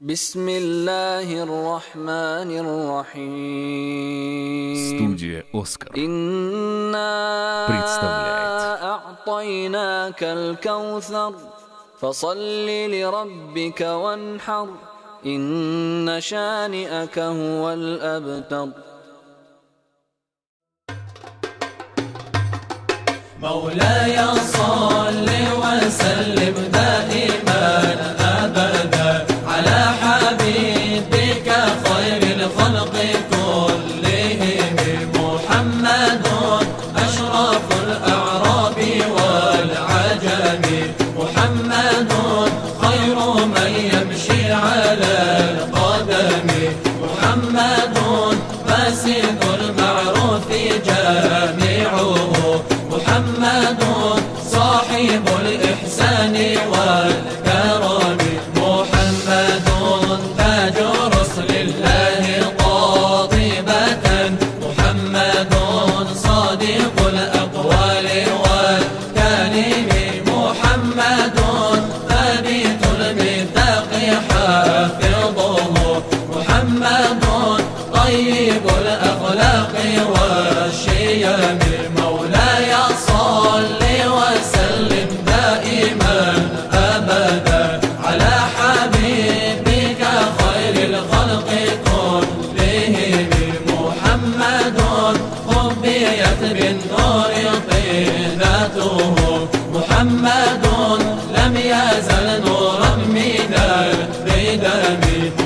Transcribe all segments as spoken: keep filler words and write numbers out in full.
بسم الله الرحمن الرحيم. Студия «Оскар» إنا представляет. أعطيناك الكوثر. فصل لربك وانحر. إن شانئك هو الأبتر. مولاي صل وسلم دائما أبدا على حبيبك خير الخلق كلهم. محمد أشرف الأعراب والعجم، محمد خير من يمشي على القدم، محمد باسط المعروف جامعه، محمد صاحب الإحسان والكرم، محمد تاج رسل الله قاطبة، محمد صادق الأقوال والكلم، محمد ثابت الميثاق حافظه، محمد طيب الأخلاق والشيم. مولاي صل وسلم دائما أبدا على حبيبك خير الخلق كلهم. محمد خبيت بالنور طينته، محمد لم يزل نورا من القدم،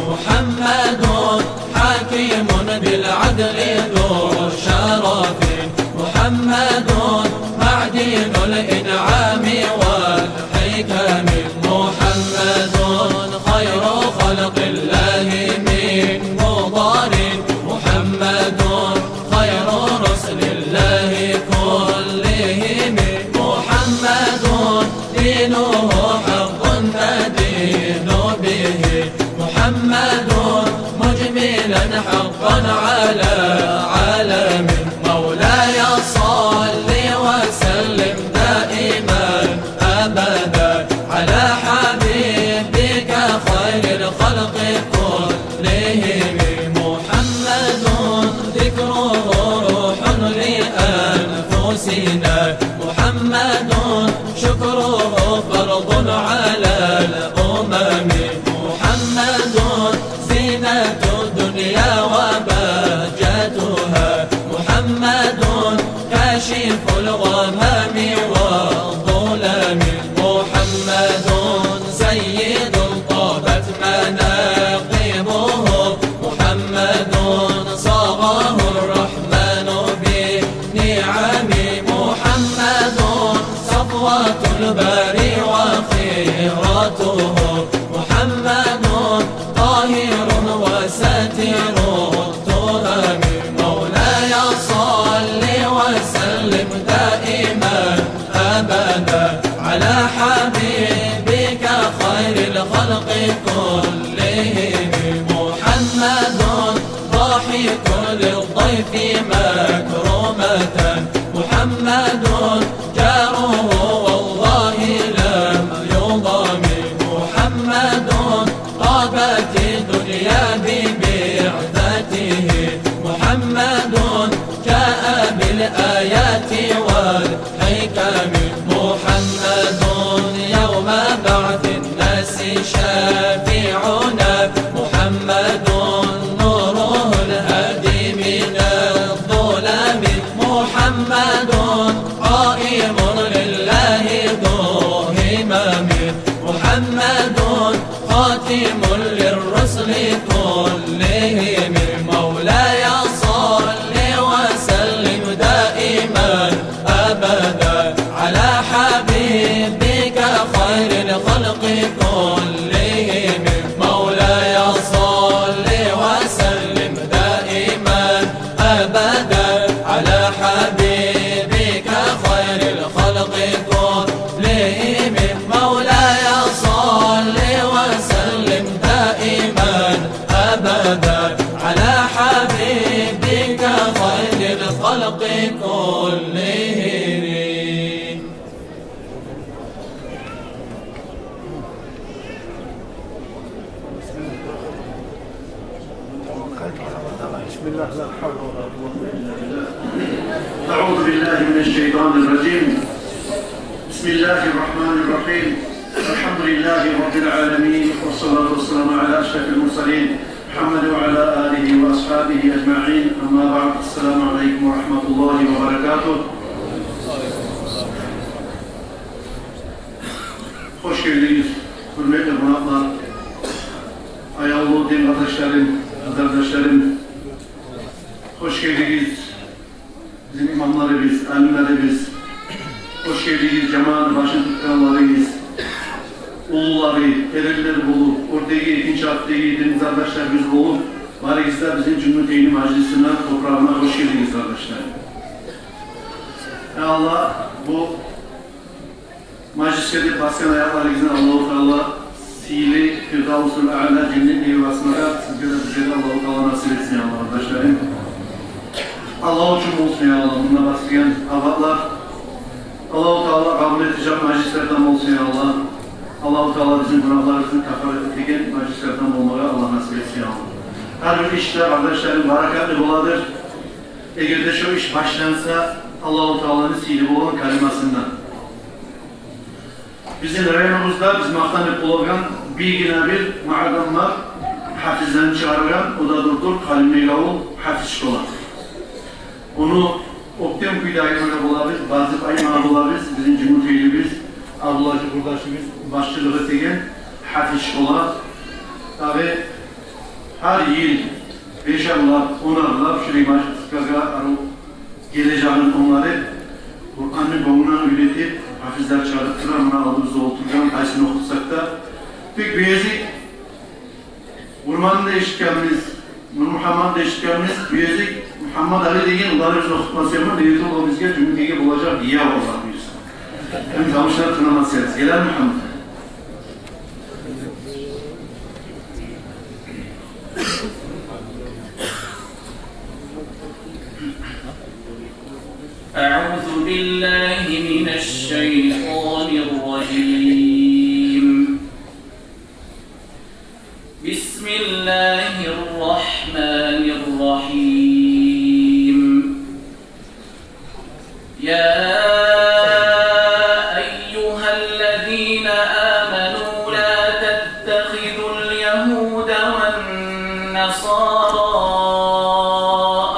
محمد حكيم بالعدل ذو شرف، محمد معدن الإنعام والحكم، محمد خير خلق الله من مضر، محمد خير رسل الله كلهم، محمد دينه حق ندين به، محمد مجملا حقا على عالم. مولاي صل وسلم دائما أبدا على حبيبك خير الخلق كلهم. محمد ذكره روح لأنفسنا، محمد شكره فرض على الأمم، محمد زينة الدنيا وبهجتها، محمد كاشف الغمام والظلم، محمد سيد طابت مناقبه، محمد صاغه الرحمن بالنعم، محمد صفوة الباري وخيرته، محمد طاهر وساتر التهم. مولاي صل وسلم دائما أبدا على حبيبك خير الخلق كلهم. محمد ضاحك للضيف مكرمة، محمد جاره والله لم يضم، محمد طابت الدنيا ببعثته، محمد جاء بالآيات والحكم، محمد يوم بعث الناس شافعنا، محمد نوره الهادي من الظلم، محمد قائم لله ذو همم، محمد خاتم للرسل كلهم. مولاي صل وسلم دائما أبدا على حبيبك خير الخلق كلهم. مولاي صل وسلم دائما أبدا على حبيبك خير الخلق كلهم. مولاي صل وسلم دائما أبدا على حبيبك خير الخلق كلهم. بسم الله، لا حول ولا قوة إلا بالله. أعوذ بالله من الشيطان الرجيم. بسم الله الرحمن الرحيم. الحمد لله رب العالمين، والصلاة والسلام على أشرف المرسلين محمد وعلى آله وأصحابه أجمعين. أما بعد، السلام عليكم ورحمة الله وبركاته. Хош гелдигиз, гьюрметли къонакълар, аявлу дин къардашларым, къызардашларым. Хош гелдигиз, бизин имамларыбыз, алимлерибиз. Хош гелдигиз, жамаатны башын тутгъанларыгъыз, уллулары, эренлер болуп, оьрдеги, экинчи артдагъы дин къардашларыбыз болуп, барыгъыз да бизин Жюнгютейни мажлисине, топурагъына хош гелдигиз, къардашлар. Я Аллагь, бу мажлисге де басгъан аякъларыгъызны Аллагьу Таала сыйлы Фирдавсул Аъла женнетге басмагъа сизге де, бизге де Аллагьу Таала насип этсин, я Аллагь, къардашларым. Аллагь учун болсун, я Аллагь, мунда басылгъан абатлар. Аллагьу Таала къабул этежек мажлислерден болсун, я Аллагь. Аллагьу Таала бизин гюнагьларыбызны каффарат этеген мажлислерден болмагъа Аллагь насип этсин, я Аллагь. Гьар бир иш де, къардашларым, баракатлы боладыр, эгер де шо иш башланса Аллагьу Тааланы сыйлы болгъан калимасындан. Бизин районубузда биз макътанып болагъан биргине-бир магьадам бар, гьафизлени чыгъаргъан, о да дурдур Къалимбекавул гьафиз школа. Ону оьктем кюйде айтмагъа болабыз, базып айтмагъа болабыз, бизин жюнгютейлибиз, Абдулгьажи къурдашыбыз башчылыкъ этеген гьафиз школа. Дагъы гьар йыл бешарлап, онарлап шулай мажлислеге арив гележегин онгарып, Къуранны гёнгюнден уьйретип, гьафизлер чыгъарып тура, муна алдыбызда олтургъан, къайсын охутсакъ да. Тек бу ери Урманны да эшитгенбиз, Нурмугьамматны да эшитгенбиз, бу ери Мугьаммат-Али деген уланыбыз охутмаса, неге де о бизге жюнгютейге болажакъ гияв, Аллагь буюрса. Эм тамаша тынамас эдик. Геле, Мугьаммат. أعوذ بالله من الشيطان الرجيم. بسم الله الرحمن الرحيم. يا أيها الذين آمنوا لا تتخذوا اليهود والنصارى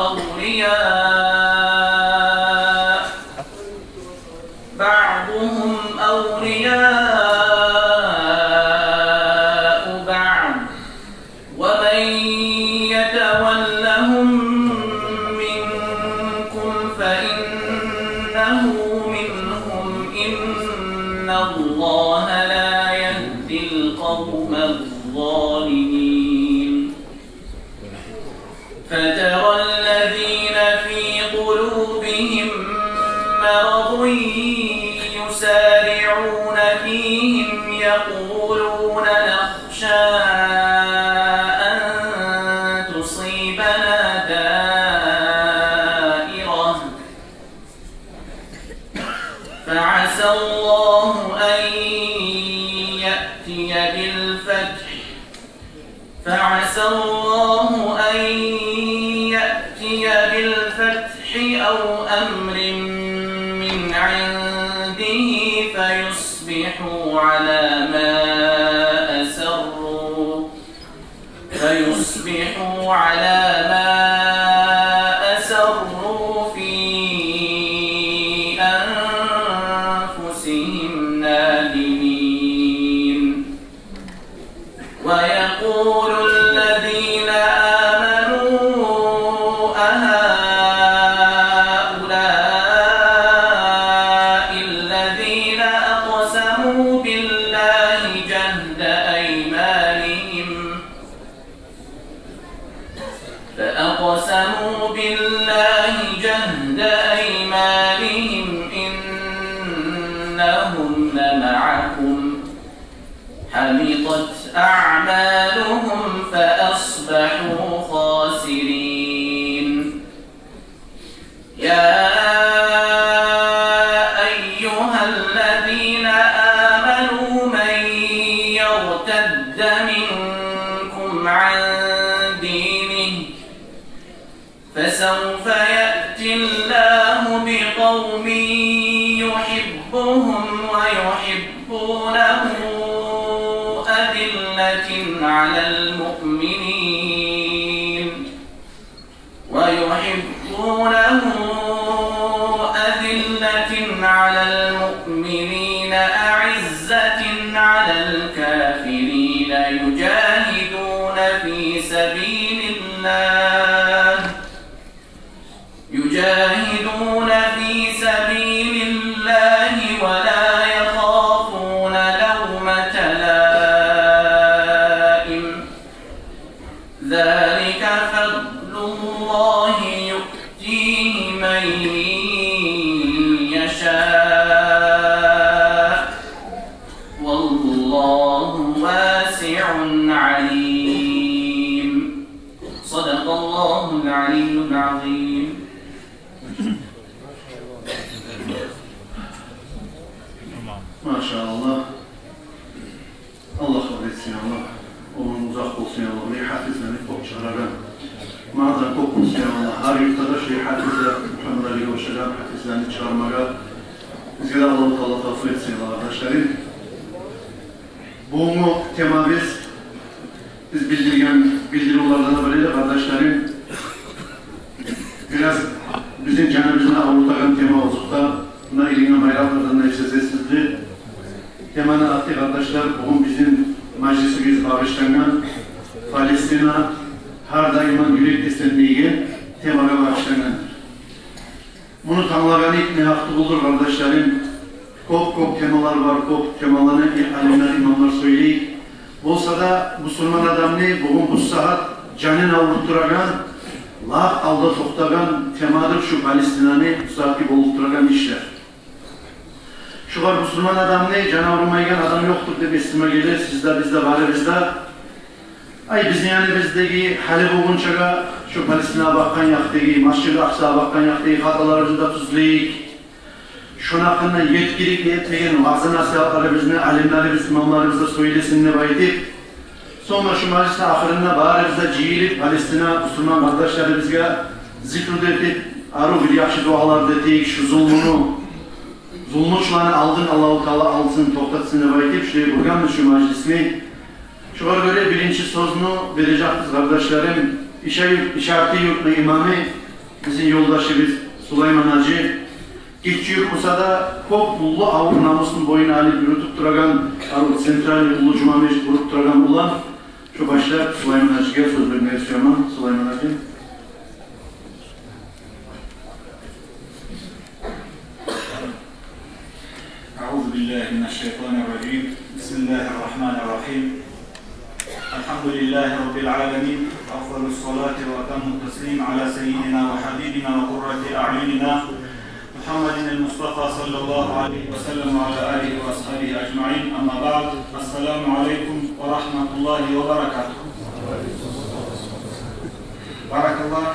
أولياء، بعضهم أولياء بعض، ومن يتولهم منكم فإنه منهم، إن الله لا يهدي القوم الظالمين. فترى الذين في قلوبهم مرض يسارعون فيهم يقولون نخشى أن تصيبنا دائرة فعسى الله أن يأتي بالفتح، فعسى الله أن يأتي بالفتح أو أمر من عنده فيصبحوا على ما أسروا، فيصبحوا على ما أسروا في أنفسهم نادمين. ويقول الذين آمنوا أهؤلاء الذين أقسموا بالله جهد أيمانهم، فأقسموا بالله جهد أيمانهم إنهم لمعكم، حبطت أعمالهم فأصبحوا خاسرين. يا أيها الذين آمنوا من يرتد منكم عن دينه فسوف يأتي الله بقوم يحبهم ويحبونه أذلة على المؤمنين، ويحبونه أذلة على المؤمنين أعزة على الكافرين يجاهدون في سبيل الله، يجاهدون في سبيل الله ولا يخافون لومة لائم، ذلك فضل الله يؤتيه من يشاء، والله واسع عليم. صدق الله العلي العظيم. Машаллагь. Аллагь къабул этсин, я Аллагь. Оьмюрю узакъ болсун, я Аллагь. Бу гьафизлени кёп чыгъарагъан. Магъа да кёп болсун, я Аллагь. Гьар юртда да шулай гьафизлер, Мугьаммат Алиге ошагъан гьафизлени чыгъармагъа бизге де Аллагьу Таала тавфикъ этсин, я Аллагь, къардашларым. Бугюнгю темабыз, биз билдирген билдирювлерден де бири де, къардашларым, бираз бизин жаныбызны авуртагъан тема болса да, муна илинген байракълардан да эсгересиздир. Теманы аты, къардашлар, бугюн бизин мажлисибиз багъышлангъан Палестина, гьар даим юрек тесленмейген темагъа багъышлангъандыр. Муну танглагъаны не гьакъ тюгюлдюр, къардашларым. Кёп-кёп темалар бар, кёп темаланы алимлер, имамлар сёйлей. Болса да, бусурман адамны бугюн бу сагьат жанын авуртдурагъан, лап алда токътагъан темадыр шу Палестинаны бу сагьатгъы болуп турагъан ишлер. Шугъар бусурман адамны жаны аврумайгъан адам ёкъдур деп эсиме геле, сиз де, биз де, барыбыз да. Ай, бизин яныбыздагъы, гьали болгъунчагъа шу Палестинагъа бакъгъан якъдагъы, Масжиди Акъсагъа бакъгъан якъдагъы хаталарыбызны да тюзлейик. Шону гьакъында етгиликли этеген ваъза-насигьатларыбызны алимлерибиз, имамларыбыз да сёйлесин деп айтып, сонг да шу мажлисни ахырында барыбыз да жыйылып, Палестина бусурман къардашларыбызгъа зикру да этип, арив бир яхшы дуалар да этейик, шу зулмуну, зулмучуланы алдын Аллагьу Таала алсын, токътатсын деп айтып, шулай къургъанбыз шу мажлисни. Шугъар гёре биринчи сёзню бережекбиз, къардашларым, Иша-, Ишарты юртну имамы, бизин ёлдашыбыз Сулайман гьажи. Гиччи юрт болса да, кёп уллу авур намусну боюна алып юрютюп турагъан, арив центральный уллу жума межит къуруп турагъан улан. Шу башлап Сулайман гьажиге сёз бермеге сюемен. Сулайман гьажи. أعوذ بالله من الشيطان الرجيم. بسم الله الرحمن الرحيم. الحمد لله رب العالمين. أفضل الصلاة وأتم التسليم على سيدنا وحبيبنا وقرة أعيننا محمد المصطفى صلى الله عليه وسلم وعلى آله وأصحابه أجمعين. أما بعد. السلام عليكم ورحمة الله وبركاته. بارك الله.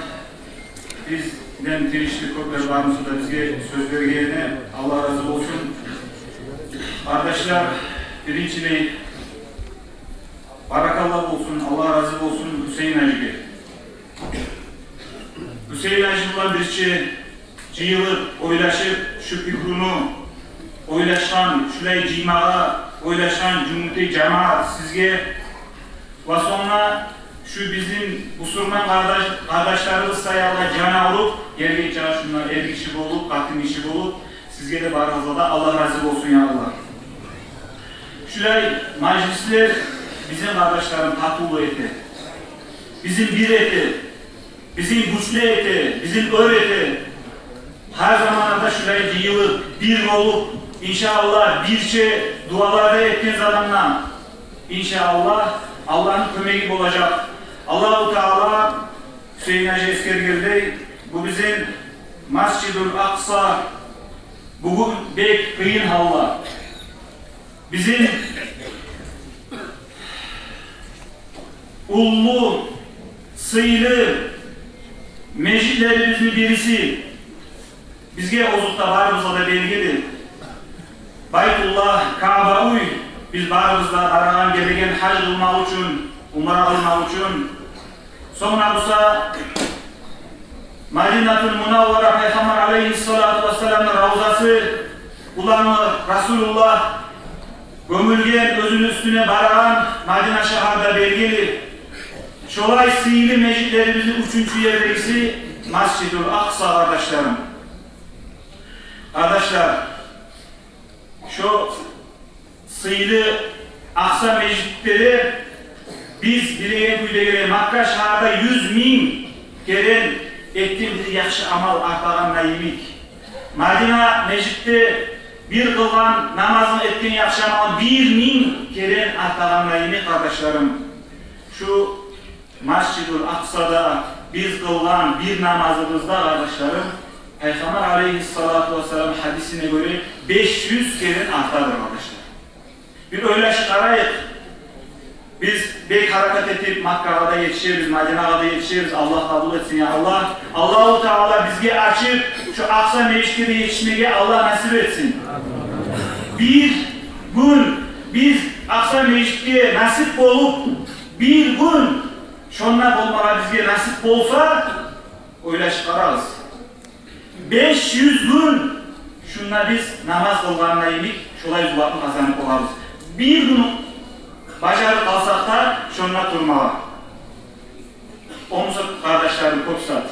Бизден тийишли кёплер бар буса да, бизге сёз бергенине Аллагь рази болсун. Къардашлар, биринчилей, баракалла болсун, Аллагь рази болсун Гьюсейин гьажиге. Гьюсейин гьажи булан бирче жыйылып, ойлашып, шу пикруну ойлашгъан, шулай жыймагъа ойлашгъан жумуты жамаат сизге ва сонг да шу бизин бусурман къардаш-, къардашларыбыз саялы жан авруп, гелгенче шунда эр гиши болуп, къатын гиши болуп, сизге де, барыгъызгъа да Аллагь рази болсун, я Аллагь. Шулай мажлислер бизин, къардашларым, татывлу эте, бизин бир эте, бизин гючлю эте, бизин оьр эте. Гьар заманда да шулай жыйылып, бир болуп, иншааллагь, бирче дуалар да этген заманда, иншааллагь, Аллагьны кёмеги болажакъ. Аллагьу Таала, Гьюсейин гьажи эсгергендей, бу бизин Масжидул Акъса бугюн бек къыйын гьалда. Бизин уллу, сыйлы межитлерибизни бириси, бизге, озокъда, барыбызгъа да белгили, Байтуллагь, Кааба уьй, биз барыбыз да барагъан-гелеген гьаж къылмакъ учун, умра къылмакъ учун. Сонг да буса Мадинатул Мунаввара, Пайхаммар алейгьиссалату вассаламны равзасы, уланы Расулуллагь гёмюлген, оьзюню уьстюне барагъан Мадина шагьарда белгили. Шолай сыйлы межитлерибизни уьчюнчю ердегиси Масжидул Акъса, къардашларым. Къардашлар, шо сыйлы Акъса межитде де биз билеген кюйде геле, Макка шагьарда юз минг керен этген бир яхшы амал артагъанда йимик, Мадина межитде бир къылгъан намазынг этген яхшы амал бир минг керен артагъанда йимик, къардашларым. Шу Масжидул Акъсада биз къылгъан бир намазыбызда, къардашларым, Пайхаммар алейгьиссалату вассалам гьадисине гёре, беш юз керен артадыр, къардашлар. Бир ойлашып къарайыкъ. Биз бек гьаракат этип Маккагъа да етишебиз, Мадинагъа да етишебиз. Аллагь къабул этсин, я Аллагь. Аллагьу Таала бизге ачып, шу Акъса межитге де етишмеге Аллагь насип этсин. Бир гюн биз Акъса межитге насип болуп, бир гюн шонда болмагъа бизге насип болса, ойлашып къарагъыз. Беш юз гюн шунда биз намаз къылгъанда йимик, шолай зувапны къазанып болабыз. Бир гюн бажарып къалсакъ да шонда турмагъа. Онсуз, къардашларым, кёп зат.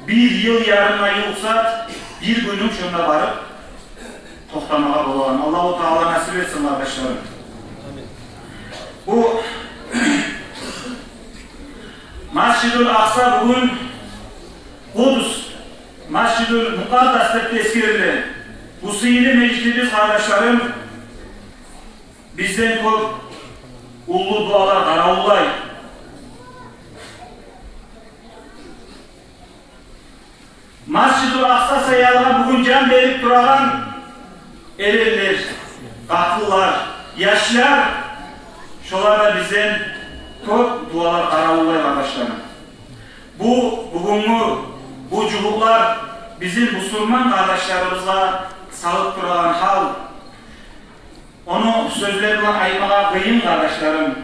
Бир йыл ярымгъа ювукъ зат, бир гюнюнг шонда барып токътамагъа болагъан. Аллагьу Таала насип этсин, къардашларым. Бу Масжидул Акъса бугюн Къудс, Масжидул Мукъаддас деп де эсгериле. Бу сыйлы межитибиз, къардашларым, бизден кёп уллу дуалар къаравуллай. Масжидул Акъса саялыгъа бугюн жан берип турагъан эренлер, къатынлар, яшлар, шолар да бизден кёп дуалар къаравуллай, къардашларым. Бу бугюнгю бу жугьутлар бизин бусурман къардашларыбызгъа салып турагъан гьал, ону сёзлер булан айтмагъа къыйын, къардашларым.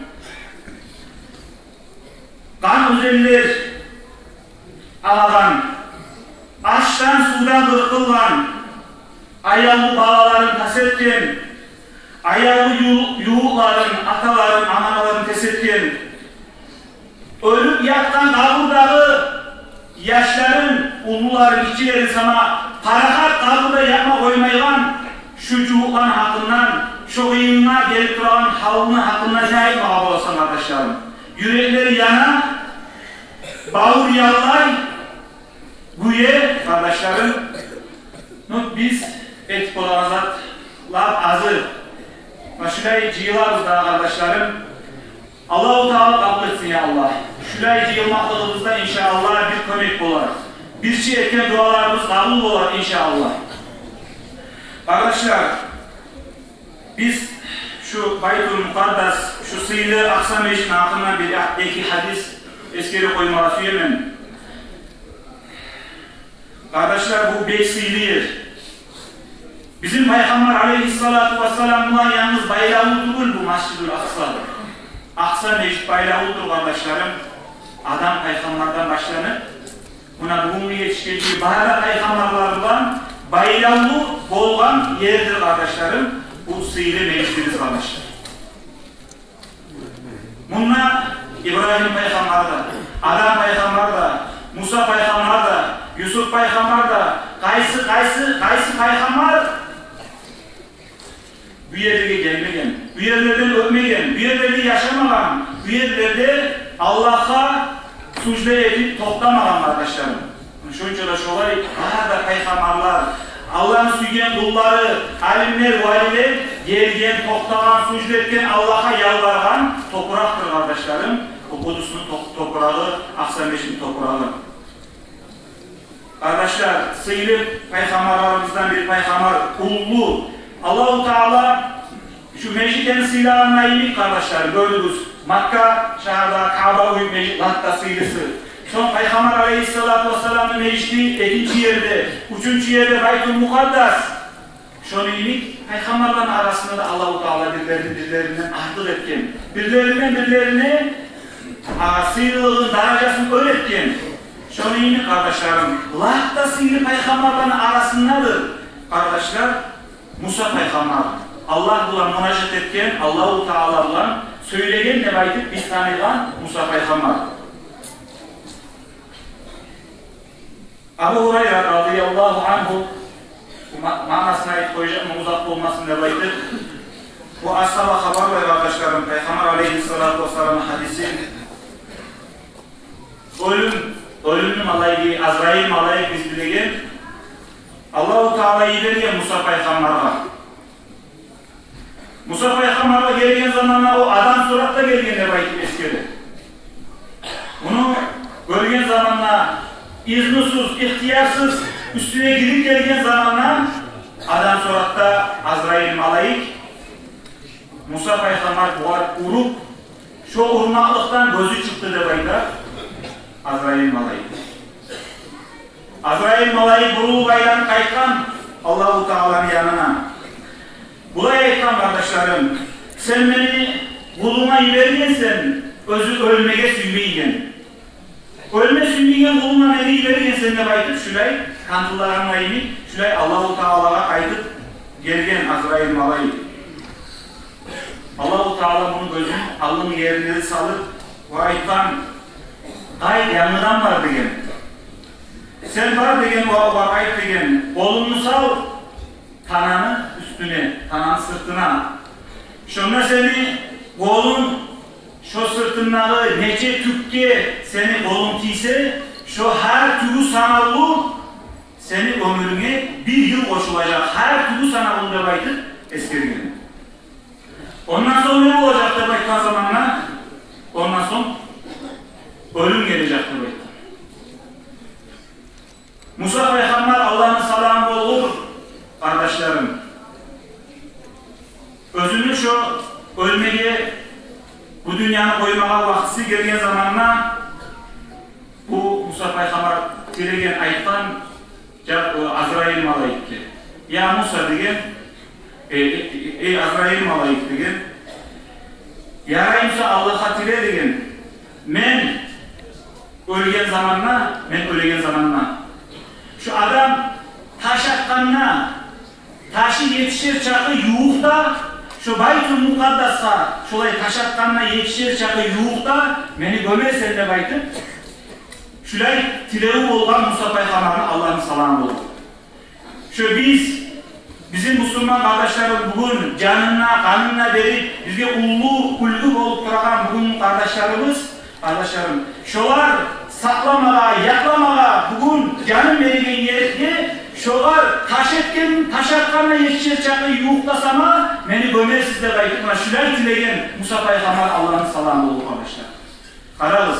Къан оьзенлер агъагъан, ашдан сувдан къыркъылгъан, аявлу балаларын тас этген, аявлу ю-, ювукъларын, аталарын, аналарын тас этген, оьлюп ятгъан къабурдагъы яшларын, уллуларын, гиччилерин сама парахат къабурда ятма къоймайгъан шу жугьутланы гьакъындан, шу къыйынына гелип турагъан гьалны гьакъындан не айтмагъа боласан, къардашларым? Юреклери яна, бавур яллай, гюе, къардашларым. Ну, биз этип болагъан зат лап азы. Ва шулай жыйылабыз дагъы, къардашларым. Аллагьу Таала къабул этсин, я Аллагь. Шулай жыйылмакълыгъыбызда, иншааллагь, бир кёмек болар. Бирче этген дуаларыбыз къабул болар, иншааллагь. Къардашлар, биз шу Байтул Мукъаддас, шу сыйлы Акъса межитни гьакъындан бир эки гьадис эсгерип къоймагъа сюемен. Къардашлар, бу бек сыйлы ер. Бизин Пайхаммар алейгьиссалату вассалам булан янгыз байлавлу тюгюл бу Масжидул Акъса. Акъса межит байлавлудур, къардашларым, Адам пайхаммардан башланып, муна бугюнге етишгенче бары да пайхаммарлар булан байлавлу болгъан ердир, къардашларым, бу сыйлы межитибиз, къардашлар. Мунда Ибрагьим пайхаммар да, Адам пайхаммар да, Муса пайхаммар да, Юсуп пайхаммар да, къайсы, къайсы, къайсы пайхаммар бу ерлеге гелмеген, бу ерлерден оьтмеген, бу ерлерде яшамагъан, бу ерлерде Аллагьгъа сужда этип токътамагъан, къардашларым. Шонча да шолай бары да пайхаммарлар, Аллагьны сюйген къуллары, алимлер, валилер гелген, токътагъан, сужда этген, Аллагьгъа ялбаргъан топуракъдыр, къардашларым, бу Къудусну топ-, топурагъы, Акъса межитни топурагъы. Къардашлар, сыйлы пайхаммарларыбыздан бир пайхаммар, уллу, Аллагьу Таала шу межитни сыйлагъанына йимик, къардашлар, гёрдюгюз. Макка шагьарда Кааба уьй межит лап да сыйлысы. Сонг Пайхаммар алейгьиссалату вассаламны межити экинчи ерде, уьчюнчю ерде Байтул Мукъаддас. Шону йимик пайхаммарланы арасында да Аллагьу Таала бирлерин бирлеринден артыкъ этген. Бирлеринден бирлерине, а, сыйлылыгъын, даражасын оьр этген. Шону йимик, къардашларым, лап да сыйлы пайхаммарланы арасындадыр, къардашлар, Муса пайхаммар. Аллагь булан мунажат этген, Аллагьу Таала булан сёйлеген деп айтып биз таныйгъан Муса пайхаммар. Абу Гьурайра радияллагьу ангьу, бу ма-, маънасын айтып къояжакъман, узакъ болмасын деп айтып, бу асгьаба хабарлай, къардашларым, Пайхаммар алейгьиссалату вассаламны гьадисин. Оьлюм, оьлюмню малайиги, Азрайыл малайик биз билеген, Аллагьу Таала йиберген Муса пайхаммаргъа. Муса пайхаммаргъа гелген заманда о адам суратда гелген деп айтып эсгере. Муну гёрген заманда, изнусуз, ихтиярсыз уьстюне гирип гелген заманда адам суратда Азрайыл малайик, Муса пайхаммар бугъар уруп, шо урмакълыкъдан гёзю чыкъды деп айта Азрайыл малайик. Азрайыл малайик бурулуп айланып къайтгъан Аллагьу Тааланы янына. Булай айтгъан: «Къардашларым, сен мени къулунга йибергенсен, оьзю оьлмеге сюймейген. Оьлме сюймейген къулунга мени йибергенсен», — деп айтып, шулай къантыллагъан йимик, шулай Аллагьу Таалагъа айтып гелген Азрайыл малайик. Аллагьу Таала муну гёзюн аллын ерине салып ва айтгъан: «Къайт, янгыдан бар», — деген. «Сен бар, — деген, — ва, ва айт, — деген, — къолунгну сал тананы уьстюне, тананы сыртына. Шонда сени къолунг, шо сыртынгдагъы нече тюкге сени къолунг тийсе, шо гьар тюгю санавлу сени оьмюрюнге бир йыл къошулажакъ, гьар тюгю санавлу», — деп айтып эсгерген. Ондан сонг не болажакъ деп айтгъан заманда, ондан сонг оьлюм гележек деп айтгъан. Муса пайхаммар, Аллагьны саламы болгъур, къардашларым, оьзюню шо оьлмеге, бу дюньяны къоймагъа вакътиси гелген заманда, бу Муса пайхаммар тилеген, айтгъан жа-, о, Азрайыл малайикге: «Я Муса, — деген, — э, э, э, эй Азрайыл малайик, — деген, — ярай буса, Аллагьгъа тиле, — деген, — мен оьлген заманда, мен оьлеген заманда, шо адам таш атгъанда, ташы етишер чакъы ювукъда, шо Байтул Мукъаддасгъа шолай таш атгъанда етишер чакъы ювукъда мени гёмерсен», — деп айтып, шулай тилеви болгъан Муса пайхаммарны, Аллагьны саламы болгъур. Шо биз, бизин бусурман къардашларыбыз бугюн жанын да, къанын да берип, бизге уллу уьлгю болуп турагъан бугюн къардашларыбыз, къардашларым, шолар сакъламагъа, якъламагъа бугюн жанын береген ерге, шолар таш этген, таш атгъанда етишер чакъы ювукъда сама мени гёмерсиз деп айтып, муна шулай тилеген Муса пайхаммар, Аллагьны саламы болгъур, къардашлар. Къарагъыз,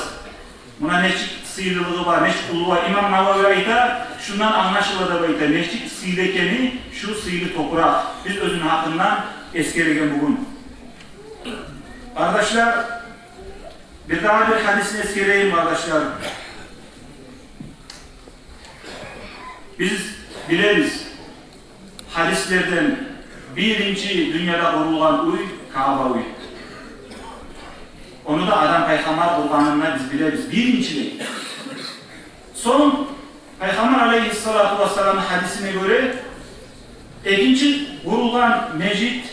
муна нечик сыйлылыгъы бар, нечик уллу бар. Имам Навави айта, шундан англашыла деп айта, нечик сыйлы экени шу сыйлы топуракъ. Биз оьзюню гьакъындан эсгереген бугюн. Къардашлар, бирдагъы бир гьадисни эсгерейим, къардашлар. Биз билебиз, гьадислерден, биринчи дюньяда къурулгъан уьй Кааба уьй. Ону да Адам пайхаммар къургъанын да биз билебиз, биринчилей. Сонг Пайхаммар алейгьиссалату вассаламны гьадисине гёре, экинчи къурулгъан межит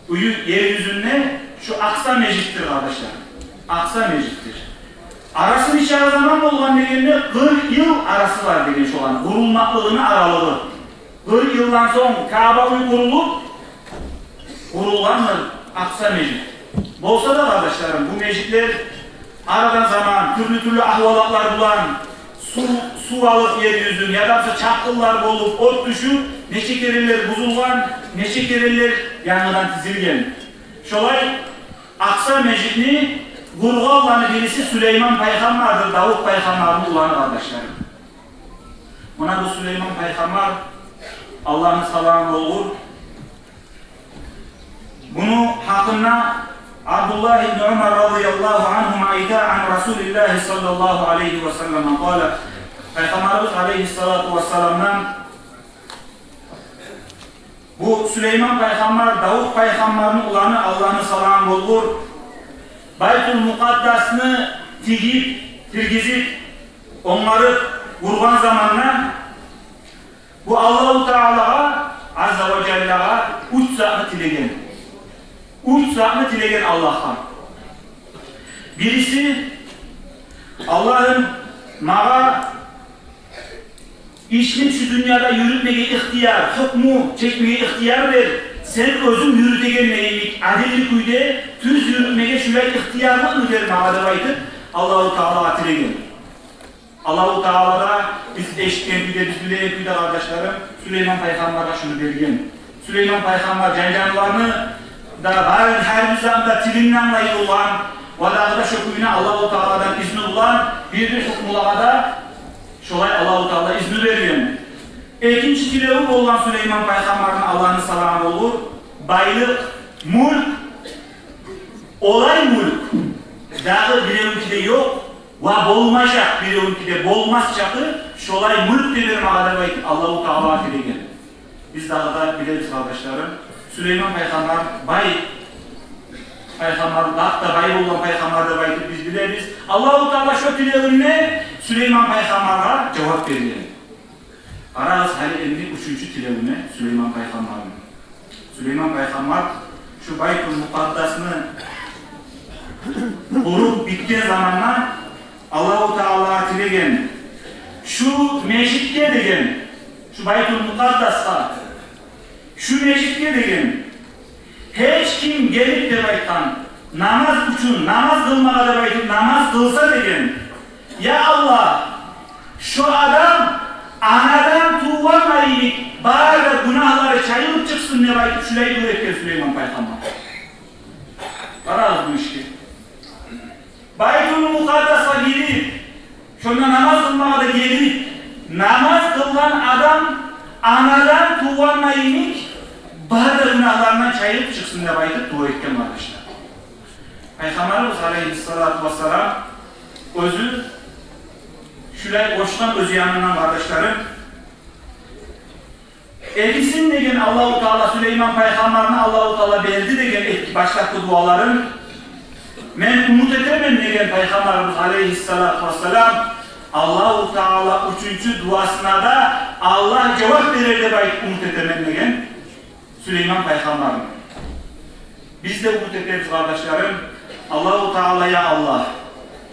уьйю ер юзюнде шу Акъса межитдир, къардашлар. Акъса межитдир. Арасы нече заман болгъан дегенде, къыркъ йыл арасы бар деген шоланы къурулмакълыгъыны аралыгъы. Къыркъ йылдан сонг Кааба уьй къурулуп, къурулгъандыр Акъса межит. Болса да, къардашларым, бу межитлер арадан заман, тюрлю-тюрлю агьвалатлар булан, сув, сув алып ер юзюн, яда буса чапгъынлар болуп, от тюшюп, нече керенлер бузулгъан, нече керенлер янгыдан тизилген. Шолай Акъса межитни къургъанланы бириси Сулейман пайхаммардыр, Давут пайхаммарны уланы, къардашларым. Муна бу Сулейман пайхаммар, Аллагьны саламы болгъур, муну гьакъында Абдуллагь ибн Умар радияллагьу ангьума айта: «Ан Расулиллагьи саллаллагьу алайгьи ва саллам къала». Пайхаммарыбыз алейгьиссалату вассаламдан, бу Сулейман пайхаммар, Давут пайхаммарны уланы, Аллагьны саламы болгъур, Байтул Мукъаддасны тигип, тиргизип, Онгарып ургъан заманда бу Аллагьу Таалагъа, Азза ва Жаллагъа уьч затны тилеген. Уьч затны тилеген Аллагьгъа. Бириси: «Аллагьым, магъа ишни шу дюньяда юрютмеге ихтияр, гьукму чекмеге ихтияр бер. Сен оьзюнг юрютегенде йимик, адилли кюйде, тюз юрютмеге шулай ихтиярлыкъны бер магъа», — деп айтып, Аллагьу Таалагъа тилеген. Аллагьу Таала да, биз эшитген кюйде, биз билеген кюйде, къардашларым, Сулейман пайхаммаргъа шуну берген. Сулейман пайхаммар жан-жанланы да барын, гьар бир затны да тилин англай болгъан, ва дагъы да шо кюйню Аллагьу Тааладан изну булан бир-бир гьукмулагъа да шолай Аллагьу Таала изну берген. Экинчи тилеви болгъан Сулейман пайхаммарны, Аллагьны саламы болур, байлыкъ, мюлк, олай мюлк, дагъы биревнюки де ёкъ, ва болмажакъ биревнюки де, болмас чакъы, шолай мюлк де бер магъа деп айтып, Аллагьу Таалагъа тилеген. Биз дагъы да билебиз, къардашларым, Сулейман пайхаммар бай пайхаммар, дагъы да бай болгъан пайхаммар деп айтып биз билебиз. Аллагьу Таала шо тилевюнде Сулейман пайхаммаргъа жавап берген. Къарагъыз гьали энни уьчюнчю тилевюне Сулейман пайхаммарны. Сулейман пайхаммар шу Байтул Мукъаддасны къуруп битген заманда Аллагьу Таалагъа тилеген: «Шу межитге, — деген, — шу Байтул Мукъаддасгъа, шу межитге, — деген, — гьеч ким гелип, — деп айтгъан, — намаз учун, намаз къылмагъа деп айтып, намаз къылса, — деген, — я Аллагь, шо адам анадан тувгъан йимик бары да гюнагьлары чайылып чыкъсын», — деп айтып, шулай дуа этген Сулейман пайхаммар. Къарагъыз бу ишге. Байтул Мукъаддасгъа гирип, шонда намаз къылмагъа да гелип, намаз къылгъан адам анадан тувгъан йимик бары да гюнагьларындан чайылып чыкъсын деп айтып дуа этген, къардашлар. Пайхаммарыбыз алейгьиссалату вассалам оьзю шулай къошгъан оьз янындан, къардашларым. Экисин, деген, Аллагьу Таала, Сулейман пайхаммарны Аллагьу Таала берди, деген, эки башлапгъы дуаларын. Мен умут этемен, деген Пайхаммарыбыз алейгьиссалату вассалам, Аллагьу Таала уьчюнчю дуасына да Аллагь жавап берер деп айтып умут этемен, деген Сулейман пайхаммарны. Биз де умут этебиз, къардашларым, Аллагьу Таала, я Аллагь,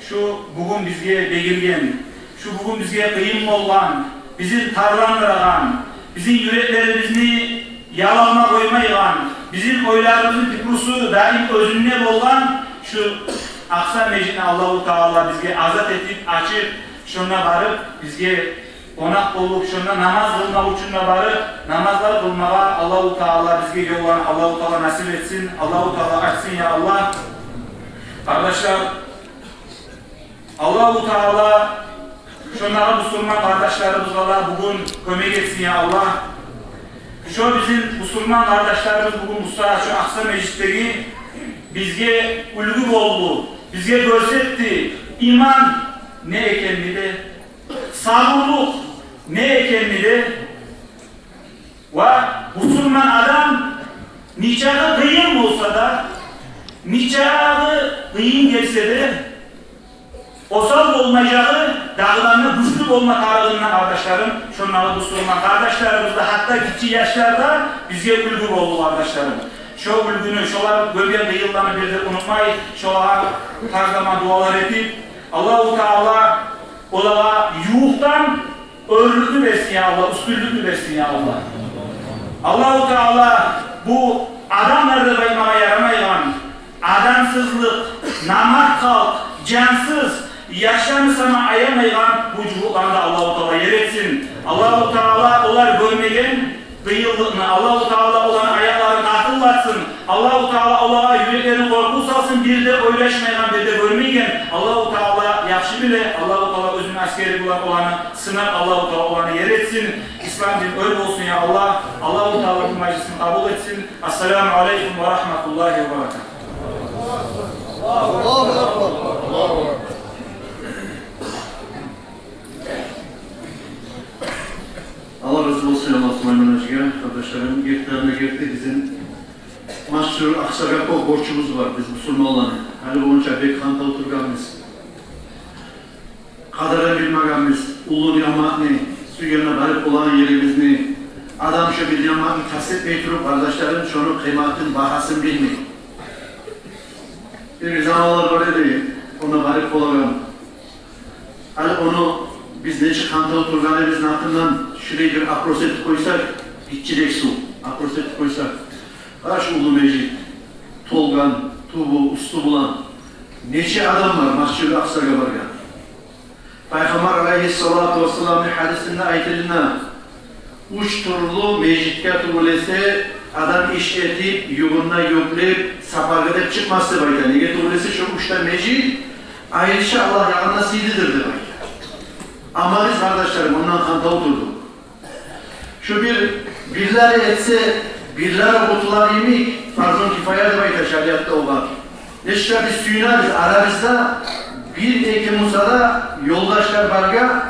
шу бугюн бизге бегилген, шу бугюн бизге къыйын болгъан, бизин тарландырагъан, бизин юреклерибизни ялалма къоймайгъан, бизин ойларыбызны пикрусу даим оьзюнде болгъан шу Акъса межитни Аллагьу Таала бизге азат этип, ачып, шонда барып, бизге къонакъ болуп, шонда намаз къылмакъ учун да барып, намазлар къылмагъа Аллагьу Таала бизге ёлланы Аллагьу Таала насип этсин, Аллагьу Таала ачсын, я Аллагь. Къардашлар, Аллагьу Таала шондагъы бусурман къардашларыбызгъа да бугюн кёмек этсин, я Аллагь. Шо бизин бусурман къардашларыбыз бугюн бу сагьат шо Акъса межитдеги бизге уьлгю болду, бизге гёрсетди иман не экенни де, сабурлукъ не экенни де. Ва бусурман адам нечакъы къыйын болса да, нечакъы къыйын гелсе де, осал болмажагъы, дагъыдан да гючлю болма тарыгъын, къардашларым, шондагъы бусурман къардашларыбыз да, гьатта гиччи яшлар да бизге уьлгю болду, къардашларым. Шо уьлгюню, шолар гёрген къыйынланы бир де унутмай, шолагъа гьар заман дуалар этип, Аллагьу Таала олагъа ювукъдан оьрлюкню берсин, я Аллагь, уьстюнлюкню берсин, я Аллагь. Аллагьу Таала бу адамлар деп айтмагъа ярамайгъан, адамсызлыкъ, намарт халкъ, жансыз, яшланы сама аямайгъан бу жугьутланы да Аллагьу Таала ер этсин. Аллагьу Таала олар гёрмеген къыйынлыкъны, Аллагьу Таала оланы аякъларын къатыллатсын. Аллагьу Таала олагъа юреклерине къоркъув салсын, бир де ойлашмайгъан, бир де гёрмейген. Аллагьу Таала яхшы биле, Аллагьу Таала оьзюню асгери булан оланы сынап, Аллагьу Таала оланы ер этсин. Ислам дин оьр болсун, я Аллагь. Аллагьу Таала бу мажлисни къабул этсин. Ассаламу алейкум ва рагьматуллагьи ва баракатугь. Аллагь рази болсун, Аллагь, Сулайман гьажиге, къардашларым. Гертиден де герти, бизин машгьур Акъсагъа кёп борчубуз бар, биз бусурманланы. Гьали болгъунча бек гьантав тургъанбыз. Къадрин билмегенбиз, уллу ниъматны, сюйгенде барып болагъан ерибизни. Адам шо бир ниъматны къаст этмей туруп, къардашларым, шону къыйматын, багьасын билмей. Бир, бир заманлар бар эди, онда барып болагъан. Гьали ону биз нечик къантав тургъаныбызны гьакъындан шулай бир опрос этип къойсакъ, гиччирек сув, опрос этип къойсакъ, къара, шу уллу межит толгъан, тюбю, уьстю булан, нече адам бар Масжидул Акъсагъа баргъан? Пайхаммар алайгьиссалату вассаламны гьадисинде айтылына, уьч тюрлю межитге тюгюл эсе адам иш этип, югюн де юклеп, сапаргъа деп чыкъмас деп айта. Неге тюгюл эсе, шо уьч де межит айрыча Аллагь янында сыйлыдыр деп айта. Амма биз, къардашларым, ондан къантав турдукъ. Шо бир, бирлери этсе, бирлери къутулар йимик, фарзун кифая деп айта шариатда огъар. Нечик де биз сююнебиз, арабызда бир-эки буса да ёлдашлар баргъа,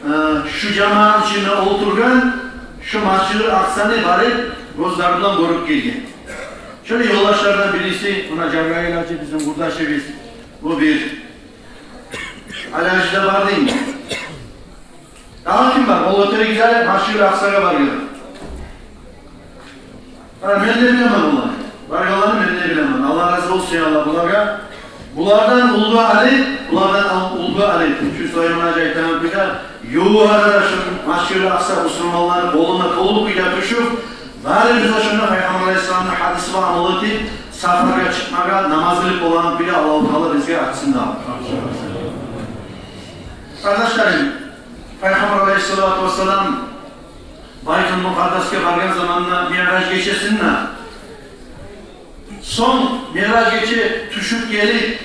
э, шу жамаатны ичинде олтургъан, шу Масжидул Акъсаны барып гёзлери булан гёрюп гелген. Шолай ёлдашлардан бириси, муна Жабраил гьажи, бизин къурдашыбыз, бу бир. Али гьажи де барды. Дагъы ким бар? Къол гётеригиз гьали, Масжидул Акъсагъа баргъан. Гьа, мен де билемен оланы. Баргъанланы мен де билемен. Аллагь рази болсун, я Аллагь, булагъа. Булардан уьлгю алып, булардан ал-, уьлгю алып. Шу Сулайман гьажи айтагъан кюйде, ювукъ арада шу Масжидул Акъса бусурманланы къолуна толу кюйде тюшюп, барыбыз да шунда Пайхаммар алайгьиссаламны гьадиси бар, амал этип, сапаргъа чыкъмагъа, намаз къылып болагъан кюйде Аллагьу Таала бизге ачсын да. Къардашларым, Пайхаммар алайгьиссалату вассалам Байтул Мукъаддасгъа баргъан заманда, Миъраж гечесинде, сонг Миъраж гече тюшюп гелип,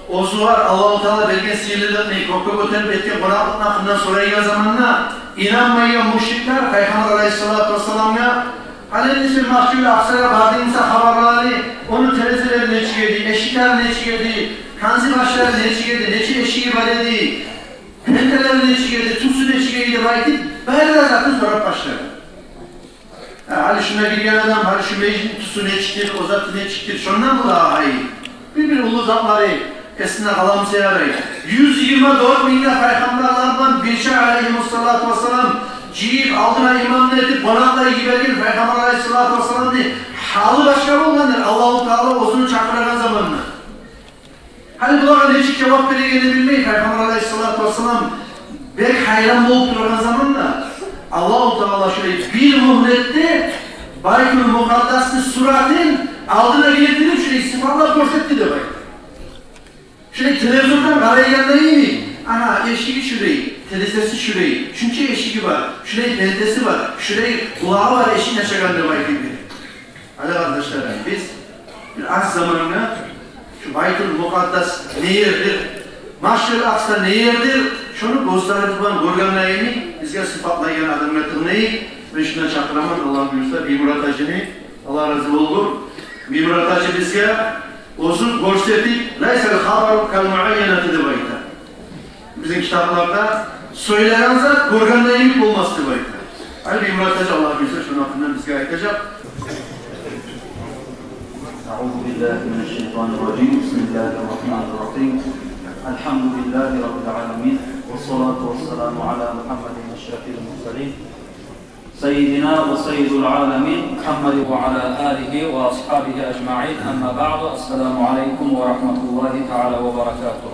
оьзюгер Аллагьу Таала берген сыйлылыкъны, кёкге гётерип этген къонакълыкъны гьакъындан сорайгъан заманда, инанмайгъан мушриклер Пайхаммар алайгьиссалату вассаламгъа: «Гьали сен Масжидул Акъсагъа бардынгмы, сагъа хабарлар, ону терезелери нечик эди, эшиклери нечик эди, канзи башлары нечик эди, нече эшиги бар эди, пенделери нечик эди, тюсю нечик эди?» — деп айтып, бары да затын сорап башлады. Гьа, гьали шунда гирген адам, гьали шу межитни тюсю нечикдир, о заты нечикдир, шондан булагъа гьай. Бир-бир уллу затлары эсинде къаламса ярай. Юз йигирма дёрт минг де пайхаммарлардан бирче алайгьиссалату вассалам жыйып, алдына имамны этип, къонакълай йиберген Пайхаммар алайгьиссалату вассаламны гьалы башгъа болгъандыр, Аллагьу Таала оьзюню чакъырагъан заманда. Гьали булагъа нечик жавап берегенни билмей, Пайхаммар алайгьиссалату вассалам бек гьайран болуп турагъан заманда, Аллагьу Таала шулай бир мюгьлетде Байтул Мукъаддасны суратын алдына гелтирип, шулай сыпатлап гёрсетди деп айта. Шулай телевизордан къарайгъанда йимик, ана, эшиги шулай, терезеси шулай, шунча эшиги бар, шулай пендеси бар, шулай къулагъы бар эшикни ачагъан деп айтып берди. Гьали, къардашларым, биз бир аз замангъа шу Байтул Мукъаддас не ердир, Масжидул Акъса не ердир, шону гёзлерибиз булан гёргенлейин, бизге сыпатлайгъан адамгъа тынглайыкъ. Мен шунда чакъыраман, Аллагь буюрса, Биймурат гьажини, Аллагь рази болгъур. Биймурат гьажи бизге оьзюн гёрсетип, «Лайсал хабару кал муайянати» деп айта. Бизин китапларда: «Сёйлеген зат гёргенде йимик болмас», — деп айта. Гьали Биймурат гьажи, Аллагь буюрса, шону гьакъындан бизге айтажакъ. أعوذ بالله من الشيطان الرجيم. بسم الله الرحمن الرحيم. الحمد لله رب العالمين. والصلاة والسلام على محمد أشرف المرسلين. سيدنا وسيد العالمين محمد وعلى آله وأصحابه أجمعين. أما بعد. السلام عليكم ورحمة الله تعالى وبركاته.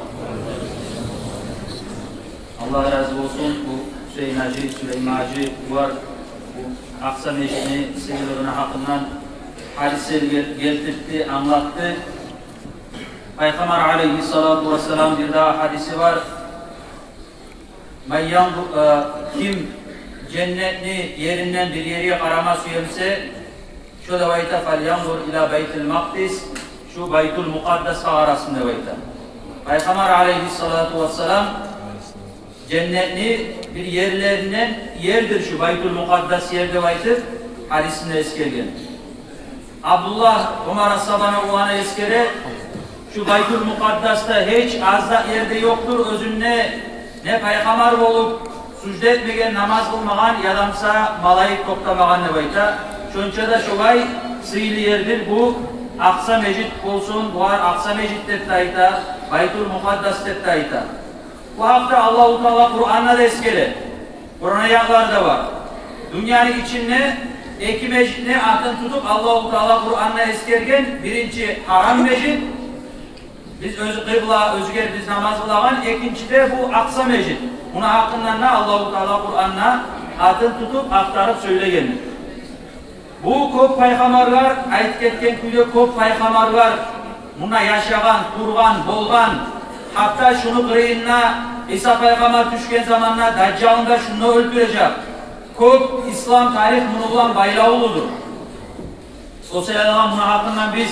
Аллагь рази болсун, бу Гьусейн гьажи, Сулейман гьажи, булар бу Акъса межитни сыйлылыгъыны гьакъындан гьадислер гел-, гелтиртди, англатды. Пайхаммар алайгьиссалату вассалам бир дагъы гьадиси бар. Ман янзур, э, ким женнетни еринден бир ерге къарама сюе буса, шо деп айта, фалянзур иля Байтул Макъдис, шу Байтул Мукъаддасгъа къарасын деп айта. Пайхаммар алайгьиссалату вассалам женнетни бир ерлеринден ердир шу Байтул Мукъаддас ер деп айтып, гьадисинде эсгерген. Абдуллагь Умар асгьабаны уланы эсгере, шу Байтул Мукъаддасда гьеч аз да ер де ёкъдур оьзюнде, не пайхаммар болуп сужда этмеген, намаз къылмагъан, яда буса малайик токътамагъан деп айта. Шонча да шолай сыйлы ердир бу Акъса межит болсун, булар Акъса межит деп де айта, Байтул Мукъаддас деп де айта. Бу гьакъда Аллагьу Таала Къуранда да эсгере. Къуран аятлар да бар. Дюньяны ичинде эки межитни атын тутуп Аллагьу Таала Къуранда эсгерген. Биринчи Гьарам межит, биз оьзю къыбла, оьзюгер биз намаз къылагъан, экинчи де бу Акъса межит. Муну гьакъындан да Аллагьу Таала Къуранда атын тутуп ахтарып сёйлеген. Бу кёп пайхаммарлар, айтып гетген кюйде, кёп пайхаммарлар мунда яшагъан, тургъан, болгъан. Гьатта шуну къырыйында Иса пайхаммар тюшген заманда Дажжалны да шунда оьлтюрежек. Кёп ислам тарих муну булан байлавлудур. О себепден муну гьакъындан биз,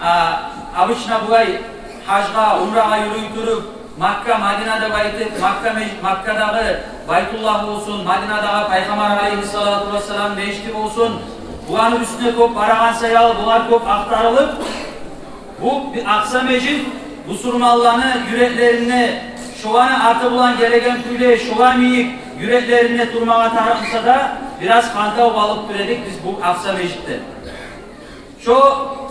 а, обычно булай гьажгъа, умрагъа юрюй туруп, Макка, Мадина деп айтып, Макка меж-, Маккадагъы Байтуллагь болсун, Мадинадагъы Пайхаммар алейгьиссалату вассалам межити болсун, буланы уьстюне кёп барагъан саялы булар кёп ахтарылып, бу би-, Акъса межит бусурманланы юреклеринде, шоланы аты булан гелеген кюйде, шола йимик юреклеринде турмагъа тарыкъ буса да, бираз гьантав къалып тура эдик биз бу Акъса межитден. Шо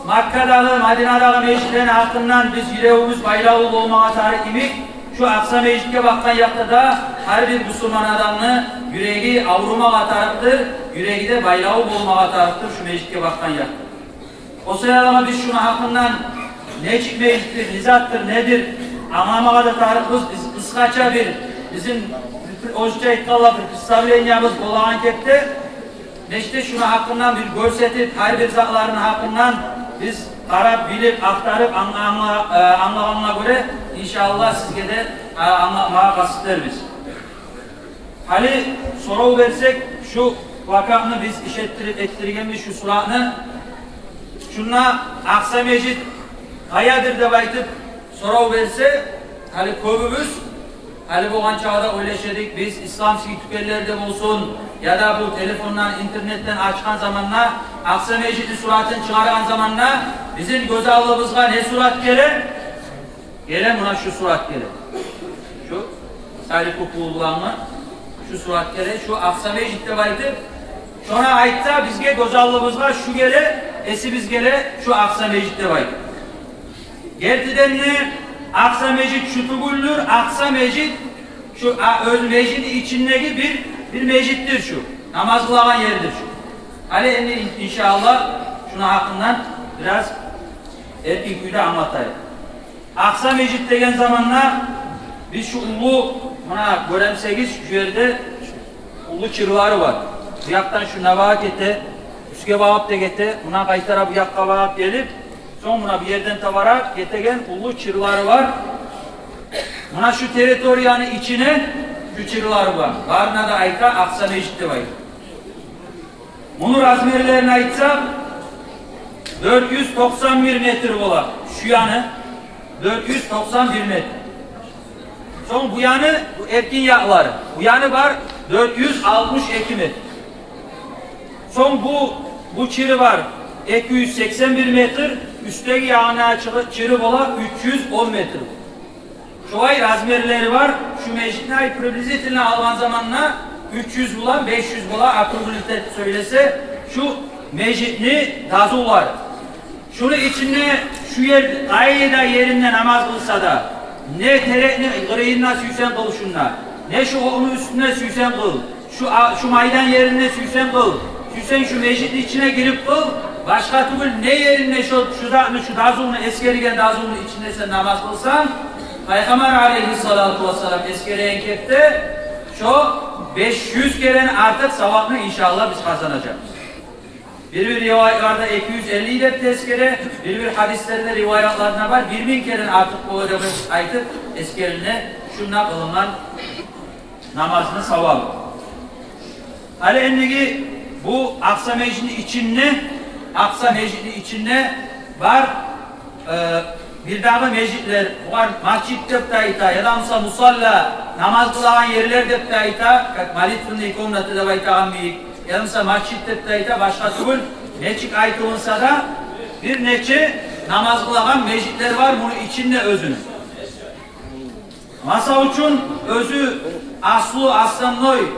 Маккадагъы, Мадинадагъы межитлени гьакъындан биз юрегибиз байлавлу болмагъа тарыкъ йимик, шо Акъса межитге бакъгъан якъда да гьар бир бусурман адамны юреги аврумагъа тарыкъдыр, юреги де байлавлу болмагъа тарыкъдыр шо межитге бакъгъан якъда. О себепден биз шуну гьакъындан нечик межитдир, не затдыр, недир, англамагъа да тарыкъбыз. Биз къысгъача бир, бизин, оьзюнче айтгъанда, бир представлениябыз болагъан кепде, нечик де шуну гьакъындан бир гёрсетип, гьар бир затларыны гьакъындан биз къарап, билип, ахтарып, англа-, англа-, э, англагъангъа гёре, иншааллагь, сизге де, э, англатмагъа къаст этербиз. Гьали сорав берсек, шу плакатны биз иш этдирип этдиргенбиз, шу суратны. Шунда Акъса межит къаядыр деп айтып сорав берсе, гьали кёбюбюз, гьали болгъан чагъда ойлаша эдик биз, исламский тюкенлерде болсун, яда бу телефондан, интернетден ачгъан заманда, Акъса межитни суратын чыгъаргъан заманда, бизин гёз алдыбызгъа не сурат геле? Геле, муна шу сурат геле. Шу Сали Кукулланы шу сурат геле, шу Акъса межит деп айтып, шону айтса, бизге гёз алдыбызгъа шу геле, эсибизге геле шу Акъса межит деп айтып. Гертиден де, Акъса межит шу тюгюлдюр, Акъса межит шу, а, оьз межитни ичиндеги бир, бир межитдир шу. Намаз къылагъан ердир шу. Гьали энди ин-, иншааллагь, шуну гьакъындан бираз эркин кюйде англатайым. Акъса межит деген заманда биз шу уллу, муна гёремисегиз, шу ерде уллу чырлары бар. Бу якъдан шунда багъып гете, уьстге багъып да гете, муна къайтара бу якъгъа багъып гелип, сонг муна бу ерден табаракъ гетеген уллу чырлары бар. Муна шу территорияны ичине шу чырлары бар. Барына да айта Акъса межит деп айта. Муну размерлерин айтсакъ, дёрт юз токъсан бир метр бола. Шу яны дёрт юз токъсан бир метр. Сонг бу яны, бу эркин якълары. Бу яны бар дёрт юз алтмыш эки метр. Сонг бу, бу чыры бар эки юз сексен бир метр, уьстдеги ягъына чыгъы-, чыры бола уьч юз он метр. Шолай размерлери бар. Шу межитни, ай, приблизительно алгъан заманда уьч юз булан беш юз бола, округлить этип сёйлесе, шу межитни дазулары. Шуну ичинде шу ер, къайда еринде намаз къылса да, не терекни къырыйында сюйсенг къыл шунда, не шу отну уьстюнде сюйсенг къыл, шу а-, шу майдан еринде сюйсенг къыл, сюйсенг шу межитни ичине гирип къыл, башгъа тюгюл, не еринде шу, шу затны, шу дазулну, эсгерген дазулну ичинде сен намаз къылсанг, Пайхаммар алейгьиссалату вассалам эсгерген кепде, шо беш юз керен артыкъ савапны, иншааллагь, биз къазанажакъбыз. Бир-бир риваятларда эки юз элли деп де эсгере, бир-бир гьадислерде, риваятларда бар, бир минг керен артыкъ бола деп айтып эсгериле шунда къылынгъан намазны савабы. Гьали эндиги бу Акъса межитни ичинде, Акъса межитни ичинде бар, э, бирдагъы межитлер, огъар масжид деп де айта, яда буса мусалла, намаз къылагъан ерлер деп де айта, как молитвенные комнаты деп айтагъан йимик, яда буса масжид деп де айта, башгъа тюгюл, нечик айтылынса да, бир нече намаз къылагъан межитлер бар муну ичинде оьзюню. Масала учун, оьзю аслу, основной,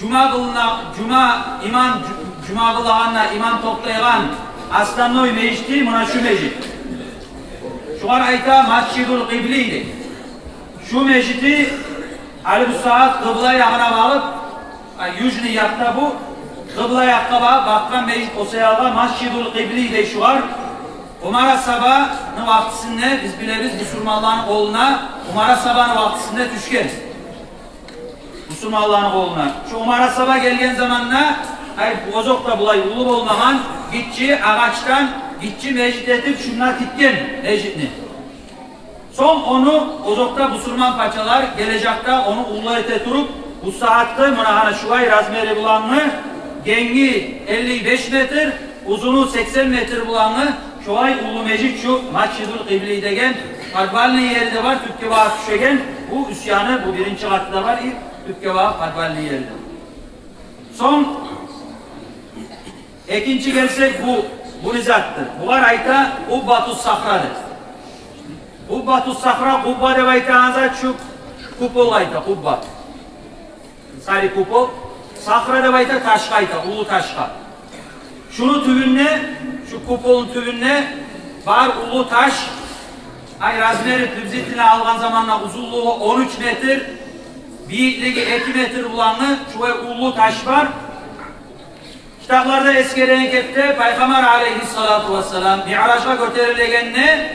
жума къылына, жума имам, жу-, жума къылагъанда имам токътайгъан основной межити муна шу межит. Шугъар айта Масжидул Къибли дей. Шу межити гьали бу сагьат къыбла ягъына багъып, а, южный якъда бу, къыбла якъгъа багъып бакъгъан межит, о саялгъа Масжидул Къибли дей шугъар. Умар асгьабаны вакътисинде, биз билебиз, бусурманланы къолуна Умар асгьабаны вакътисинде тюшген. Бусурманланы къолуна. Шу Умар асгьаба гелген заманда, ай, озокъда булай уллу болмагъан, гиччи агъачдан гиччи межит этип, шунда тикген межитни. Сонг ону озокъда бусурман пачалар гележекде ону уллу эте туруп, бу сагьатгъы, муна гьана шулай размери булангъы, генги элли беш метр, узуну сексен метр булангъы, шулай уллу межит шу Масжидул Къибли деген, подвальный ери де бар, тюпге багъып тюшеген, бу уьст яны, бу биринчи къаты да бар, и тюпге багъып подвальный ери де. Сонг экинчи гелсек, бу, бу не затдыр? Бугъар айта Къуббатус Сахра деп. Къуббатус Сахра, къубба деп айтагъан зат шу купол айта, къубба. Сари купол. Сахра деп айта ташгъа айта, уллу ташгъа. Шуну тюбюнде, шу куполну тюбюнде бар уллу таш, ай, размери приблизительно алгъан заманда узунлугъу он уьч метр, бийиклиги эки метр булангъы шулай уллу таш бар. Китапларда эсгереген кепде Пайхаммар алейгьиссалату вассалам миъражгъа гётерилегенде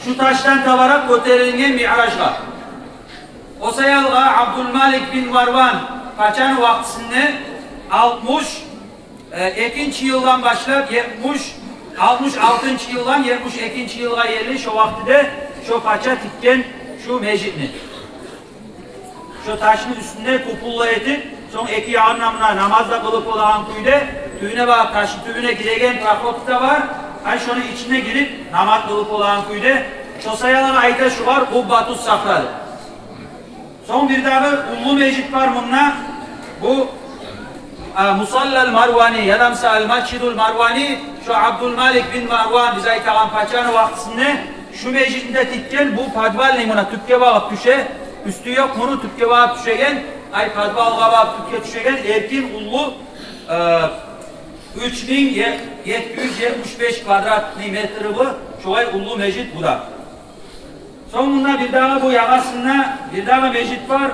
шу ташдан табаракъ гётерилинген миъражгъа. О саялгъа Абдулмалик бин Марван пачаны вакътисинде алтмыш, э, экинчи йылдан башлап етмиш, алтмыш алтынчы йылдан етмиш экинчи йылгъа ерли шо вакътиде шо пача тикген шу межитни. Шо ташны уьстюнде куполла этип, сонг эки ягъында муна намаз да къылып болагъан кюйде, тюбюне багъып, ташны тюбюне гиреген проход да бар, ай, шону ичине гирип намаз къылып болагъан кюйде, шо саялгъа айта шугъар Къуббатус Сахра деп. Сонг бир дагъы уллу межит бар мунда, бу, а, Мусаллал Марвани, ядамса Ал-Масжидул Марвани, шо Абдулмалик бин Марван, биз айтагъан пачаны вакътисинде, шу межитни де тикген, бу подвальный, муна тюпге багъып тюше, уьстю ёкъ муну, тюпге багъып тюшеген, ай, подвалгъа багъып тюпге тюшеген эркин уллу, э, уьч минг етти юз етмиш беш квадратный метри бу, шолай уллу межит бу да. Сонг мунда бир дагъы бу ягъасында бир дагъы межит бар,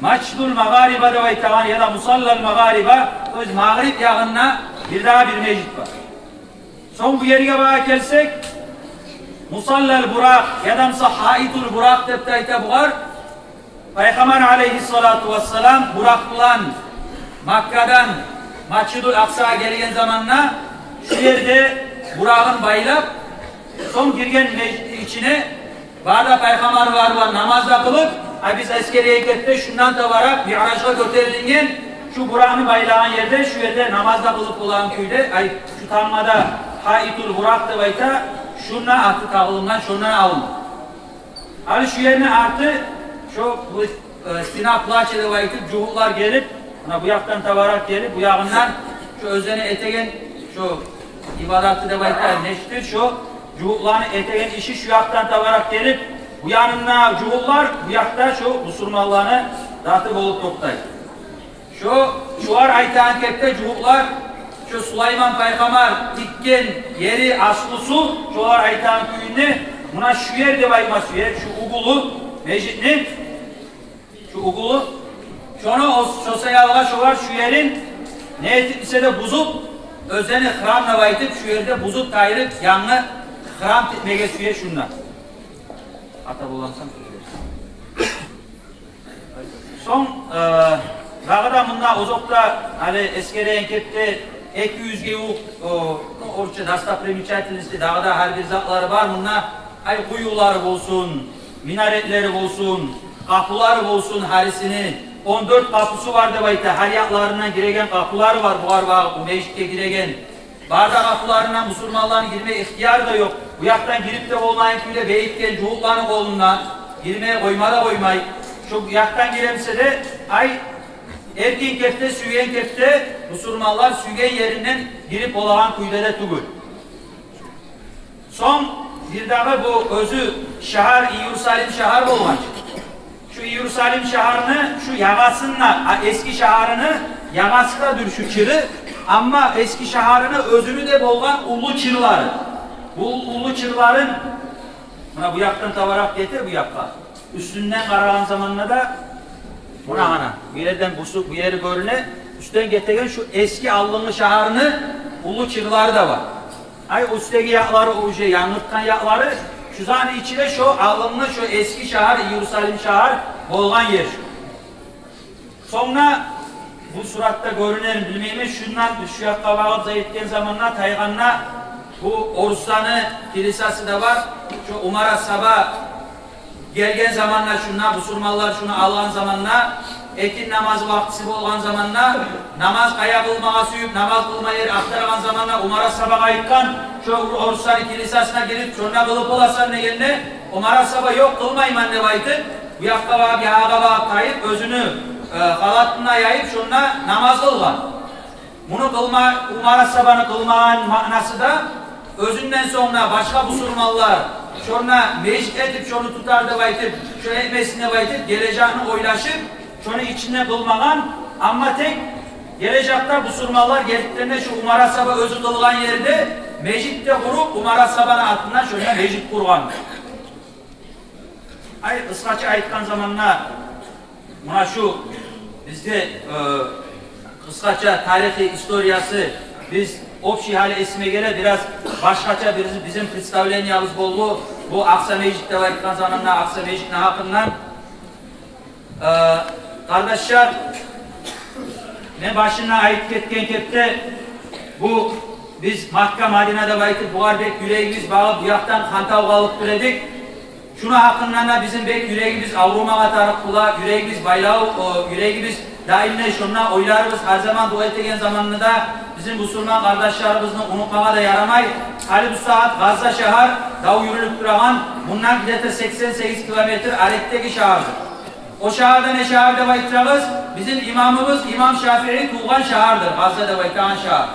Масжидул Магъариба деп айтагъан, яда Мусаллал Магъариба, то есть магъриб ягъында бир дагъы бир межит бар. Сонг бу ерге багъа гелсек, Мусаллал Буракъ, ядамса Гьаитул Буракъ деп де айта бугъар. Пайхаммар алейгьиссалату вассалам Буракъ булан Маккадан Масжидул Акъсагъа гелген заманда шу ерде Бурагъын байлап, сонг гирген межитни ичине, бары да пайхаммарлар булан намаз да къылып, а биз эсгереген кепде шундан табаракъ миъражгъа гётерилинген, шу Буракъны байлагъан ерде, шу ерде намаз да къылып болагъан кюйде, ай, шу тамгъа да Гьаитул Буракъ деп айта, шунда аты тагъылынгъан, шондан алынгъан. Гьали шу ерни арты, шо бу, э, стена плача деп айтып, жугьутлар гелип, муна бу якъдан табаракъ гелип, бу ягъындан шо оьзлени этеген, шо ибадаты деп айтайым, нечтир, шо жугьутланы этеген иши шу якъдан табаракъ гелип, бу янында жугьутлар, бу якъда шо бусурманланы заты болуп токътай. Шо, шолар айтагъан кепде жугьутлар, шо Сулайман пайхаммар тикген ери аслусу, шолар айтагъан кюйде, муна шу ер деп айтма сюе, шу угулу межитни, шу угулу. Шону о, шо саялгъа шолар шу ерин не этип эсе де бузуп, оьзлени храм деп айтып, шу ерде бузуп тайдырып, янгы храм тикмеге сюе шунда. Ата боламсан, сонг, э, дагъы да мунда озокъда, гьали эсгереген кепде, эки юзге ювукъ, о, ну, орусча достопримечательности, дагъы да гьар бир затлары бар мунда. Ай, къуюлары болсун, минаретлери болсун, къапулары болсун, гьарисини он дёрт къапусу бар деп айта, гьар якъларындан гиреген къапулары бар, бугъар багъып, бу межитге гиреген. Бары да къапуларындан бусурманланы гирме ихтияр да ёкъ. Бу якъдан гирип де болмайгъан кюйде бегитген жугьутланы къолунда, гирме къойма да къоймай. Шо якъдан гире эсе де, ай, эркин кепде, сюйген кепде, бусурманлар сюйген еринден гирип болагъан кюйде де тюгюл. Сонг бир дагъы бу оьзю шагьар, Иерусалим шагьар болгъан чы. Шу Иерусалим шагьарны шу ягъасында, а, эски шагьарыны ягъасы да дюр шу чыры, амма эски шагьарыны оьзюню де болгъан уллу чырлары. Бу уллу чырларын, муна бу якъдан табаракъ гете, бу якъгъа. Уьстюнден къарагъан заманда да, муна, ана, бу ерден бусу, бу ери гёрюне, уьстден гетеген шу эски алдынгъы шагьарны уллу чыгъылары да бар. Ай, уьстдеги якълары, уже янгыртгъан якълары, шу затны ичи де шу алдынгъы, шу эски шагьар, Иерусалим шагьар болгъан ер шу. Сонг да бу суратда гёрюнерми, билмеймен, шундан шу якъгъа багъып зат этген заманда, тайгъанда, бу орусланы килисасы да бар. Шу Умар асгьаба гелген заманда, шунда бусурманлар шуну алгъан заманда, экинни намаз вакътиси болгъан заманда, намаз къая къылмагъа сююп, намаз къылма ер ахтаргъан заманда Умар асгьабагъа айтгъан, шу орусланы килисасына гирип, шунда къылып боласан дегенде, Умар асгьаба, ёкъ, къылмайман деп айтып, бу якъгъа багъып, ягъагъа багъып тайып, оьзюню, э, халатын да яйып, шунда намаз къылгъан. Муну къылма-, Умар асгьабаны къылмагъан маънасы да, оьзюнден сонг да башгъа бусурманлар шунда межит этип, шуну тутар деп айтып, шу этмесин деп айтып, гележекни ойлашып, шуну ичинде къылмагъан, амма тек гележекде бусурманлар гелтгенде шу Умар асгьаба оьзю къылгъан ерде межит де къуруп, Умар асгьабаны атына шунда межит къургъан. Ай, къысгъача айтгъан заманда, муна шу бизде, э, къысгъача тарихи историясы, биз общий гьали эсиме геле, бираз башгъача биз, бизин представлениябыз болду. Бу Акъса межит деп айтгъан заманда, Акъса межитни гьакъындан. Э, къардашлар, мен башында айтып гетген кепде, бу биз Макка, Мадина деп айтып, бугъар бек юрегибиз багъып, бу якъдан къантав къалып тура эдик. Шуну гьакъындан да бизин бек юрегибиз аврумагъа тарыкъ бола, юрегибиз байлав, о, юрегибиз даимлей шунда, ойларыбыз гьар заман дуа этеген заманда да бизин бусурман къардашларыбызны унутмагъа да ярамай. Гьали бу сагьат Гъазза шагьар дав юрюлюп турагъан, мундан где-то сексен сегиз километр арекдеги шагьардыр. О шагьар да не шагьар деп айтсагъыз, бизин имамыбыз имам Шафии тувгъан шагьардыр, Гъазза деп айтагъан шагьар.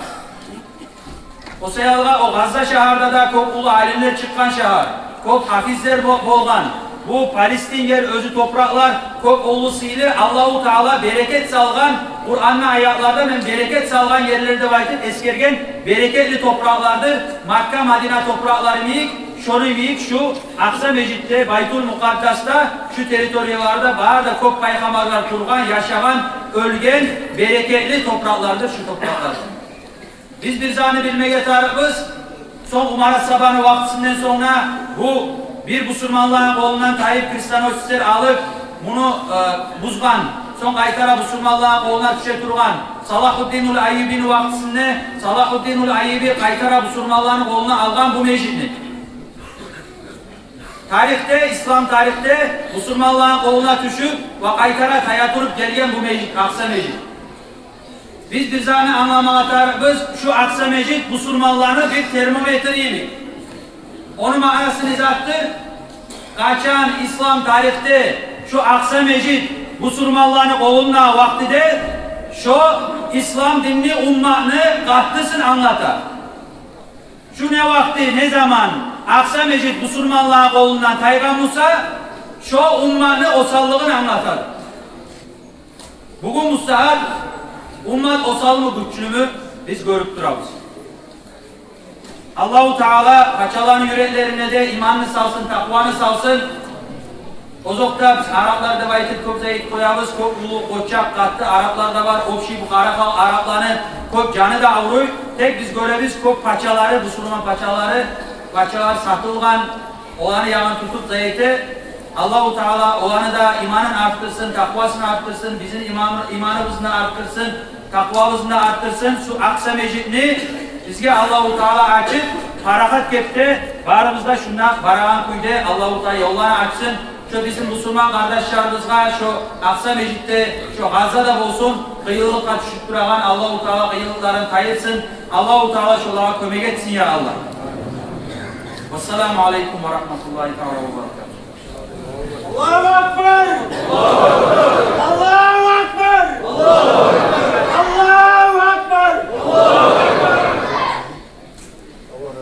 О саялгъа о Гъазза шагьарда да кёп уллу алимлер чыкъгъан шагьар, кёп гьафизлер бо-, болгъан. Бу Палестин ер, оьзю топуракълар кёп уллу сыйлы, Аллагьу Таала берекет салгъан, Къуранны аятларда «мен берекет салгъан ерлер» деп айтып эсгерген берекетли топуракълардыр. Макка, Мадина топуракълары йимик, шону йимик шу Акъса межитде, Байтул Мукъаддасда, шу территорияларда бары да кёп пайхаммарлар тургъан, яшагъан, оьлген берекетли топуракълардыр шу топуракълар. Биз бир затны билмеге тарыкъбыз. Сонг Умар асгьабаны вакътисинден сонг да бу бир бусурманланы къолундан тайып, крестоносецлер алып, муну, э, бузгъан. Сонг къайтара бусурманланы къолуна тюше тургъан. Салахуддинул Айюбини вакътисинде Салахуддинул Айюби къайтара бусурманланы къолуна алгъан бу межитни. Тарихде, ислам тарихде бусурманланы къолуна тюшюп ва къайтара тая туруп гелген бу межит, Акъса межит. Биз бир затны англамагъа тарыкъбыз, шу Акъса межит бусурманланы бир термометри йимик. Ону маънасы не затдыр? Къачан ислам тарихде шу Акъса межит бусурманланы къолунда вакътиде, шо ислам динни, умматны къаттысын англата. Шу не вакъти, не заман Акъса межит бусурманланы къолундан тайгъан буса, шо умматны осаллыгъын англатады. Бугюн бу сагьат уммат осалмы, гючлюмю, биз гёрюп турабыз. Аллагьу Таала пачаланы юреклерине де иманны салсын, такъваны салсын. Озокъда, биз араплар деп айтып кёп зат этип къоябыз, кёп уллу, къоччакъ, къатты араплар да бар, общий бу къара халкъ арапланы кёп жаны да авруй. Тек биз гёребиз, кёп пачалары, бусурман пачалары, пачалар сатылгъан, оланы ягъын тутуп зат эте. Аллагьу Таала оланы да иманын артдырсын, такъвасын артдырсын, бизин иман-, иманыбызны артдырсын, такъвабызны артдырсын. Шу Акъса межитни бизге Аллагьу Таала ачып, парахат кепде, барыбыз да шунда барагъан кюйде Аллагьу Таала ёлланы ачсын. Шо бизин бусурман къардашларыбызгъа, шо Акъса межитде, шо Гъаззада болсун, къыйынлыкъгъа тюшюп турагъан, Аллагьу Таала къыйынлыкъларын тайдырсын. Аллагьу Таала шолагъа кёмек этсин, я Аллагь. Вассаламу алейкум ва рагьматуллагьи таала ва баракатугь. Аллагьу акбар! Аллагьу акбар! Аллагьу акбар!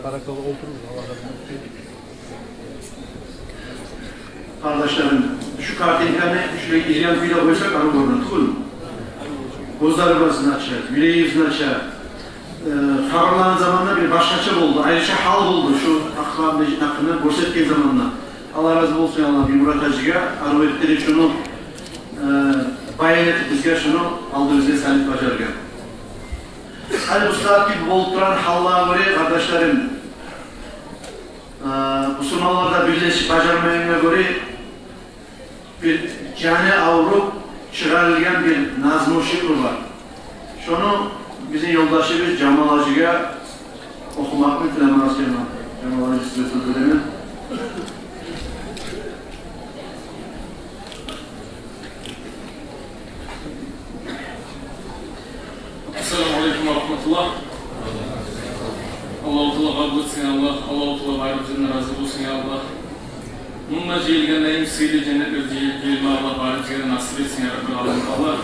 Баракалла, олтуругъуз, Аллагь разы болсун. Къардашларым, шу картинканы шулай ирян кюйде къойсакъ, арив гёрюне тюгюлмю? Гёзлерибизни ача, юрегибизни ача. Э, хабарлагъан заманда бир башгъача болду, айрыча гьал болду шу Акъса межит гьакъында гёрсетген заманда. Аллагь рази болсун, Аллагь, Биймурат гьажиге, арив этди шуну, э, баян этип бизге, шуну алдыбызгъа салып бажаргъан. Гьали бу сагьат гьали болуп турагъан гьаллагъа гёре, къардашларым, э, бусурманлар да бирлешип бажармайгъангъа гёре, бир жаны авруп чыгъарылгъан бир назму, шиъру бар. Шону бизин ёлдашыбыз Жамал гьажиге охумакъны тилемеге сюемен. Жамал гьажи, сизге сёз беремен. Ассаламу алейкум ва рагьматуллагь. Аллагьу Таала къабул этсин, я Аллагь. Аллагьу Таала барыбыздан рази болсун, я Аллагь. Мунда жыйылгъан дайым сыйлы женнетлерде жыйылма Аллагь барыбызгъа да насип этсин, я Раббил аламин, Аллагь.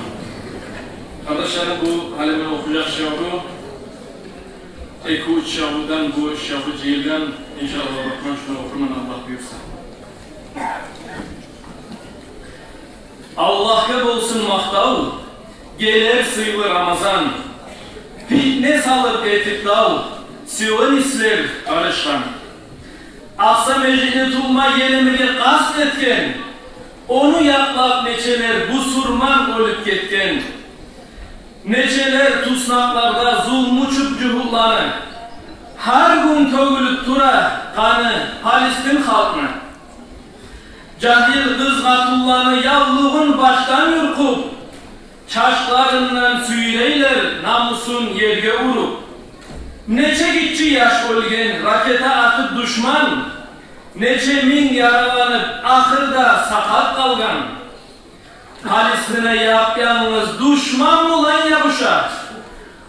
Къардашларым, бу гьали мен охужакъ шиъру, эки-уьч шиърдан бу шиъру жыйылгъан, иншааллагь, Рагьман, шуну охурман, Аллагь буюрса. Аллагьгъа болсун макътав, гелер сыйлы Рамазан. Питне салып этип дав, сёгюнюслер къарышгъан. Акъса межитни тувма гелмеге къаст этген, ону якълап нечелер бусурман оьлюп гетген. Нечелер туснакъларда зулмучу жугьутланы, гьар гюн тёгюлюп тура къаны Палестин халкъны. Жагьил къыз-къатынланы явлугъун башдан юлкъуп, чачларындан сюйрейлер намусун ерге уруп. Нече гиччи яш оьлген ракета атып душман, нече минг яраланып, ахырда сакъат къалгъан. Палестина яп-янгыз душман булан ябуша,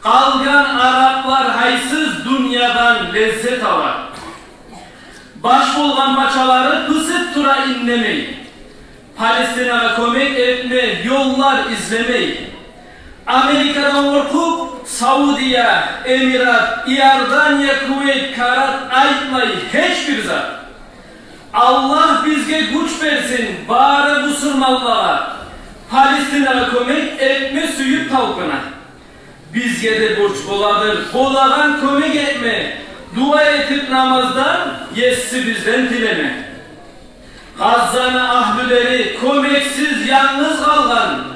къалгъан араплар гьайсыз дюньядан леззет ала. Баш болгъан пачалары пысып тура индемей, Палестинагъа кёмек этме ёллар излемей. Америкадан къоркъуп, Саудия, Эмират, Иордания, Кувейт, Катар айтмай гьеч бир зат. Аллагь бизге гюч берсин, бары бусурманлагъа, Палестинагъа кёмек этме сююп талпына. Бизге де борч боладыр болагъан кёмек этме, дуа этип намаздан Есибизден тилеме. Гъаззаны агьлюлери кёмексиз, янгыз къалгъан,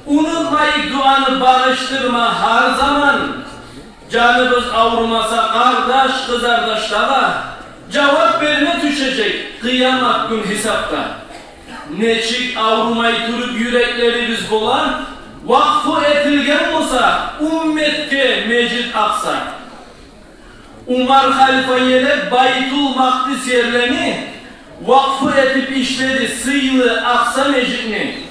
унутмайыкъ дуаны багъыштырма гьар заман. Жаныбыз аврумаса, къардаш-къызардашлагъа жавап берме тюшежек къыямат гюн гьисапгъа. Нечик аврумай туруп юреклерибиз бола, вакъфу этилген буса умметге межит Акъса. Умар халифа елеп Байтул Макъдис ерлени, вакъфу этип ишледи сыйлы Акъса межитни.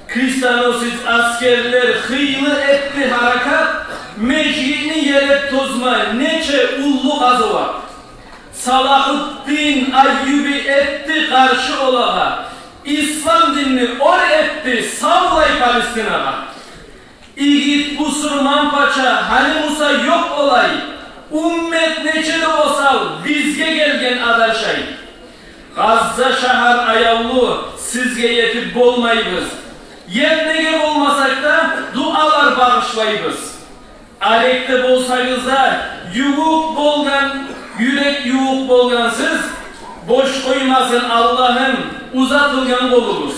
Крестоносец аскерлер хыйлы этди гьаракат, межитни елеп тозма нече уллу къазават. Салагьуддин Айюби этди къаршы олагъа, ислам динни оьр этди савлай Палестинагъа. Игит бусурман пача гьали буса ёкъ олай, уммет нече де осал, бизге гелген адаршай. Гъазза шагьар аявлу, сизге етип болмайбыз. Етмеге болмасакъ да, дуалар багъышлайбыз. Арекде болсагъыз да, ювукъ болгъан, юрек ювукъ болгъансыз, бош къоймасын Аллагьым узатылгъан къолугъуз.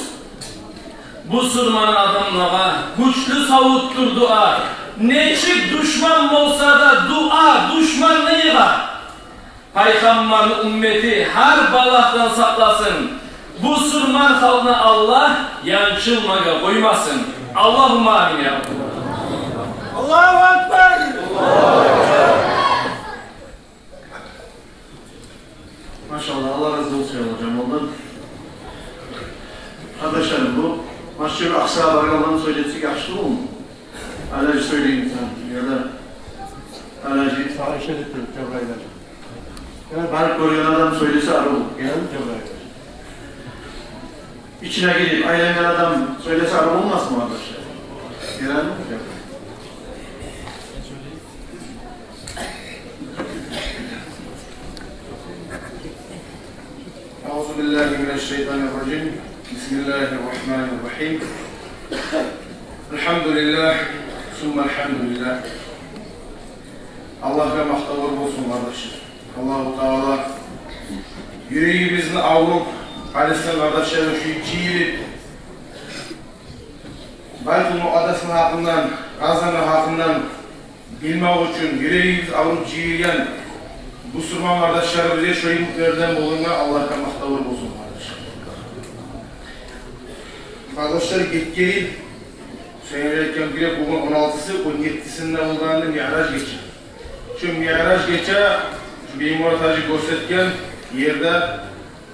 Бусурман адамлагъа гючлю савутдур дуа. Нечик душман болса да, дуа душманны йыгъа. Пайхаммарны уммети гьар балагьдан сакъласын. Бусурман халкъны Аллагь янчылмагъа къоймасын. Аллагьумма амин, я Рабб. Аллагьу акбар! Машаллагь, Аллагь рази болсун, я Аллагь, Жамалдан. Къардашларым, бу Масжидул Акъсагъа баргъанланы сёйлетсек яхшы болмаймы? Алажи сёйлейми сен, яда Алажи? Сагъа ишарат этди Жабраил гьажи. Яда барып гёрген адам сёйлесе арив болур. Гел, Жабраил гьажи. Ичине гирип айлангъан адам сёйлесе арив болмасмы, къардашлар? Гелеми? Гел. أعوذ بالله من الشيطان الرجيم. بسم الله الرحمن الرحيم. الحمد لله ثم الحمد لله. Аллагьгъа макътавлар болсун, къардашлар. Аллагьу Таала юрегибизни авруп, Алейгьиссалам, къардашларым, шу жыйылып, Байтул Мукъаддасны гьакъындан, Равзаны гьакъындан билмек учун, юрегибиз авруп жыйылгъан бусурман къардашларыбызгъа шо йимиклерден болгъангъа Аллагьгъа макътавлар болсун, къардашлар. Къардашлар, гетген йыл, сен айтгъан гире, бугюн он алтысы, он еттисинде болгъан эди Миъраж гече. Шо Миъраж гече, шо Биймурат гьажи гёрсетген ерде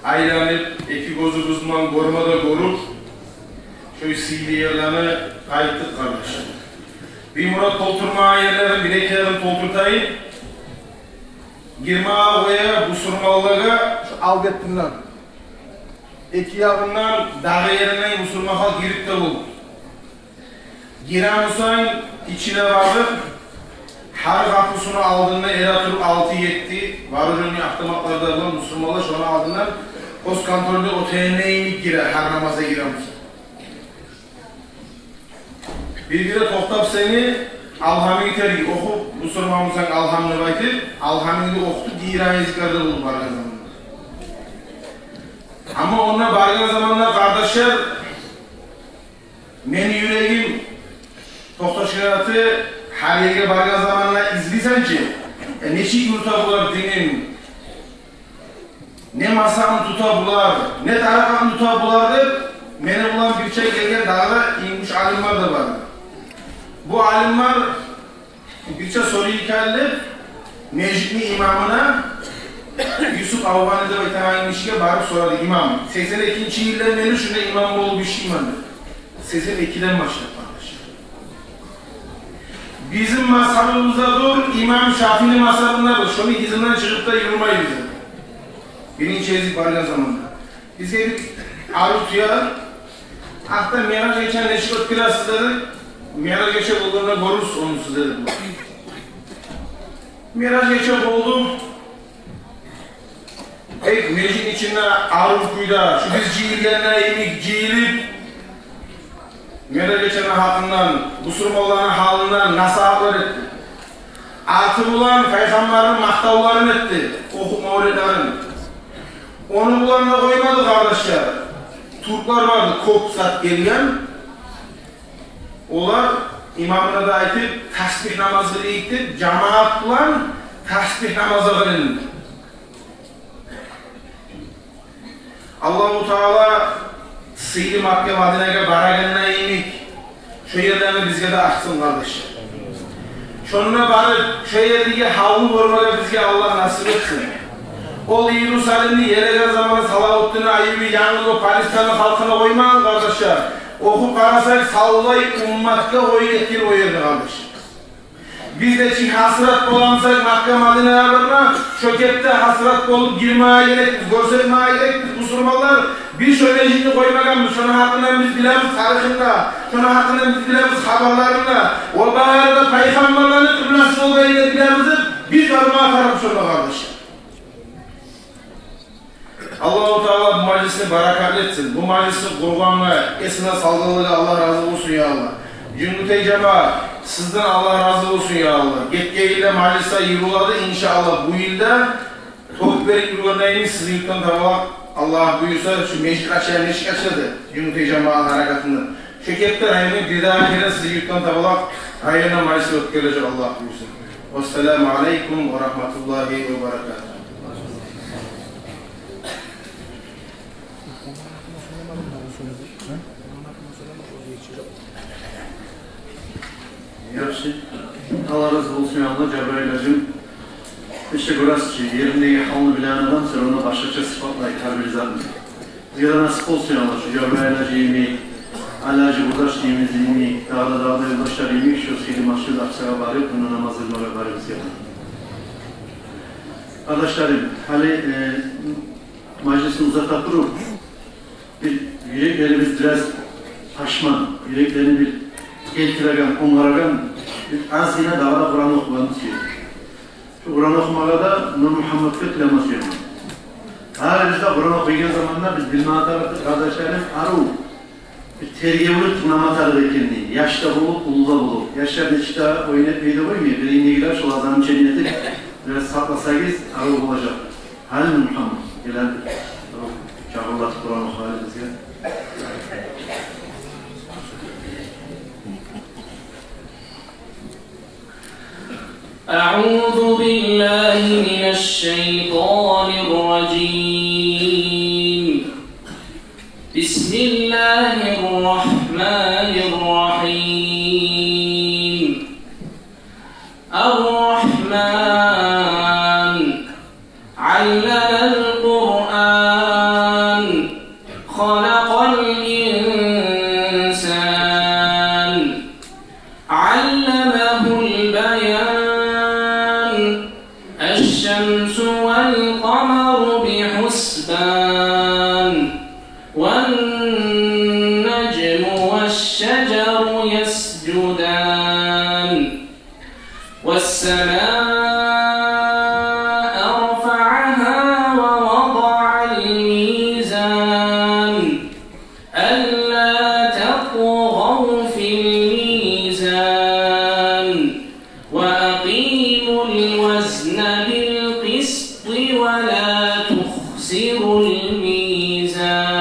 айланып, эки гёзюбюз булан гёрме де гёрюп, шо сыйлы ерлени къайтдыкъ, къардашлар. Биймурат толтурмагъан ерлерин бир-экилерин толтуртайым. Гирмеге къоя бусурманлагъа шо ал бетинден, эки ягъындан, дагъы еринден бусурман халкъ гирип де болду. Гире бусанг, ичине барып, гьар къапусуну алдында эретуруп алты-етти вооружённый автоматлар да булан бусурманлар шону алдындан постконтрольда оьтегенде йимик гире, гьар намазгъа гире бусанг. Бир-бирде токътап сени, Алгьамны терги охуп, бусурман бусанг Алгьамны айтып, Алгьамны охутуп, гире, зикру да болуп баргъан заманда. Амма онда баргъан заманда, къардашлар, мени юрегим токъташгъан эди, гьар ерге баргъан заманда излейсен чи, э, нечик юрюте булар динин, не мазгьабын тута булар, не тарикъатын тута булар деп, мени булан бирче гелген дагъы да ингуш алимлер де бар. Бу алимлер бирче сорай эдилер межитни имамына, Юсуп Авгъани деп айтагъан гишиге барып сорады: «Имам, сексен экинчи йылдан берли шунда имам болуп ишлеймен», — деп. Сексен экиден башлап, къардашлар. Бизин мазгьабыбызда дюр, имам Шафиини мазгьабында дюр, шону ызындан чыгъып да юрюмейбиз. Биринчи гезик баргъан заманда бизге бир арив тюе. Артда Миъраж гечени нечик оьтгересиз деди. Миъраж гече болгъанда гёрюрсюз ону сиз деди. Миъраж гече болду. Э, межитни ичинде арив кюйде, шу биз жыйылгъанда йимик жыйылып, Миъраж гечени гьакъындан, бусурманланы гьалындан насигьатлар этди. Арты булан Пайхаммарны макътавларын этди, охуп мавлетлерин. Ону булан да къоймады, къардашлар. Тюрклер барды, кёп зат гелген. Олар имамына да айтып, тасбигь намаз къылайыкъ деп, жамаат булан тасбигь намаз къылынды. Аллагьу Таала сыйлы Макка, Мадинагъа барагъанда йимик, шо ерлени бизге де ачсын, къардашлар. Шонда барып, шо ердеги гьалны гёрмеге бизге Аллагь насип этсин. Ол Иерусалимни елеген заманы Салавутдин Айюби янгыз о Палестинаны халкъына къоймагъан, къардашлар. Охуп къарасакъ, савлай умматгъа къоюп гетген о ерни, къардашлар. Биз де чи гьасирет боламысакъ Макка, Мадинагъа барма, шо кепде гьасирет болуп гирмеге герекбиз, гёрсетмеге герекбиз, бусурманлар, биз шо межитни къоймагъанбыз, шону гьакъындан биз билебиз тарихин де, шону гьакъындан биз билебиз хабарларын да. О бары да пайхаммарланы къыбласы болгъанын да билебиз деп, биз бармагъа тарыкъ шонда, къардашлар. Аллагьу Таала бу мажлисни баракатлы этсин. Бу мажлисни къургъангъа, эсине салгъанлагъа Аллагь рази болсун, я Аллагь. Жюнгютей жамаат, сизден Аллагь рази болсун, я Аллагь. Гетген йыл да мажлислер йыйылады, иншааллагь, бу йыл да тёп берип юрюгенлейин сизин юртдан таба, Аллагь буюрса, шу межит ача, нечик ачады, Жюнгютей жамаатны гьаракатында. Шо кепде районну бирдагъы керен сизин юртдан таба районда мажлис оьтгерилежек, Аллагь буюрса. Вассаламу алейкум ва рагьматуллагьи ва баракатугь. Яхшы. Аллагь рази болсун, я Аллагь, Жабраил гьажим. Иште гёресиз чи, ериндеги гьалны билеген адам всё равно башгъача сыпатлай гьар бир затны. Бизге де насип болсун, я Аллагь, шу Жабраил гьажи йимик, Али гьажи Бурдашны йимик, дагъы да, дагъы да ёлдашлар йимик, шу сыйлы масжиди Акъсагъа барып, мунда намаз къылмагъа барып, бизге де. Къардашларым, гьали, э, мажлисни узата туруп, бир юреклерибиз бираз пашман, юреклерин бир гелтиреген, онгарагъан, бир азгъына дагъы да Къуран охумагъа сюебиз. Шу Къуран охумагъа да Нурмугьамматгъа тилеме сюемен. Гьар биз де Къуран охуйгъан заманда биз билме тарыкъбыз, къардашларым, арив бир тергевлю тынглама тарыкъ экенни. Яш да болуп, уллу да болуп. Яшлар нечик де ойнап, бир де къоймай, бир инегилер шо азанны ченнетип, бираз сакъласагъыз, арив болажакъ. Гьали Нурмугьаммат, гел гьали. Чакъырлатып Къуран أعوذ بالله من الشيطان الرجيم. بسم الله الرحمن الرحيم. الرحمن. علم القرآن. خلق الإنسان. علمه البيان. الشمس والقمر بحسبان. والنجم والشجر يسجدان. والسماء رفعها ووضع الميزان. ألا تطغوا في الميزان. وأقيموا الوزن بالقسط ولا تخسروا الميزان.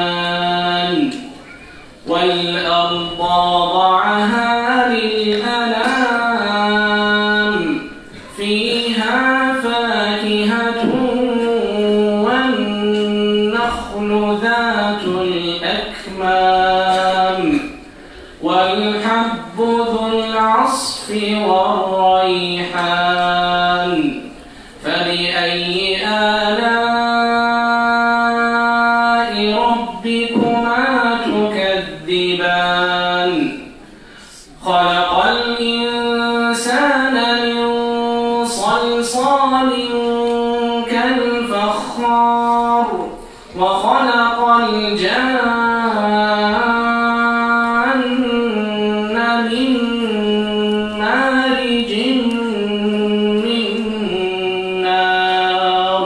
والأرض وضعها للأنام. فيها فاكهة والنخل ذات الأكمام. والحب ذو العصف والريحان. فبأي آلاء ربكما تكذبان. خلق الإنسان من صلصال كالفخار. وخلق الجان من مارج من نار.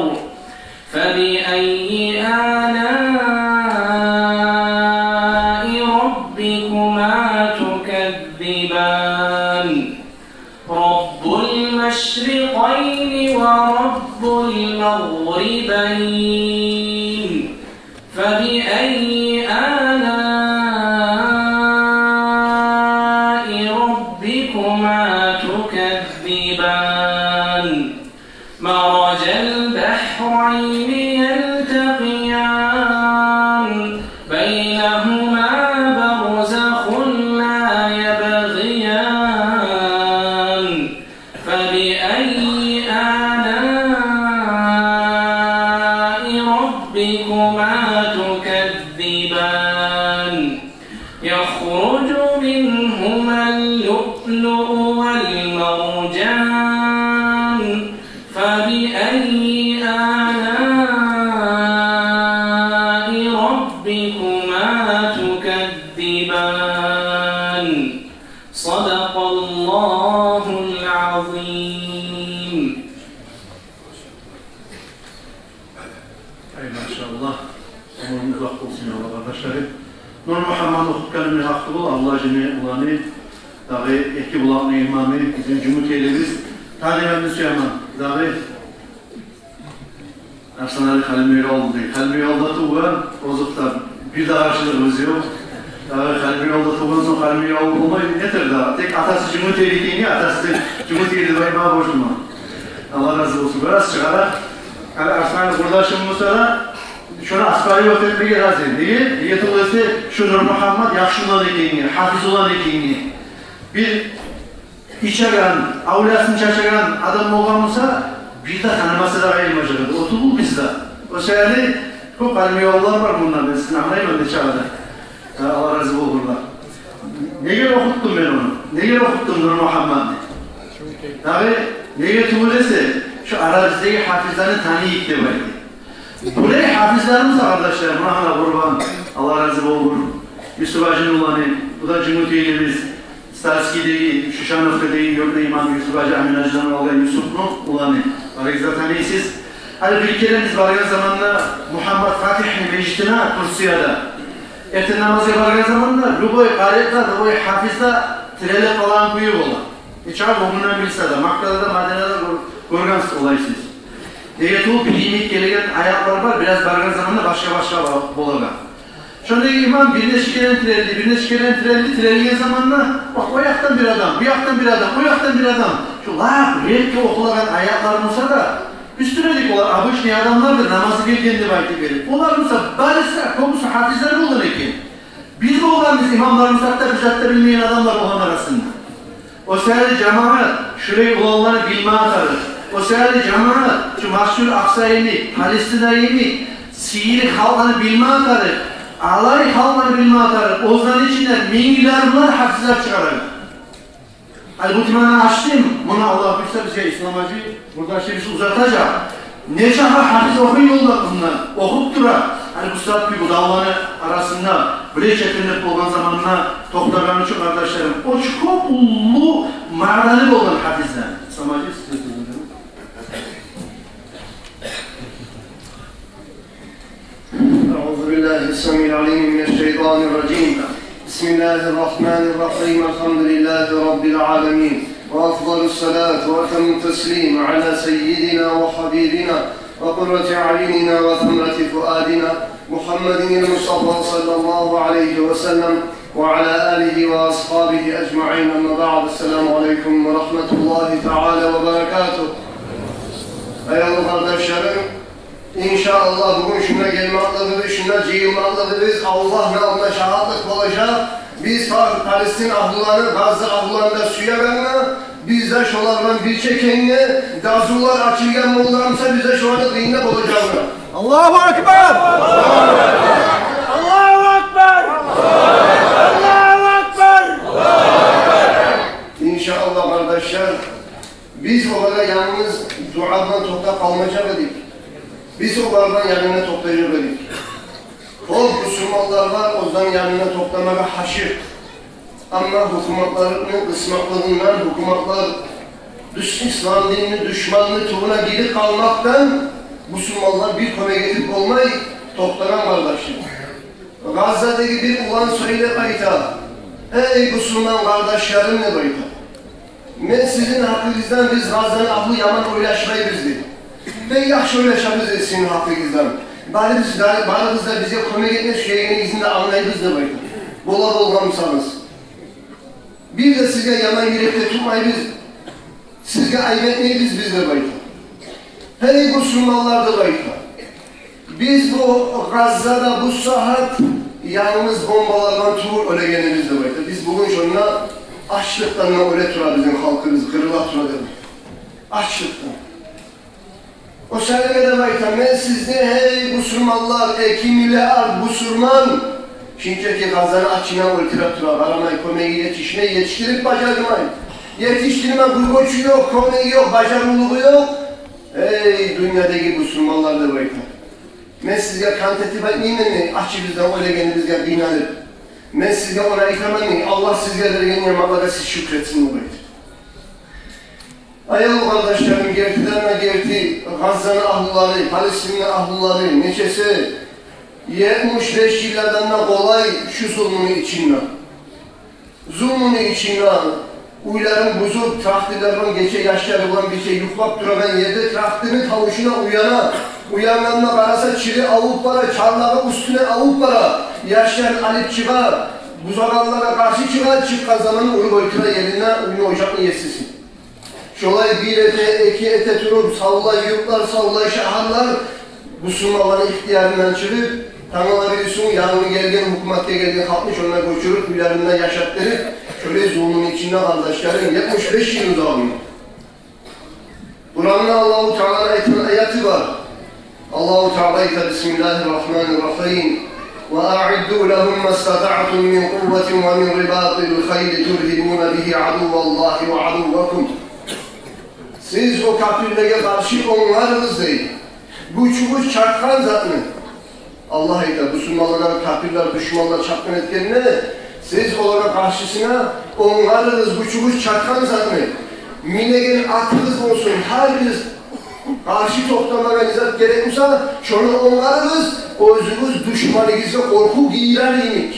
فبأي آلاء ربكما تكذبان. رب المشرقين ورب المغربين. فبأي آلاء ربكما تكذبان. مرج البحرين يلتقيان. بينهما برزخ لا يبغيان. فبأي آلاء ربكما تكذبان. يخرج منهما اللؤلؤ والمرجان. فبأي آلاء ربكما تكذبان. صدق الله العظيم. Ай, машаллагь. Оьмюрюгюз узакъ болсун, я Аллагь, къардашларым. Нурмугьаммат охутгъанны гьакъы тюгюл, Абдулла жыны уланы, дагъы эки булакъны имамы, бизин Жюнгютейлибиз. Тагъы мен сюемен, дагъы Арсланали Халимбекавулдан. Халимбекавулда тувгъан, озокъда, бир де къаршылыгъыбыз ёкъ. Дагъы Халимбекавулда тувгъан сонг Халимбекавул болмай, нетер дагъы? Тек атасы Жюнгютейли экенге, атасы Жюнгютейли деп айтмагъа борчлуман. Аллагь рази болсун. Бираз чыгъаракъ, гьали Арсланали къурдашым буса да, шону оспаривать этмеге рази. Неге? Неге тюгюл эсе, шу Нурмугьаммат яхшы улан экенге, гьафиз улан экенге. Бир ичеген, авлиясын чачагъан адам болгъан буса, бир де танымаса да къыйынлажыкъ эди. О тюгюл бизде. О саялы кёп Халимбекавуллар бар мунда, мен сизин англайман нечакъы да. Э, Аллагь рази болгъурлар. Неге охутдум мен ону? Неге охутдум Нурмугьамматны? Дагъы неге тюгюл эсе, шу арабыздагъы гьафизлени таныйыкъ деп айтды. Булай гьафизлерибиз, къардашлар, муна гьана Къурбан, Аллагь рази болгъур, Юсуп гьажини уланы, бу да Жюнгютейлибиз, Стальскийдеги, Шишановкадагъы ёртну имамы Юсуп гьажи, Амин гьажидан алгъан Юсупну уланы. Барыгъыз да таныйсыз. Гьали бир керен биз баргъан заманда Мугьаммат Фатигьни межитине Турцияда, эртен намазгъа баргъан заманда любой къаригъа, любой гьафизге тирелип къалагъан кюю бола. Нечакъы гёнгюнден билсе де, Маккада да, Мадинада да гёр-, гёргенсиз олай сиз. Неге тюгюл, бир йимик гелеген аякълар бар, бираз баргъан заманда башгъа-башгъа ба-, болагъан. Шонда имам бир нече керен тирелди, бир нече керен тирелди, тирелген заманда, бакъ, о якъдан бир адам, бу якъдан бир адам, о якъдан бир адам. Лап редко охулагъан аятлар буса да, уьстюне де олар обычный адамлардыр, намазы гелген деп айтып берип. Олар буса барысы, кёбюсю гьафизлер болгъан экен. Биз болгъанбыз имамлар буса да, бир зат да билмейген адамлар болгъан арасында. О саялы, жамагьат, шулай уланланы билме тарыкъ. О саялы, жамагьат, шу Масжидуль Акъса йимик, Палестина йимик, сыйлы халкъланы билме тарыкъ. Алай халкъланы билме тарыкъ. Оланы ичинде минглер булан гьафизлер чыгъарар. Гьали бу теманы ачдым. Муну, Аллагь буюрса, бизге Ислам-гьажи, къурдашыбыз, узатажакъ. Нече гьафиз охуй ёлда мунда, охуп тура. Гьали бу сагьат бир бу давланы арасында бир четинлик болгъан заманда токътагъаны учун, къардашларым, о чугъуп уллу маъналы болгъан гьафизлер. Ислам-гьажи, сиз де сёз. أعوذ بالله السميع العليم من الشيطان الرجيم. بسم الله الرحمن الرحيم. الحمد لله رب العالمين. وأفضل الصلاة وأتم التسليم على سيدنا وحبيبنا وقرة أعيننا وثمرة فؤادنا محمد المصطفى صلى الله عليه وسلم وعلى آله وأصحابه أجمعين. أما بعد. السلام عليكم ورحمة الله تعالى وبركاته. Аявлу къардашларым, иншааллагь, бугюн шунда гелмеклигибиз, шунда жыйылмакълыгъыбыз Аллагьны алдында шагьатлыкъ болажакъ. Биз Пал-, Палестин агьлуланы, Газза агьлуланы да сюегенге, биз де шолар булан бирче экенге, дазулар ачылгъан болгъан буса, биз де шоланы къырыйында болажакъбыз. Аллагьу акбар! Аллагьу акбар! Аллагьу акбар! Иншааллагь, къардашлар, биз олагъа янгыз дуа булан токътап къалмажакъ эдик. Биз оланы янында токътажакъ эдик. О бусурманлар бар, оланы янында токътамагъа гьашыкъ. Амма гьукуматланы къысмакълыгъындан, гьукуматлар дюз ислам динни душманны тюбюне гирип къалмакъдан бусурманлар бир кёмек этип болмай токътагъан, къардашлар. Газзадагъы бир улан сёйлеп айта: «Эй, бусурман къардашларым», — деп айта. «Мен сизин гьакъыгъыздан, биз Газзаны агьлу яман ойлашмайбыз», — дей. «Бек яхшы ойлашабыз», — дей, «сизин гьакъыгъыздан. Барыбыз, барыбыз да бизге кёмек этме сюегенигизни де англайбыз», — деп айта. «Бола болгъан бусагъыз. Бир де сизге яман юрек де тутмайбыз. Сизге айып этмейбиз биз», — деп айта. «Гьей, бусурманлар», — деп айта. «Биз бу Газзада бу сагьат янгыз бомбалар булан тюгюл оьлегенибиз, — деп айта. — Биз бугюн шонда ачлыкъдан да оьле тура бизин халкъыбыз, къырыла тура», — деп айта. Ачлыкъдан. О саялы деп айта, мен сизге, гьей бусурманлар, эки миллиард бусурман, шунчакъы Газзаны ачындан оьлтюрюп тура, къарамай, кёмеги етишмей, етишдирип бажармай. Етишдирме гюргючю ёкъ, кёмеги ёкъ, бажарывлугъу ёкъ. Гьей дюньядагъы бусурманлар, деп айта. Мен сизге кант этип айтмайманмы, ачыбыздан оьлегенибизге къыйналып? Мен сизге ону айтаманмы, Аллагь сизге берген ниъматлагъа сиз шюкюр этсин, деп айта. Аявлу къардашларым, гертиден де герти, Газзаны агьлулары, Палестинни агьлулары, нечеси етмиш беш йыллардан да къолай шу зулмуну ичинде. Зулмуну ичинде, уьйлерин бузуп, тракторлар булан гече яшлары булан бирче юхлап турагъан ерде тракторну тавушуна уяна. Уянгъанда къараса, чили авуп бара, чарлагъы уьстюне авуп бара. Яшларын алып чыгъа, бузагъанлагъа къаршы чыгъа, чыкъгъан заман уруп оьлтюре ерине, уьйню, ожакъны есисин. Шолай бир эте, эки эте туруп, савлай юртлар, савлай шагьарлар бусурманланы ихтиярындан чыгъып, тангала бирисин янгы гелген, гьукуматгъа гелген халкъны шонда гёчюрюп, уьйлеринде яшатдырып, шолай зулмуну ичинде, къардашларым, етмиш беш йыл узагъында. Къуранда Аллагьу Тааланы айтгъан аяты бар. Аллагьу Таала айта: بسم الله الرحمن الرحيم. وأعدوا لهم ما استطعتم من قوة ومن رباط الخيل ترهبون به عدو الله وعدوكم. Сиз о капирлеге къаршы онгарыгъыз, дей, гючюгюз чатгъан затны. Аллагь айта, бусурманлагъа капирлер, душманлар чапгъын этгенде, сиз оланы къаршысына онгарыгъыз гючюгюз чатгъан затны. Минеген атыгъыз болсун, гьар бир къаршы токътамагъа не зат герек буса, шону онгарыгъыз, оьзюгюз душманыгъызгъа къоркъув гийирер йимик.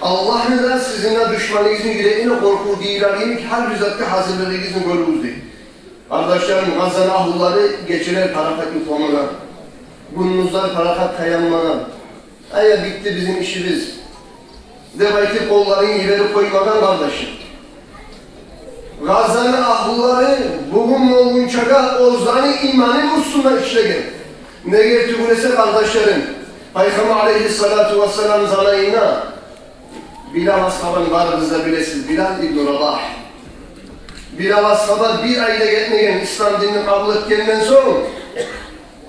Аллагьны да, сизин де душманыгъызны юрегине къоркъув гийирер йимик, гьар бир затгъа гьазирлигигизни гёрюгюз, дей. Къардашларым, Газзаны агьлулары гечелер парахат юхламагъан, гюндюзлер парахат таянмагъан. «Ая, битди бизин ишибиз», — деп айтып, къолларын йиберип къоймагъан, къардашлар. Гъаззаны агьлулары бугюн болгъунчагъа оьзлени иманын уьстюнде ишлеген. Неге тюгюл эсе, къардашларым, Пайхаммар алайгьиссалату вассалам заманында Билал асгьабаны барыгъыз да билесиз, Билал ибну Рабагь. Билал асгьаба бир ай да гетмеген ислам динни къабул этгенден сонг,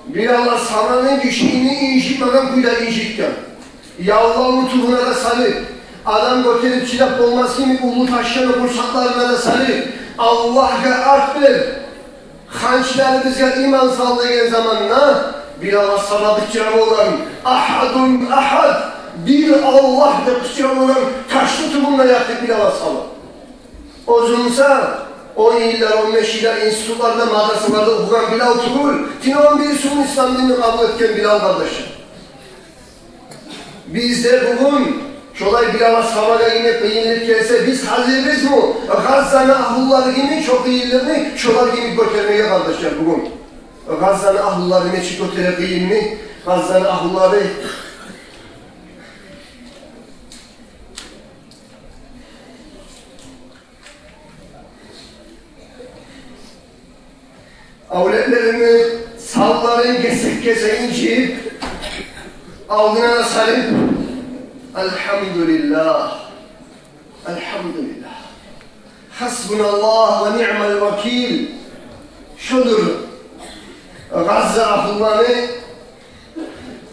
Билал асгьабаны гишини инжитмеген кюйде инжитген. Явлавну тюбюне де салып, адам гётерип чыдап болмас йимик уллу ташланы къурсакъларына да салып, Аллагьгъа ант бер, ханчларыбызгъа иман сал деген заманда, Билал асгьаба къычыра болгъан: «Агьадун агьад, бир Аллагь», — деп къычыра болгъан, ташны тюбюнде ятып Билал асгьаба. Оьзю буса он йыллар, он беш йыллар институтларда, мадрасаларда охугъан Билал тюгюл, тюню он бирисигюн ислам динни къабул этген Билал, къардашлар. Бизде бугюн шолай Билал асгьабагъа йимик къыйынлыкъ гелсе, биз гьазирбизми Гъаззаны агьлулары йимик шо къыйынлыкъны шолар йимик гётермеге, къардашлар, бугюн? Гъаззаны агьлулары нечик гётере къыйынны Гъаззаны агьлулары? Авлетлерини санларын гесек-гесегин жыйып, алдына да салып: «Альгьамдулиллагь, альгьамдулиллагь. Гьасбуналлагь ва ниъмал вакил». Шодур Гъазза агьлуланы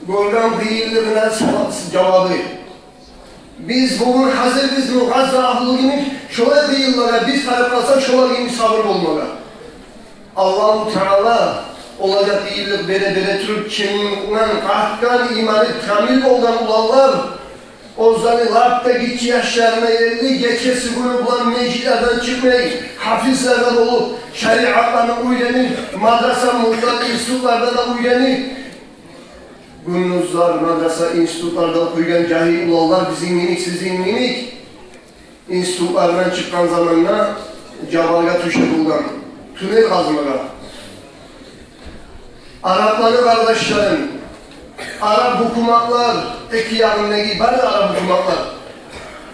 гёрген къыйынлыгъына жавабы. Биз бугюн гьазирбизми Гъазза агьлу йимик шолай къыйынлагъа, биз тарыкъ къалсакъ, шолар йимик сабур болмагъа? Аллагьу Таала олагъа къыйынлыкъ бере-бере туруп, чындан къатгъан, иманы камил болгъан уланлар, оьзлени лап да гиччи яшларына ерли, гечеси-гюню булан межитлерден чыкъмай, гьафизлер де болуп, шариатланы уьйренип, мадраса, муртат, институтларда да уьйренип, гюндюзлер мадраса, институтларда охуйгъан жагьил уланлар, бизин йимик, сизин йимик, институтлардан чыкъгъан заманда жабаргъа тюше болгъан, туннел къазмагъа. Арапланы, къардашларым, арап гьукуматлар, эки ягъындагъы бары арап гьукуматлар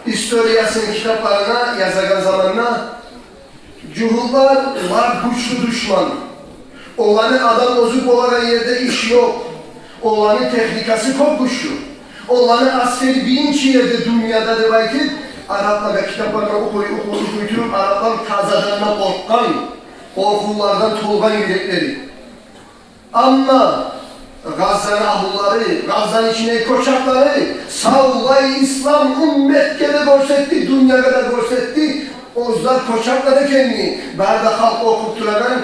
историясын китапларына язагъан заманда, жугьутлар лап гючлю душман. Оланы адам оьзю болагъан ерде иш ёкъ. Оланы техникасы кёп гючлю. Оланы аскери биринчи ерде дюньяда деп айтып, араплагъа китаплардан охуй, охуй, охуй туруп, араплар тазадан да къоркъгъан, къоркъувлардан толгъан юреклери. Амма Гъаззаны агьлулары, Гъаззаны ичиндеги къочакълары савлай ислам умметге де гёрсетди, дюньягъа да гёрсетди оьзлер къочакълар экенни. Бары да халкъ къоркъуп турагъан,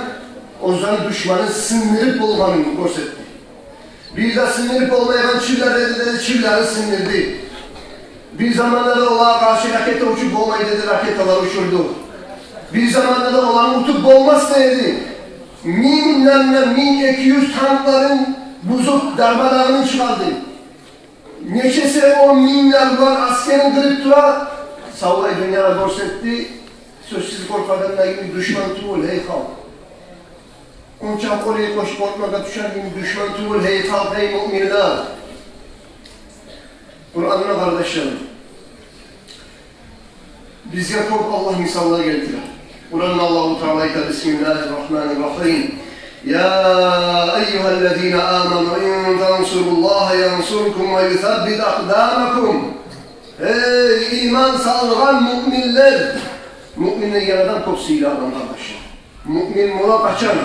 оьзлени душманын сындырып болгъанын гёрсетди. Бир де сындырып болмайгъан чырлар эди деди, чырларын сындырды. Бир заманда да олагъа къаршы ракета учуп болмай деди, ракеталар учурду. Бир заманда да оланы утуп болмас деди. Минглерин, минг эки юз танкларын бузуп, дармадагъынын чыгъарды. Нечесе он минглер булан аскерин къырып тура, савлай дюньягъа гёрсетди. Сёзсюз къоркъагъанда йимик душман тюгюл, гьей халкъ. Онча къолай къош къоркъмагъа тюшер йимик душман тюгюл, гьей халкъ, гьей муъминлер. Къуранда, къардашларым, бизге кёп Аллагь мисаллар гелтире. Къуранда Аллагьу Таала айта: «Бисмиллагьи ррагьмани ррагьим. Я айюгьаллазина аману ин тансуруллагьа янсуркум ва юсаббит акъдамакум». Гьей иман салгъан муъминлер! Муъмин деген адам кёп сыйлы адам, къардашлар. Муъмин бола къачан?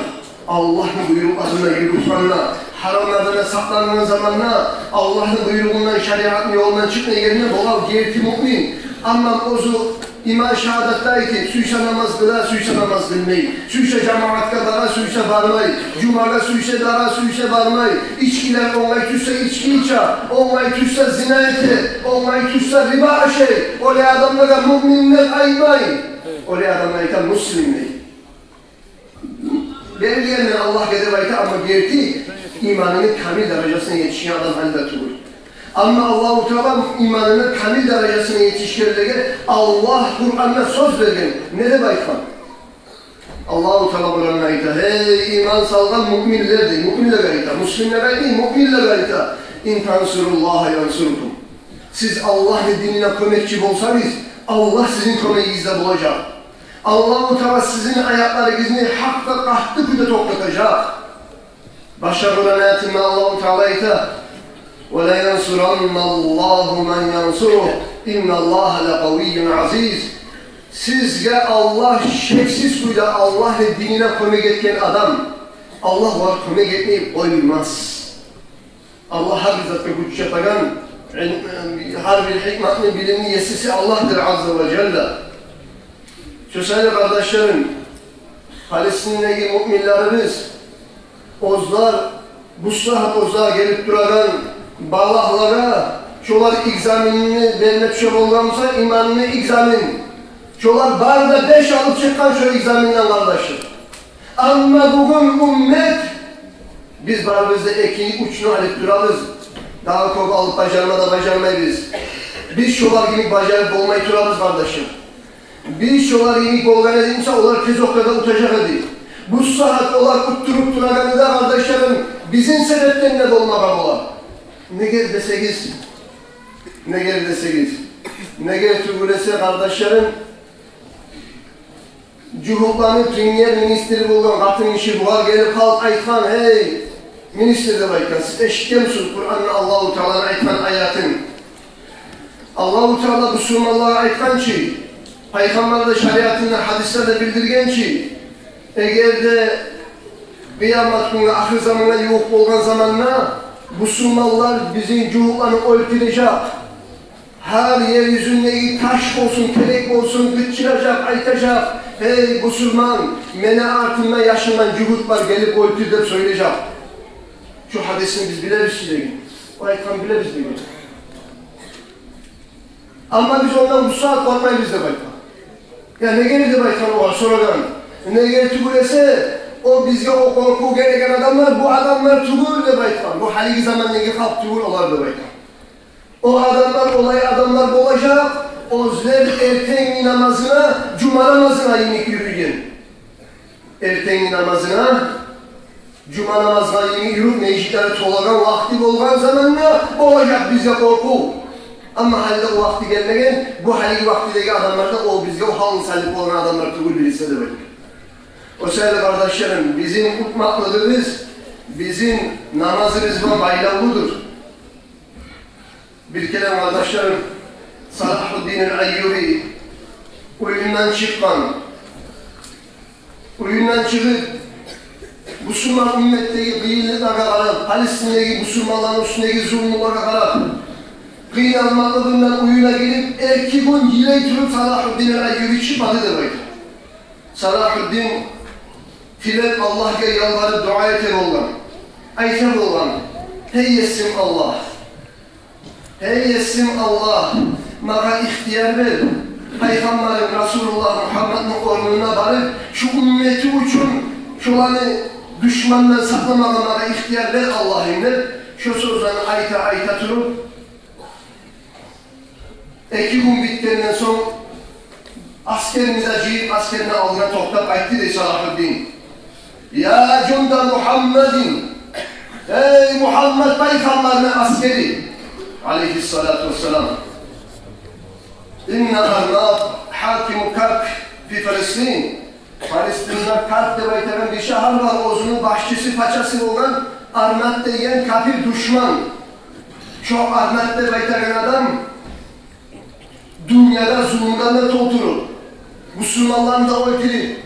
Аллагьны буйрукъларына юрюгенде, гьарамлардан сакълангъан заманда, Аллагьны буйругъундан, шариатны ёлундан чыкъмайгъанда бола герти муъмин. Амма оьзю иман шагьадатны айтып, сюйсе намаз къыла, сюйсе намаз къылмай, сюйсе жамаатгъа бара, сюйсе бармай, жумагъа сюйсе бара, сюйсе бармай, ичкилер онгай тюшсе ички иче, онгай тюшсе зина эте, онгай тюшсе риба ашай, олай адамлагъа муъмин деп айтмай. Олай адамгъа айта муслим дей. Берилгенлер Аллагьгъа деп айта, амма герти иманыны камил даражасына етишген адам гьали де тюгюл. Амма Аллагьу Таала иманыны камил даражасына етишгенлеге Аллагь Къуранда сёз берген. Не деп айтгъан? Аллагьу Таала Къуранда айта: «Гьей иман салгъан муъминлер», — дей. Муъминлеге айта. Муслимлеге айтмай, муъминлеге айта. «Ин тансуруллагьа янсуркум». Сиз Аллагьны динине кёмекчи болсагъыз, Аллагь сизин кёмегигизде болажакъ. Аллагьу Таала сизин аякъларыгъызны гьакъда къатты кюйде токътатажакъ. Башгъа Къуран аятында Аллагьу Таала айта: «Ва ла янсуранналлагьу ман янсуругь, инналлагьа ла къавийюн азиз». Сизге Аллагь, шексиз кюйде, Аллагьны динине кёмек этген адам, Аллагь огъар кёмек этмей къоймас. Аллагь гьар бир затгъа гюч чатагъан, гьар бир гьикматны, билимни есиси Аллагьдыр, азза ва жалла. Шо саялы, къардашларым, Палестиндеги муъминлерибиз, оьзлер, бу сагьат оьзлеге гелип турагъан балагьлагъа, шолар экзаменни берме тюше болгъан буса, иманны экзамен, шолар бары да беш алып чыкъгъан шо экзаменден, къардашлар. Амма бугюн уммат, биз барыбыз да эки-уьчню алып турабыз. Дагъы кёп алып бажарма да бажармайбыз. Биз шолар йимик бажарып болмай турабыз, къардашлар. Биз шолар йимик болгъан эдик буса, олар тез окъда да утажакъ эди. Бу сагьат олар уттуруп турагъаны да, къардашларым, бизин себепден де болмагъа бола. Неге десегиз, неге десегиз, неге тюгюл эсе, къардашларым, жугьутланы премьер-министри болгъан къатын гиши бугъар гелип халкъ айтгъан: «Гьей, министр, — деп айтгъан, — сиз эшитгенмисиз Къуранны Аллагьу Тааланы айтгъан аятын?» Аллагьу Таала бусурманлагъа айтгъан чы, Пайхаммар да шариатында, гьадислерде билдирген чы, эгер де къыямат гюнге, ахыр замангъа ювукъ болгъан заманда бусурманлар бизин жугьутланы оьлтюрежек, гьар ер юзюндеги таш болсун, терек болсун, къычыражакъ, айтажакъ: «Гьей, бусурман, мени артымда яшынгъан жугьут бар, гелип оьлтюр», — деп сёйлежек. Шо гьадисни биз билебиз чи деген. О айтгъанны билебиз деген. Амма биз ондан бу сагьат къоркъмайбыз деп айтгъан. Я неге деп айтгъан, огъар сорагъан. Неге тюгюл эсе, о бизге о къоркъув гелеген адамлар бу адамлар тюгюл деп айтгъан. Бу гьалиги замандагъы халкъ тюгюл олар деп айтгъан. О адамлар олай адамлар болажакъ, оьзлер эртенги намазына, жума намазына йимик юрюйген. Эртенги намазына, жума намазына йимик юрюп, межитлери толагъан вакъти болгъан заманда болажакъ бизге къоркъув. Амма гьали де о вакъти гелмеген, бу гьалиги вакътидеги адамлар да о бизге о гьалны салып болгъан адамлар тюгюл, билесиз деп айтгъан. О саялы, къардашларым, бизин утмакълыгъыбыз бизин намазыбыз булан байлавлудур. Бир керен, къардашларым, Салагьуддин аль-Айюби уьюнден чыкъгъан. Уьюнден чыгъып, бусурман умматдагъы къыйынлыкълагъа къарап, Палестиндеги бусурманланы уьстюндеги зулмулагъа къарап, къыйналмакълыгъындан уьюне гирип, эки гюн йылай туруп, Салагьуддин аль-Айюби чыкъмады деп айта. Салагьуддин тилеп, Аллагьгъа ялбарып дуа эте болгъан. Айта болгъан: «Гьей Есим Аллагь, гьей Есим Аллагь, магъа ихтияр бер. Пайхаммарым Расулуллагь Мугьаммадны орнуна барып, шу уммати учун, шоланы душмандан сакъламагъа магъа ихтияр бер, Аллагьым», — деп, шо сёзлени айта-айта туруп, эки гюн битгенден сонг, аскерин де жыйып, аскерини алдына токътап айтды дей Салагьуддин: «Я жунда Мугьаммадин, гьей Мугьаммад пайхаммарны аскери, алейгьиссалату вассалам, инна Арнаб гьакиму Карк фи Фалестин». Палестинде Карк деп айтагъан бир шагьар бар, оьзюню башчысы, пачасы болгъан Арнаб деген капир душман. Шо Арнаб деп айтагъан адам дюньяда зулмудан да толтуруп, бусурманланы да оьлтюрюп,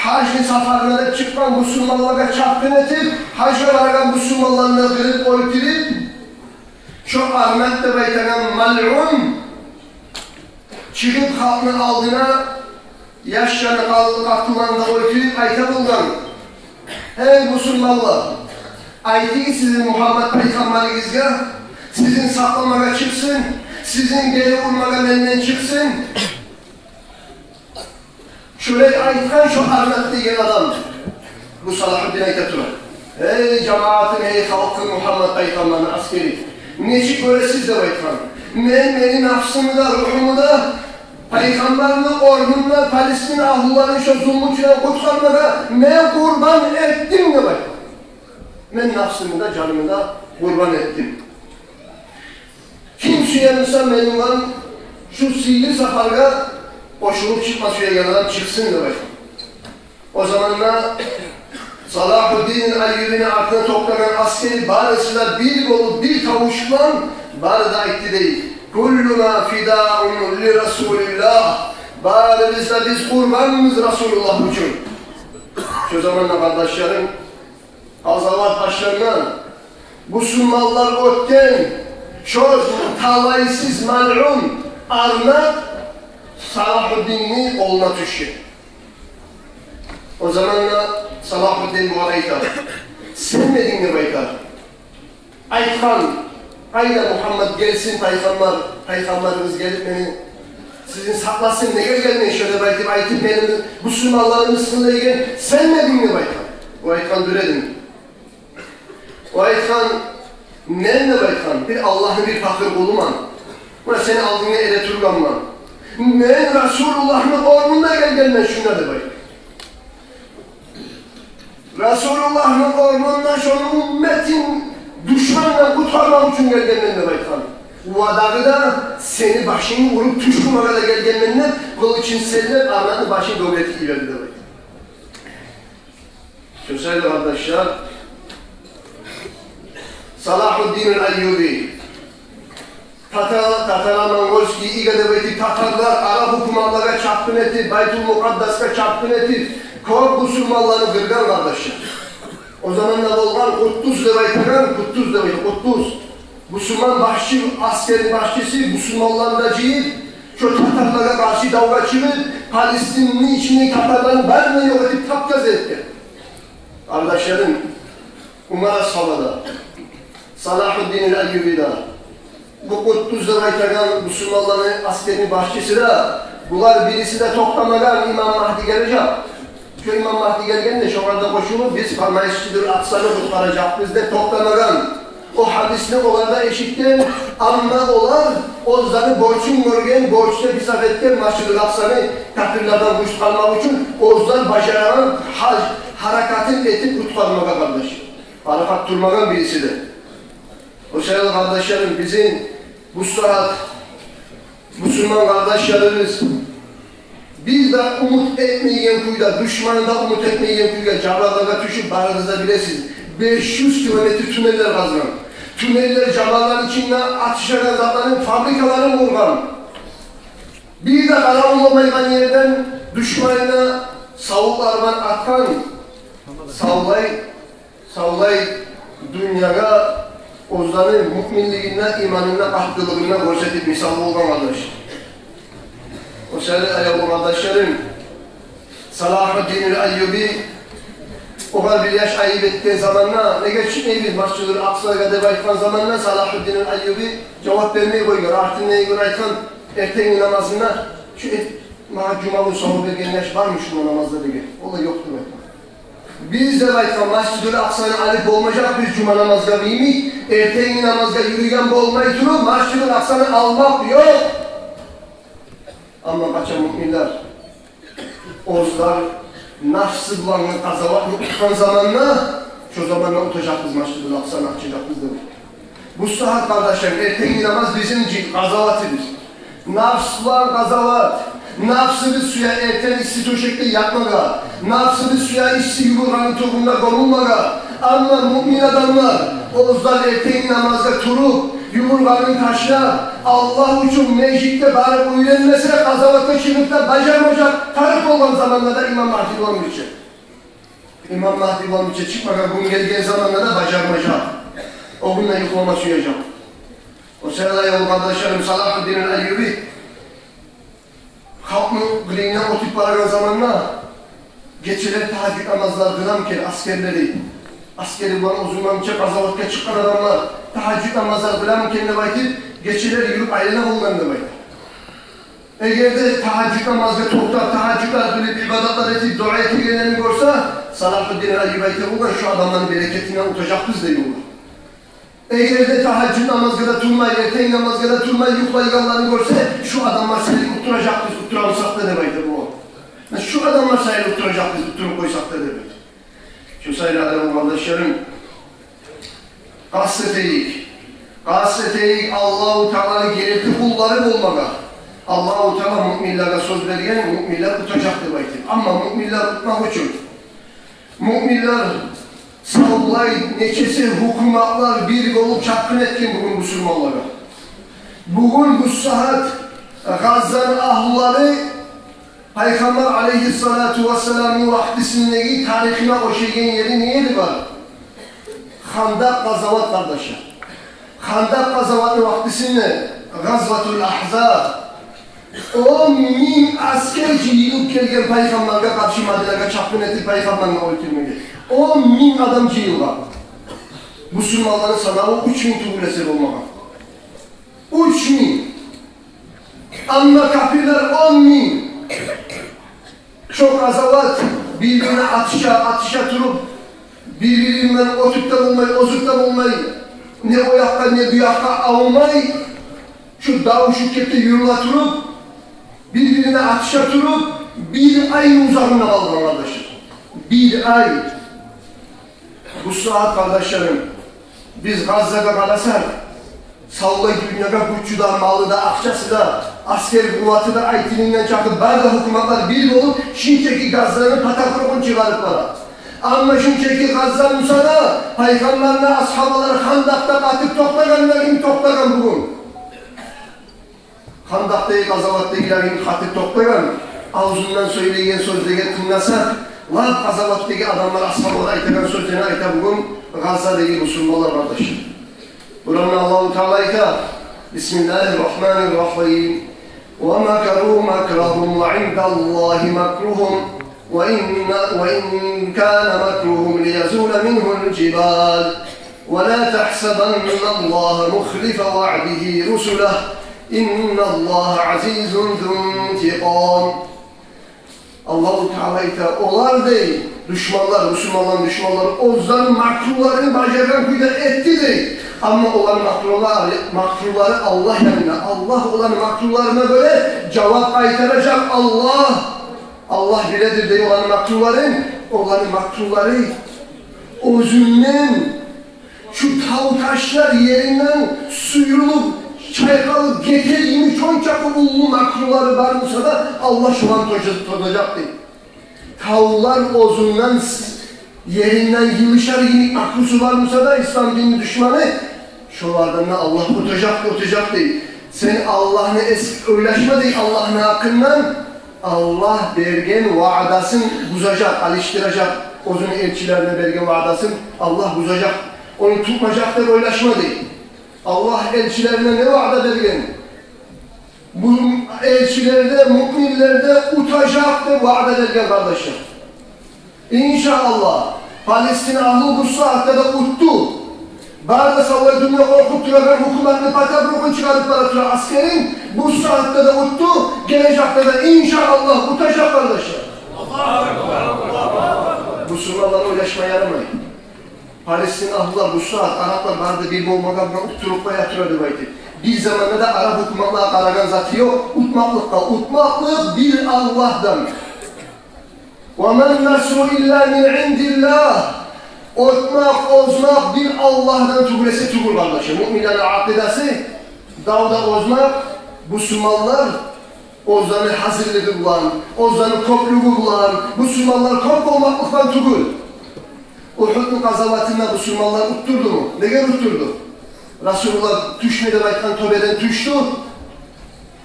гьажны сапарына деп чыкъгъан бусурманлагъа чапгъын этип, гьажгъа барагъан бусурманланы да къырып оьлтюрюп, шо Арнаб деп айтагъан малъун чыгъып халкъны алдына, яшланы, къа-, къатынланы да оьлтюрюп, айта болгъан: «Гьей бусурманлар, айтыгъыз сизин Мугьаммад пайхаммарыгъызгъа, сизин сакъламагъа чыкъсын, сизин гери урмагъа менден чыкъсын». Шолай айтгъан шо Арнаб деген адам. Бу Салагьуддин айта тура: «Гьей жамаатым, гьей халкъым, Мугьаммад пайхаммарны аскери, нечик гёресиз, — деп айтгъан, — мен мени напсымны да, ругьумну да пайхаммарны орнунда Палестин агьлуланы шо зулмусундан къутгъармагъа мен къурбан этдим, — деп айтгъан. — Мен напсымны да, жанымны да къурбан этдим. Ким сюе буса, мени булан шу сыйлы сапаргъа Къошулуп чыкъма сюеген адам чыкъсын деп айтгъан. О заманда Салагьуддин Айюбини артына токътагъан асгери барысы да бир болуп, бир тавуш булан бары да айтды дей: «Куллуна фидаун ли Расулиллагь». Барыбыз да биз къурбанбыз Расулуллагь учун. Шо заманда, къардашларым, къазават башлангъан, бусурманлар оьтген, шо талайсыз малъун арнап Салагьуддинни къолуна тюшген. О заманда Салагьуддин бугъар айта: «Сенмединг?» — деп айта. Айтгъан: «Къайда Мугьаммат, гелсин пайхаммар, пайхаммарыгъыз гелип мени сизин сакъласын, неге гелмей шо?» — деп айтып, айтып, мени бусурманларымны сынлайгъан, «Сенмединг?» — деп айтгъан. О айтгъан: «Дюр эдим». О айтгъан: «Мен, — деп айтгъан, — бир Аллагьны бир пакъыр къулуман. Муна сени алдынгда эретургъанман. Мен Расулуллагьны орнунда гелгенмен шунда», — деп айтгъан. «Расулуллагьны орнунда шону умметин душмандан къутгъармакъ учун гелгенмен», — деп айтгъан. «Ва дагъы да сени башынгны уруп тюш къурмагъа да гелгенмен», — деп, къылычын сенлеп, арнатны башын дёгерти йиберди деп айтгъан. Шо саялы, къардашлар, Салагьуддин аль-Айюби, татар, татаро-монгольский ига деп айтып, татарлар араб гьукуматлагъа чапгъын этип, Байтул Мукъаддасгъа чапгъын этип, кёп бусурманланы къыргъан, къардашлар. О заманда болгъан Къутдус деп айтагъан, Къутдус деп айтагъан, Къутдус. Бусурман башчы, асгерни башчысы, бусурманланы да жыйып, шо татарлагъа къаршы давгъа чыгъып, Палестинни ичиндеги татарланы барын да ёкъ этип, тап-таза этген. Къардашларым, Умар асгьаба да, Салагьуддин аль-Айюби де, бу Къутдус деп айтагъан бусурманланы асгерни башчысы да, булар бириси де токътамагъан, Имам Магьди гележек. Шо Имам Магьди гелгенде, шогъар да къошулуп, биз Масжидуль Акъсаны къутгъаражакъбыз деп токътамагъан. О гьадисни олар да эшитген, амма олар оьзлени борчун гёрген, борч деп гьисап этген Масжидуль Акъсаны капирлерден къутгъармакъ учун оьзлер бажарагъан гьаж-, гьаракатын этип къутгъармагъа, къардаш. Парахат турмагъан бириси де. О саялы, къардашларым, бизин бу сагьат бусурман къардашларыбыз бир де умут этмейген кюйде, душманы да умут этмейген кюйде жабарлагъа тюшюп, барыгъыз да билесиз, беш юз километр туннеллер къазгъан. Туннеллер, жабарланы ичинде атышагъан затланы фабрикаларын къургъан. Бир де къаравулламайгъан ерден душманына савутлар булан атгъан. Савлай Савлай дюньягъа оьзлени муъминлигин де, иманын да, къаттылыгъын да гёрсетип мисал болгъан, къардаш. О саялы, аявлу къардашларым, Салагьуддин аль-Айюби, огъар бир яш айып этген заманда, неге чыкъмайбыз Масжидуль Акъсагъа деп айтгъан заманда, Салагьуддин аль-Айюби жавап бермей къойгъан, артындан гюн айтгъан, эртенги намазында, шу эт-, магъа жума гюн савгъат берген яш бармы шунда намазда деген. Олай ёкъ деп айтгъан. Биз деп айтгъан, Масжидуль Акъсаны алып болмажакъбыз жума намазгъа йимик, эртенги намазгъа юрюген болмай туруп, Масжидуль Акъсаны алмакъ ёкъ. Амма къачан муъминлер оьзлер нафсы булангъы къазаватны утгъан заманда, шо заманда утажакъбыз Масжидуль Акъсаны, ачажакъбыз деп. Бу сагьат, къардашлар, эртенги намаз бизин жи-, къазаватыбыз. Нафс булан къазават. Нафсыбыз сюе эртен исси тёшекде ятмагъа. Нафсыбыз сюе исси ювургъанны тюбюнде гёмюлмеге. Амма муъмин адамлар, оьзлер эртенги намазгъа туруп, ювургъанын ташлап, Аллагь учун межитге барып уьйренмесе, къазаватгъа чыгъып да бажармажакъ, тарыкъ болгъан заманда да Имам Магьди болгъунча. Имам Магьди болгъунча, чыкъмагъа гюн гелген заманда да бажармажакъ. О гюн де юхлама сюежек. О саялы, аявлу къардашларым, Салагьуддин аль-Айюби халкъны къырыйындан оьтюп барагъан заманда гечелер тагьажжуд намазлар къыламы экен асгерлери, асгери булан узунланча къазаватгъа чыкъгъан адамлар тагьажжуд намазлар къыламы экен деп айтып, гечелер юрюп айлана болгъан деп айта. Эгер де тагьажжуд намазгъа токътап, тагьажжудлар къылып, ибадатлар этип, дуа этегенлерин гёрсе, Салагьуддин аль-Айюби айта болгъан: «Шу адамланы берекетинден утажакъбыз», — дей болгъан. Эгер де тагьажжуд намазгъа да турмай, эртен намазгъа да турмай юхлайгъанларын гёрсе, «Шу адамлар саялы утдуражакъбыз, утдура къойсакъ да», — деп айта болгъан. «Шу адамлар саялы утдуражакъбыз, утдуруп къойсакъ да», — деп айта. Шо саялы, аявлу къардашларым, къаст этейик. Къаст этейик Аллагьу Тааланы герти къуллары болмагъа. Аллагьу Таала муъминлеге сёз берген, муъминлер утажакъ деп айтып. Амма муъминлер утмакъ учун, муъминлер савлай нечесе гьукуматлар бир болуп чапгъын этген бугюн бусурманлагъа. Бугюн бу сагьат Гъаззаны агьлулары Пайхаммар алейгьиссалату вассаламны вакътисиндеги тарихине ошайгъан ери не ери бар? Хандакъ къазават, къардашлар. Хандакъ къазаватны вакътисинде, Гъазватул Агьзаб, он минг аскер жыйылып гелген Пайхаммаргъа къаршы, Мадинагъа чапгъын этип, Пайхаммарны оьлтюрмеге. Он минг адам жыйылгъан. Бусурманланы санаву уьч минг тюгюл эсе болмагъан. Уьч минг. Амма капирлер он минг. Шо къазават, бир-бирине атыша, атыша туруп, бир-биринден оьтюп де болмай, озуп да болмай, не о якъгъа, не бу якъгъа авмай, шу дав шу кепде юрюле туруп, бир-бирине атыша туруп, бир ай узагъында къалгъан, къардашлар. Бир ай. Бу сагьат, къардашларым, биз Гъаззагъа къарасакъ, савлай дюньягъа гючю де, малы да, акъчасы да, аскер къуваты да, айтылгъан чакъы бары да гьукуматлар бир болуп, шунчакъы Гъаззаны патапрогъун чыгъарып бара. Амма шунчакъы Гъазза буса да, Пайхаммарны асгьабалары Хандакъда къатып токътагъан да, ким токътагъан бугюн? Хандакъдагъы къазаватдагъылар йимик къатып токътагъан, авзундан сёйлейген сёзлеге тынгласакъ, лап къазаватдагъы адамлар, асгьабалар айтагъан сёзлени айта бугюн Гъаззадагъы бусурманлар, къардашлар. Къуранда Аллагьу Таала айта: بسم الله الرحمن الرحيم. ومكروا مكرهم وعند الله مكرهم وإن، وإن كان مكرهم ليزول منه الجبال ولا تحسبن الله مخلف وعده رسله إن الله عزيز ذو انتقام. Аллагьу Таала айта: олар, дей, душманлар, бусурманланы душманлары оьзлени макруларын бажаргъан кюйде этди, дей. Амма оланы макрулары, макрулары Аллагь янында. Аллагь оланы макруларына гёре жавап къайтаражакъ. Аллагь Аллагь биледир, дей, оланы макруларын, оланы макрулары оьзюнден шу тав ташлар еринден сюйрюлюп, чайкъалып гетер йимик, шончакъы уллу макрулары бар буса да, Аллагь шоланы тожа-, тожажакъ, дей. Тавлар оьзюнден с-, еринден йылышар йимик макрусу бар буса да, ислам динни душманы, шолардан да Аллагь утажакъ, утажакъ, дей. Сен Аллагьны эс-, ойлашма, дей, Аллагьны гьакъындан. Аллагь берген ваъдасын бузажакъ, алышдыражакъ. Оьзюню элчилерине берген ваъдасын Аллагь бузажакъ, ону тутмажакъ деп ойлашма, дей. Аллагь элчилерине не ваъда берген? Бу элчилер де, муъминлер де утажакъ деп ваъда берген, къардашлар. Иншааллагь, Палестин агьлу бу сагьатда да утду. Бары да савлай дюнья къоркъуп турагъан гьукуматны патапрогъун чыгъарып бара турагъан аскерин бу сагьатда да утду, гележекде де, иншааллагь, утажакъ, къардашлар. Бусурманлар ойлашма ярамай. Палестин агьлулар бу сагьат, араплар бары да бир болмагъа булан уттуруп къоя тура деп айтып. Бир заманда да арап гьукуматлагъа къарагъан заты ёкъ. Утмакълыкъгъа, утмакълыкъ бир Аллагьдан. وما النصر إلا من عند الله. Утмакъ, озмакъ бир Аллагьдан тюгюл эсе тюгюл, къардашлар. Муъминлени акъидасы, давда озмакъ, бусурманлар оьзлени гьазирлиги булан, оьзлени кёплюгю булан, бусурманлар кёп болмакълыкъдан тюгюл. Угьудну къазаватында бусурманлар уттурдуму? Неге уттурду? Расулуллагь тюшме деп айтгъан тёбеден тюшдю.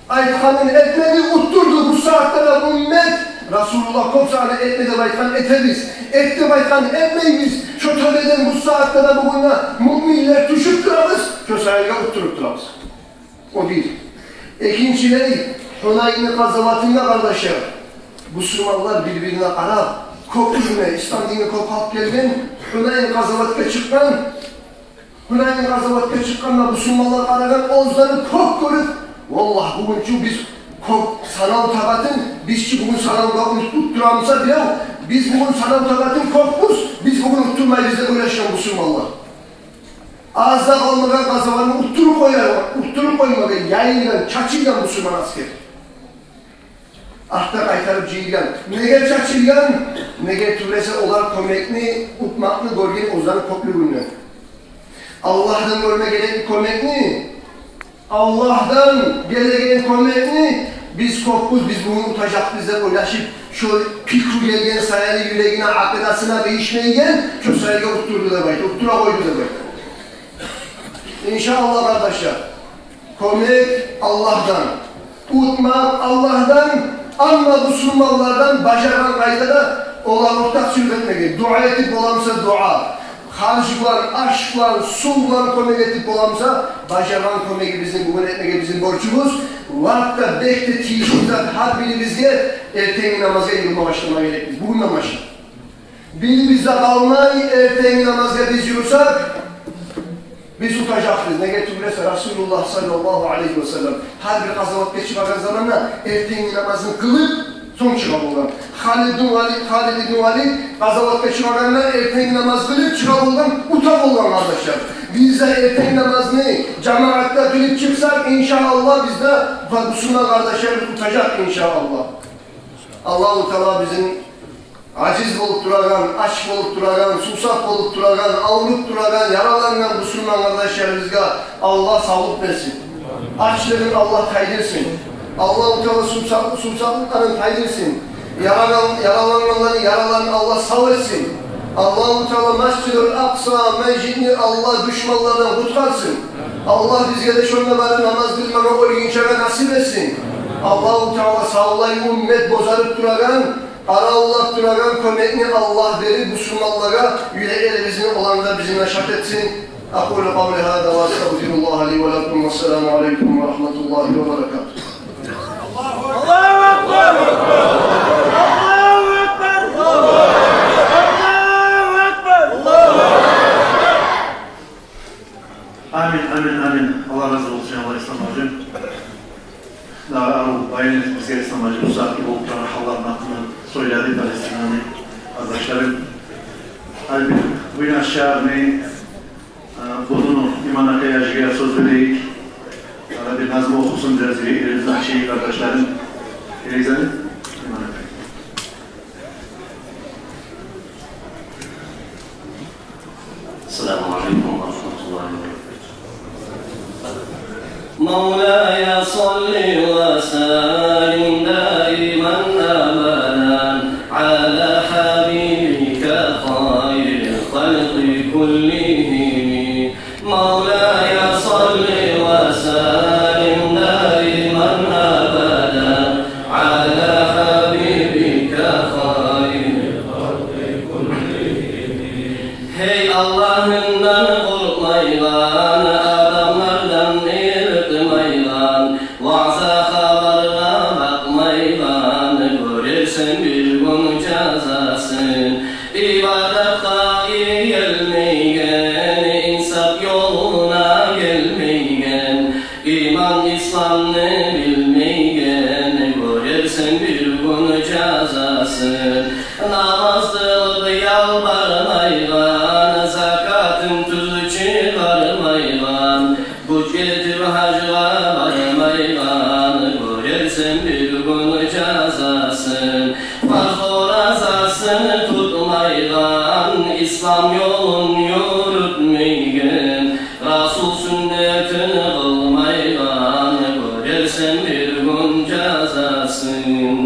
Айтгъанын этмеди, уттурду. Бу сагьатда да уммат, Расулуллагь кёп сагьатда этме деп айтгъан, этебиз. Эт деп айтгъан, этмейбиз. Шо тёбеден бу сагьатда да бугюн де муъминлер тюшюп турабыз, шо саялы уттуруп турабыз. О бир. Экинчилей, Гьунайнны къазаватында, къардашлар, бусурманлар бир-бирине къарап, кёп уьлме, ислам динге кёп халкъ гелген, Гьунайн къазаватгъа чыкъгъан, Гьунайн къазаватгъа чыкъгъанда бусурманлар къарагъан, оьзлени кёп гёрюп, валлагь, бугюн чю биз кёп санав табатын, биз чи бугюн санавгъа ут-, уттурамыса бирев, биз бугюн санав табатын кёпбюз, биз бугюн уттурмайбыз деп ойлашгъан бусурманлар. Аз да къалмагъан къазаватны уттуруп къоя, уттуруп къоймагъа яйылгъан, чачылгъан бусурман аскер. Артда къайтарып жыйылгъан. Неге чачылгъан? Неге тюгюл эсе, олар кёмекни, утмакъны гёрген оьзлени кёплюгюнден. Аллагьдан гёрме герек кёмекни, Аллагьдан гелеген кёмекни биз кёпбюз, биз бугюн утажакъбыз деп ойлашып, шо пикру гелген саялы юрегине, акъидасына дейишмейген, шо саялы уттурду деп айта, уттура къойду деп айта. Иншааллагь, къардашлар, кёмек Аллагьдан, утмакъ Аллагьдан, амма бусурманлардан бажаргъан къайдада олагъа ортакъчылыкъ этмеге, дуа этип боламса дуа, харж булан, аш булан, сув булан кёмек этип боламса, бажаргъан кёмегибизни бугюн этмеге бизин борчубуз. Лап да бек де тийишли зат, гьар бирибизге эртенги намазгъа йыгъылма башлама герекбиз бугюнден башлап. Бирибиз де къалмай, эртенги намазгъа биз юрюсек, биз утажакъбыз. Неге тюгюл эсе, Расулуллагь саллаллагьу алайгьи ва саллам гьар бир къазаватгъа чыгъагъан заманда эртенги намазын къылып, сонг чыгъа болгъан. Халид ибн Валид, Халид ибн Валид къазаватгъа чыгъагъанда эртенги намаз къылып чыгъа болгъан, ута болгъан, къардашлар. Биз де эртенги намазны жамаатда къылып чыкъсакъ, иншааллагь, биз де ва бусурман къардашларыбыз утажакъ, иншааллагь. Аллагьу Таала бизин ажиз болуп турагъан, ач болуп турагъан, сувсап болуп турагъан, авруп турагъан, яралангъан бусурман къардашларыбызгъа Аллагь савлукъ берсин. Ачлыгъын Аллагь тайдырсын. Аллагьу Таала сувсап-, сувсаплыкъларын тайдырсын. Ярагъан, яралангъанланы яраларын Аллагь сав этсин. Аллагьу Таала Масжидул Акъса межитни Аллагь душманлардан къутгъарсын. Аллагь бизге де шонда барып намаз къылмагъа оьлгюнчеге насип этсин. Аллагьу Таала савлай уммат бозарып турагъан, къаравуллап турагъан кёмекни Аллагь берип, бусурманлагъа юреклерибизни оланы да бизин де шат этсин. أقول قولي هذا وأستغفر الله لي ولكم والسلام عليكم ورحمة الله وبركاته. الله أكبر. الله أكبر. الله أكبر. Амин, амин, амин. Аллагь рази болсун, Аллагь, Ислам гьажи. Дагъы арив баян этип бизге Ислам гьажи бу сагьатгъы болуп турагъан гьалланы гьакъында сёйледи, Палестинаны, къардашларым. Гьали бир Буйнакск шагьарны, э, будуну Иман акъай гьажиге сёз берейик. Дагъы бир назму охусун бизге, элибизни ачайыкъ, къардашларым. Гелигиз гьали, Иман акъай. السلام عليكم ورحمة الله وبركاته. مولاي صل وسلم دائما أبدا على حبيبك خير الخلق كلهم. مولاي صل وسلم دائما أبدا على حبيبك خير الخلق كلهم. Гьей Аллагьындан къоркъмайгъан, адамлардан иркъмайгъан, ваъза хабаргъа бакъмайгъан, гёрерсен бир гюн жазасын. Ибадатгъа иерилмейген, инсап ёлуна гелмейген, иман исламны билмейген, гёрерсен бир гюн жазасын. Намаз къылып ялбармайгъан, закатын тюз чыгъармайгъан, гюч этип гьажгъа бармайгъан, гёрерсен бир гюн жазасын. Фарз оразасын тутмайгъан, ислам ёлун юрютмейген, Расул сюннетин къылмайгъан, гёрерсен бир гюн жазасын.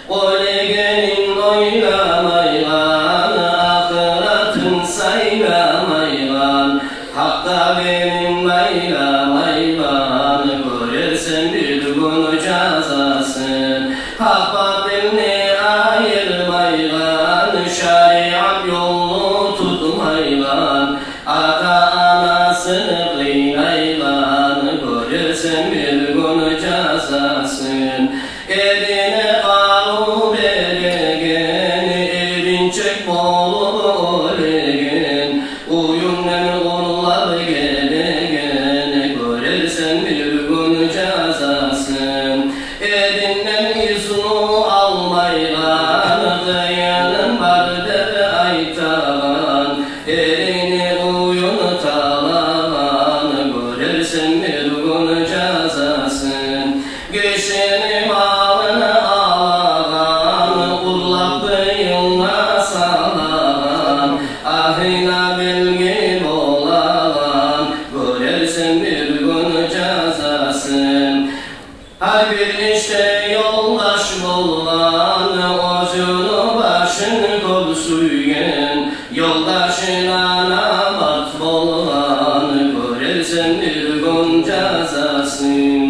Оьлегенин ойламайгъан, ахыратын сайламайгъан, гьакъ табынын байламайгъан, гёрерсен бир гюн жазасын. Гьакъ-батилни айырмайгъан, шариат ёлну тутмайгъан, ата-анасын къыйнайгъан, гёрерсен бир гюн жазасын. Эрине къару береген, эринчек болуп оьлеген, уьюнден урлап гелеген, гёрерсен бир гюн жазасын. Эринден изну алмайгъан, къыйыным бар деп айтагъан, эрини уьюн талагъан, гёрерсен бир гюн жазасын. Гишини малын алагъан, урлап къыйынлагъа салагъан, агьына белги болагъан, гёрерсен бир гюн Ёлдаш болгъан, оьзюню башын кёп сюйген, ёлдашына намарт болгъан, гёрерсен бир гюн жазасын.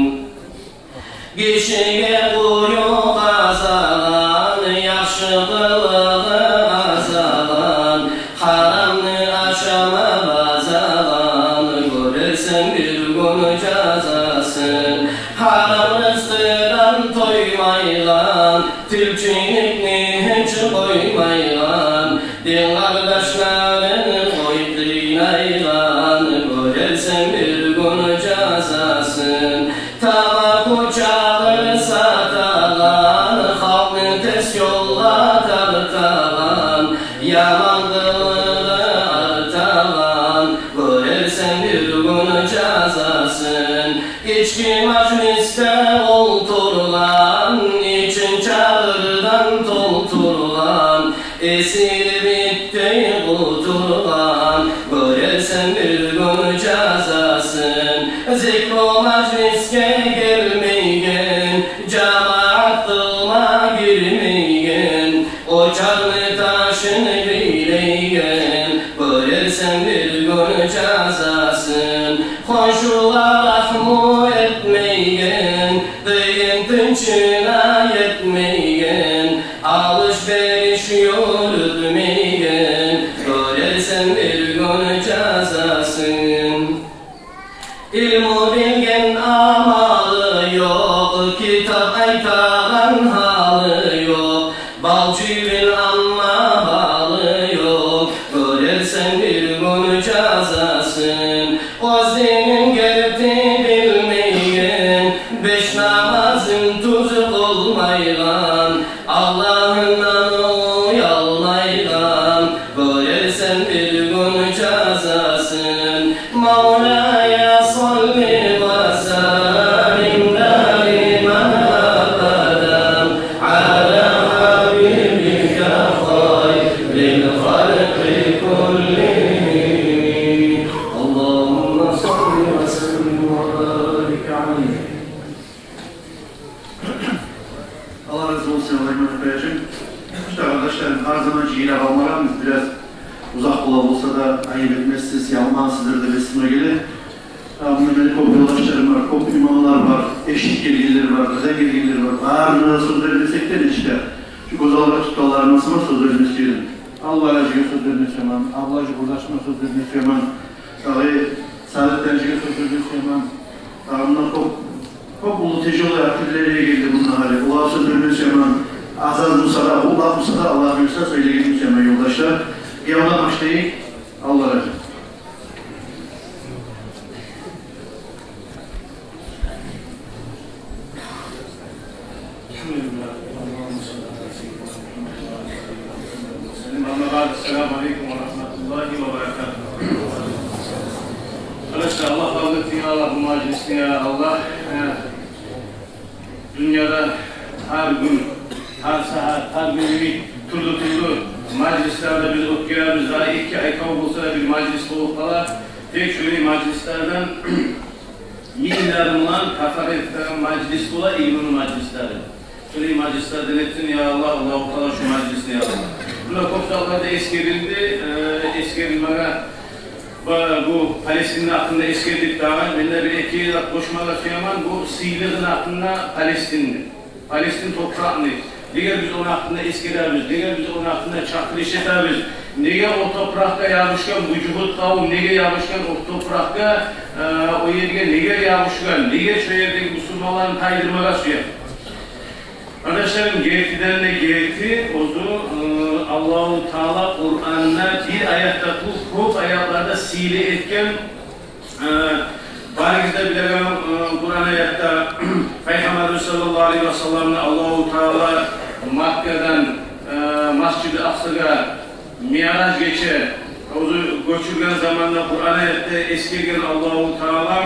Гишиге къую къазагъан, яхшы къылыгъы азагъан, гьарамны ашама базагъан, гёрерсен бир гюн жазасын. Гьарам рызкъыдан тоймайгъан, тилчиликни гьеч къоймайгъан, дин къардашларын къоюп къыйнайгъан, гёрерсен бир гюн жазасын. Тамаку, чагъыр сатагъан, халкъны терс ёлгъа тартагъан, яман къылыгъы артагъан, гёрерсен бир гюн жазасын. Ички мажлисде олтургъан, ичин чагъырдан толтургъан, эсирип итдей къутургъан, гёрерсен бир гюн жазасын. Зикру мажлисге гелмейген, жамаат къылма гирмейген, очарны ташын бийлейген, гёрерсен бир гюн жазасын. Хоншулагъа рагьму этмейген, къыйын тынчына етмейген, алыш-бериш юрютмейген, гёрерсен бир гюн жазасын. Илму билген амалы ёкъ, китап айтагъан гьалы ёкъ, балчыгъын амма гьалы ёкъ, гёрерсен бир гюн жазасын. Оьз динин герти билмейген, беш намазын тюз къылмайгъан, Аллагьындан уялмайгъан, гёрерсен бир гюн жазасын. مولاي صل وسلم دائما أبدا على حبيبك خير الخلق كلهم. اللهم صل وسلم وبارك عليه. Аллагь рази болсун, Аллагь иман этмежин. Иште, къардашларым, гьар заман жыйнап алмагъанбыз, бираз узакъ бола болса да, айып этмессиз, ялмагъансыздыр деп эсиме геле. Гьа, мунда мени кёп ёлдашларым бар, кёп имамлар бар, эшитип гелгенлер бар, къырдан гелгенлер бар. Барына да сёз бермесек де, нечик де, шу гёз алгъа тутгъанларыма сама сёз бермес эдим. Аллагь рази, сёз бермес яман, Абдулгьажи къурдашыма сёз бермес яман, дагъы Садыкъ гьажиге сёз бермес яман. Дагъы мунда кёп, кёп уллу тяжёлый артиллерия гелди мунда гьали. Олагъа сёз бермес яман. Аз-аз буса да, уллу буса да, Аллагь буюрса, сёйлеген буса яман, ёлдашлар. Яллама башлайыкъ. Аллагь рази. الحمد لله. اللهم صل على سيدنا محمد وعلى آله وصحبه وسلم. أما بعد، السلام عليكم ورحمة الله وبركاته. Къардашлар, Аллагь къабул этсин, я Аллагь, бу мажлисни, я Аллагь. Э, дюньяда гьар гюн, гьар сагьат, гьар гюн йимик тюрлю-тюрлю мажлислерде биз оьтгеребиз. Дагъы эки ай къалып болса да, бир мажлис болуп къала. Тек шулай мажлислерден минглер булан кафарат этеген мажлис бола, илмуну мажлислери. Шулай мажлислерден этсин, я Аллагь, Аллагьу Таала шу мажлисни, я Аллагь. Мунда кёп затлар да эсгерилди, э, эсгерилмеге, бу, бу Палестинни гьакъында эсгердик дагъы. Мен де бир-эки зат къошмагъа сюемен, бу сыйлыгъыны гьакъында Палестинни. Палестин топуракъны неге биз ону гьакъында эсгеребиз, неге биз ону гьакъында чакъырыш этебиз, неге о топуракъгъа ябушгъан бу жугьут къавум, неге ябушгъан о топуракъгъа, э, о ерге неге ябушгъан, неге шо ердеги бусурманланы тайдырмагъа сюе? Къардашларым, гертиден де герти, оьзю, э, Аллагьу Таала Къуранда бир аятда тюгюл, кёп аятларда сыйлы этген. Э, барыгъыз да билеген, э, Къуран аятда Пайхаммарыбыз саллаллагьу алайгьи ва салламны Аллагьу Таала Маккадан, э, Масжиди Акъсагъа Миъраж гече оьзю гёчюрген заманда Къуран аятда эсгерген Аллагьу Таала,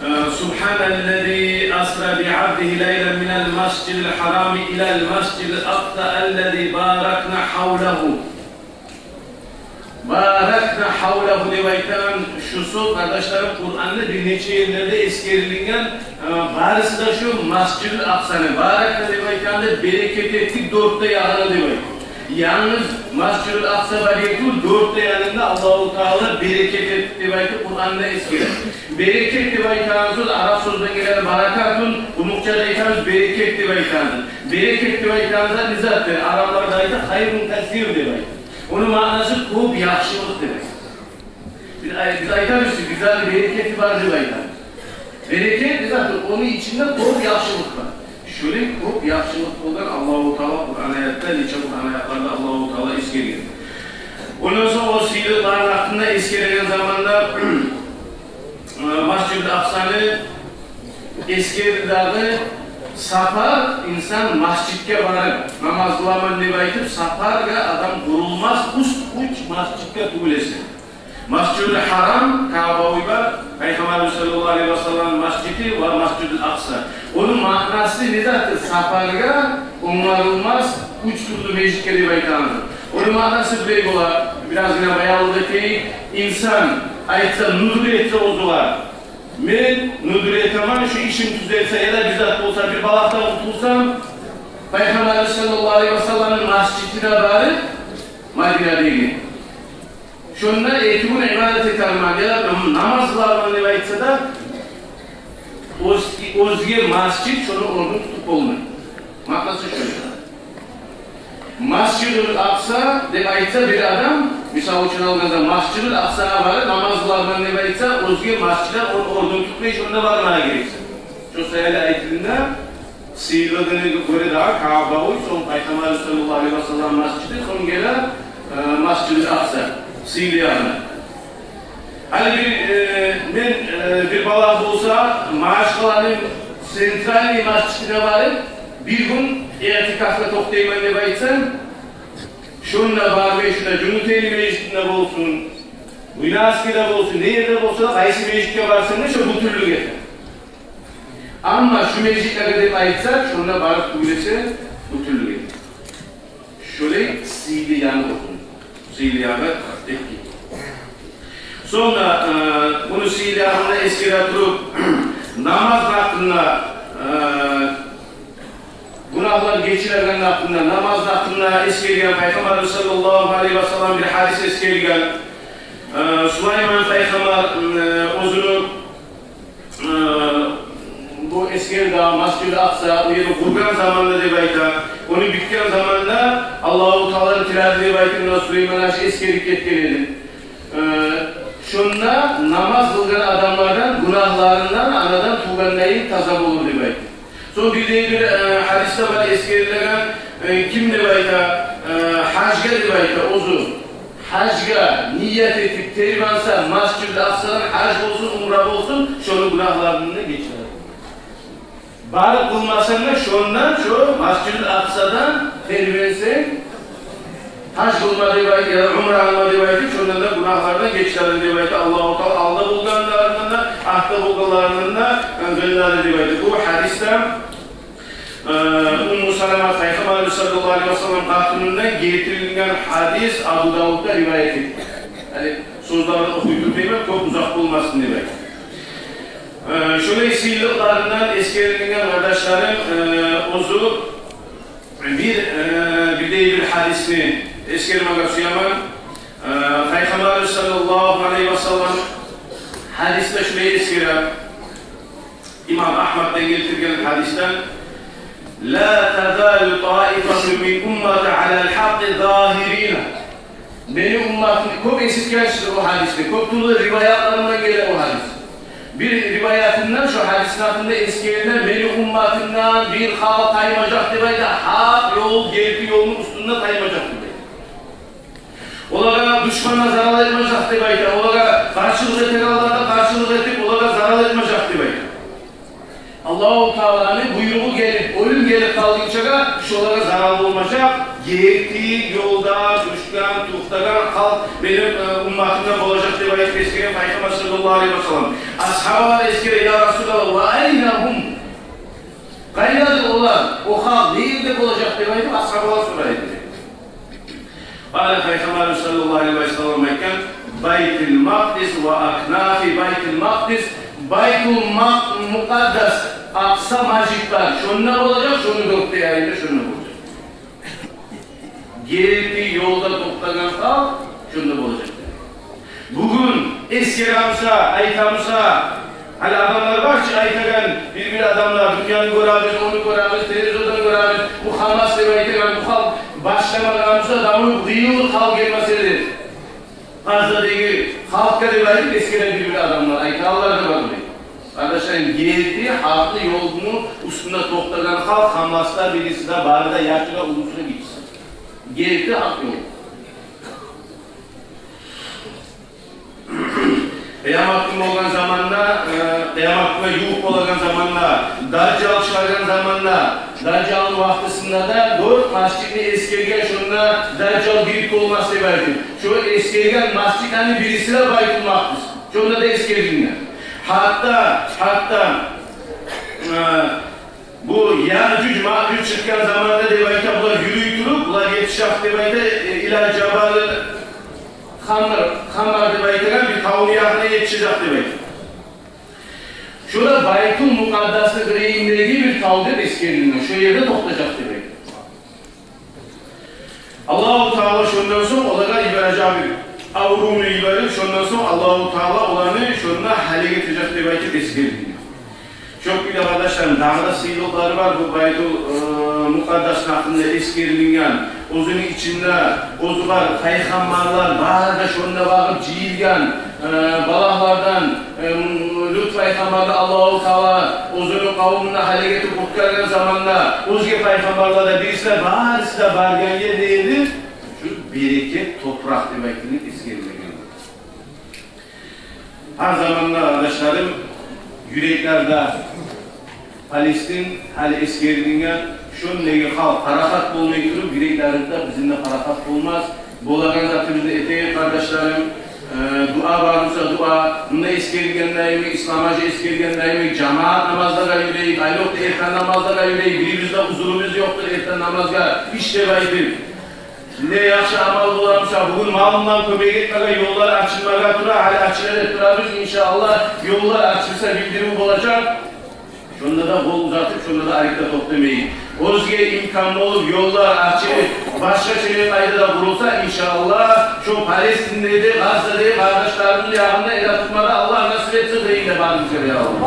э, سبحان الذي أسرى بعبده ليلا من المسجد الحرام إلى المسجد الأقصى الذي باركنا حوله. «Баракна гьавлагьу» деп айтагъан шу сёз, къардашларым, Къуранда бир нече ерлерде эсгерилинген, э, барысы да шу Масжидул Акъсаны. «Баракна» деп айтагъанда, берекет этдик дёрт де ягъына деп айта. Янгыз Масжидул Акъса бар эди, дёрт де ягъында Аллагьу Таала берекет этди деп айтып Къуранда эсгере. Берекет деп айтагъан сёз араб сёзден геле, баракатун, къумукъчада айтабыз берекет деп айтагъан. Берекет деп айтагъан зат не затдыр? Араблар да айта хайрун касир деп айта. Ону маънасы кёп яхшылыкъ деп айта. Биз ай-, биз айтабыз, бизлени берекети бар деп айта. Берекет не затдыр? Ону ичинде кёп яхшылыкъ бар. Шолай кёп яхшылыкъ болгъан Аллагьу Таала Къуран аятда, нече Къуран аятларда Аллагьу Таала эсгерген. Ондан сонг о сыйлыкъланы гьакъында эсгереген заманда, э, Масжидул Акъсаны эсгерди дагъы. Сапар, инсан масжидге барып, намаз къыламан деп айтып, сапаргъа адам къурулмас, уьч, уьч масжидге тюгюл эсе. Масжидул Гьарам, Каъба уьй бар, Пайхаммарыбыз саллаллагьу алайгьи васаллам масжиди ва Масжидул Акъса. Ону маънасы не затдыр? Сапаргъа онгарылмас уьч тюрлю межитге деп айтагъан. Ону маънасы булай бола, биразгъына баянлыкъ этейик. Инсан айтса, нюдюр этсе оьзюне, мен нюдюр этемен, шу ишим тюзелсе яда бир зат болса, бир балагьдан къутулсам, Пайхаммарыбыз саллаллагьу алайгьи васалламны масжидине барып, Мадинадагъы, шонда эки гюн ибадат этермен, яда намаз къыларман деп айтса да, оьз-, оьзге масжид шону орнун тутуп болмай. Маънасы шо. Масжидул Акъса деп айтса бир адам, мисал учун алгъанда, Масжидул Акъсагъа барып намаз къыларман деп айтса, оьзге масжидлер ону орнун тутмай, шонда бармагъа герек. Шо саялы айтылына, сыйлыгъына гёре дагъы Каъба уьй, сонг Пайхаммар саллаллагьу алайгьи васаллам масжиди, сонг геле, э, Масжидул Акъса, сыйлы ягъына. Гьали бир, э, мен, э, бир балагь болса, Магьачкъаланы центральный масжидине барып, бир гюн иътикафгъа токътайман деп айтсам, шонда бармай, шунда Жумутейни межитинде болсун, Буйнакскиде болсун, не ерде болса да, къайсы межитге барсанг да, шо бютюнлюк эте. Амма шу межитлеге деп айтсакъ, шонда барып тюгюл эсе, бютюнлюк эте. Шолай сыйлы яны болсун. Сыйлы яны эки. Сонг да, э, муну сыйлы ягъын да эсгере туруп, намаз гьакъында, э, гюнагьлар гечилегени гьакъында, намаз гьакъында эсгерген Пайхаммар саллаллагьу алайгьи васаллам бир гьадис эсгерген. Э, Сулайман пайхаммар, э, оьзюню Э, бу эсгерди Масжидул Акъса, о ерни къургъан заманда деп айта. Ону битген заманда Аллагьу Тааланы тиледи деп айта, муна Сулайман ашы эсгерип гетген эди. Э, шонда намаз къылгъан адамлардан гюнагьларындан анадан тувгъандай таза болур деп айта. Сонг бир де бир, э, гьадисде бар эсгерилеген, э, ким деп айта, э, гьажгъа деп айта, оьзю гьажгъа ният этип, тербенсе, Масжидул Акъсадан гьаж болсун, умра болсун, шону гюнагьларындан гечилер. Барып къылмасанг да, шондан, шо Масжидул Акъсадан тербенсенг, гьаж къылма деп айтып, яда умра къылма деп айтып, шондан да гюнагьлардан гечилер деп айта. Аллагьу Таала алда болгъанларындан да, артда болгъанларындан да, э, гьалал деп айта. Бу гьадисде Э, Умму Салама Пайхаммар саллаллагьу алайгьи васаллам къатынындан гелтирилген гьадис, Абу Давудда риваят этген. Гьали сёзлерин охуй турмайман, кёп узакъ болмасын деп айтып. Э, шолай сыйлыкъларындан эсгерилген, къардашларым, э, оьзю бир, э, бир де бир гьадисни эсгермеге сюемен. Э, Пайхаммар саллаллагьу алайгьи васаллам гьадисде шулай эсгере. Имам Агьмаддан гелтирген гьадисден: «Ла тазалу таифатун мин уммати алал гьакъкъи загьирина». Мени умматым, кёп эшитгенсиз о гьадисни, кёп тюрлю риваятларындан геле о гьадис. Бир риваятында шо гьадисни гьакъында эсгериле: «Мени умматымдан бир халкъ таймажакъ», – деп айта, – «гьакъ ёл, герти ёлну уьстюнде таймажакъ», – деп айта. Олагъа душман да зарал этмежек деп айта. Олагъа къаршылыкъ этегенлер де къаршылыкъ этип, олагъа зарал этмежек деп айта. Аллагьу Тааланы буйругъу гелип, оьлюм гелип къалгъынчагъа шолагъа зарал болмажакъ. Герти ёлда дюшген, токътагъан халкъ мени, э, умматымдан болажакъ деп айтып эсгерген Пайхаммар саллаллагьу алайгьи васаллам. Асгьабалар эсгере: «Я Расулаллагь, ва айна гьум?» Къайдадыр олар, о халкъ не ерде болажакъ деп айтып, асгьабалар сорай эди. Гьали Пайхаммарыбыз саллаллагьу алайгьи ва саллам айтгъан: «Байтул Макъдис ва акнафи Байтул Макъдис», Байтул Мак-, Мукъаддас, Акъса межит бар, шонда болажакъ, шону дёрт де янында шонда болажакъ. Герти ёлда токътагъан халкъ шонда болажакъ. Бугюн эсгере буса, айта буса, гьали адамлар бар чы айтагъан, бир-бир адамлар, дюньяны гёребиз, ону гёребиз, телевизордан гёребиз, бу Хамас деп айтагъан, бу халкъ башламагъан буса, давну къыйын халкъ гелмес эди Газзадагъы халкъгъа деп айтып эсгере бир-бир адамлар, айтагъанлар да бар. Къардашларым, герти гьакъны ёлну уьстюнде токътагъан халкъ Хамасда бириси де, бары да, яшы да, уллусу да, гиччиси. Герти гьакъ ёл. Къыямат гюн болгъан заманда, э, къыямат гюнге ювукъ болагъан заманда, Дажжал чыгъагъан заманда, Дажжалны вакътисинде де дёрт межитни эсгерген, шонда Дажжал гирип болмас деп айтып. Шо эсгерген межитлени бириси де Байтул Макъдис. Шонда да эсгерилген. Гьатта, гьатта, э, бу Яъжуж-Маъжуж чыкъгъан заманда деп айта, булар юрюй туруп, булар етишежек деп айта, э, ила жабали Хамар, Хамар деп айтагъан бир тавну ягъына етишежек деп айта. Шо да Байтул Мукъаддасны къырыйындагъы бир тав деп эсгерилген, шо ерде токътажакъ деп айта. Аллагьу Таала шондан сонг олагъа йибережек бир аврувну йиберип, шондан сонг Аллагьу Таала оланы шонда гьалек этежек деп айтып эсгерилген. Шо кюйде, къардашларым, дагъы да сыйлыкълары бар бу Байтул, э, Мукъаддасны гьакъында эсгерилген. Оьзюню ичинде оьзю бар пайхаммарлар бары да шонда багъып жыйылгъан, э, балагьлардан, э, Лут пайхаммарны Аллагьу Таала оьзюню къавумун гьалек этип къутгъаргъан заманда, оьзге пайхаммарлар да, бириси де, барысы да баргъан ер де эди шу берекет топуракъ деп айтылып эсгерилген. Гьар заманда, къардашларым, юреклерде Палестин гьали эсгерилген, шондагъы халкъ парахат болмай туруп, юреклерибизде бизин де парахат болмас. Болагъан затыбызны этейик, къардашларым. Э, дуа бар буса, дуа. Мунда эсгерилгендейми, ислам гьажи эсгерилгендейми, жамаат намазлагъа юрюйюк, айлокъда эртен намазлагъа юрюйюк. Бирибизде узурубуз ёкъдур эртен намазгъа, иш деп айтып. Не яхшы амал бола буса, бугюн малындан кёмек этмеге ёллар ачылмагъа тура, гьали ачыла деп турабыз, иншааллагь, ёллар ачылса билдирив болажакъ. Шонда да къол узатып, шонда да арекде токътамайыкъ. Оьзге имкан болуп, ёллар ачылып, башгъа шегьер къайда да къурулса, иншааллагь, шо Палестинде де, Газзада да, къардашларыбызны ягъында эретутмагъа Аллагь насип этсин дейим де барыбызгъа да, я Аллагь.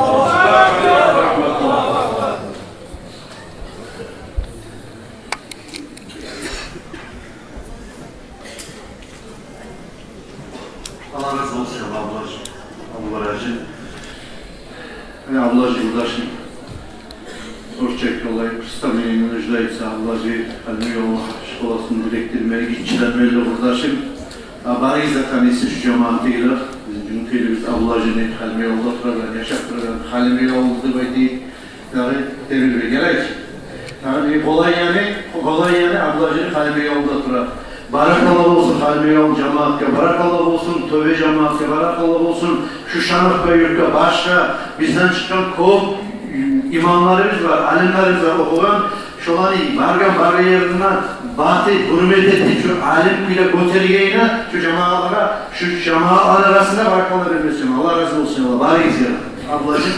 Аллагь рази болсун, Абдулгьажи. Абдулгьажи. Э, Абдулгьажи, къурдашым. Орусча айтгъанлай, представление не нуждается, Абдулгьажи Халимбекавулну школасыны директору, мени гиччиден берли къурдашым. А, барыгъыз да таныйсыз шу жамаатны да. Бизин Жюнгютейлибиз Абдулгьажини Халимбекавулда турагъан, яшап турагъан, Халимбекавул деп айтайыкъ. Дагъы дерилме герек. Дагъы бир къолай яны, къолай яны, Абдулгьажи Халимбекавулда тура. Баракалла болсун Халимбекавул жамаатгъа, баракалла болсун Тёбе жамаатгъа, баракалла болсун шу Шанакъбай юртгъа, башгъа бизден чыкъгъан кёп имамларыбыз бар, алимлерибиз бар, охугъан, шоланы баргъан, баргъан ерине батып, гьюрмет этип, шу алим кюйде гётергенине, шу жамаатлагъа, шу жамаатланы арасында баракалла бермесин. Аллагь рази болсун, Аллагь, барыгъызгъа. Абдулгьажи.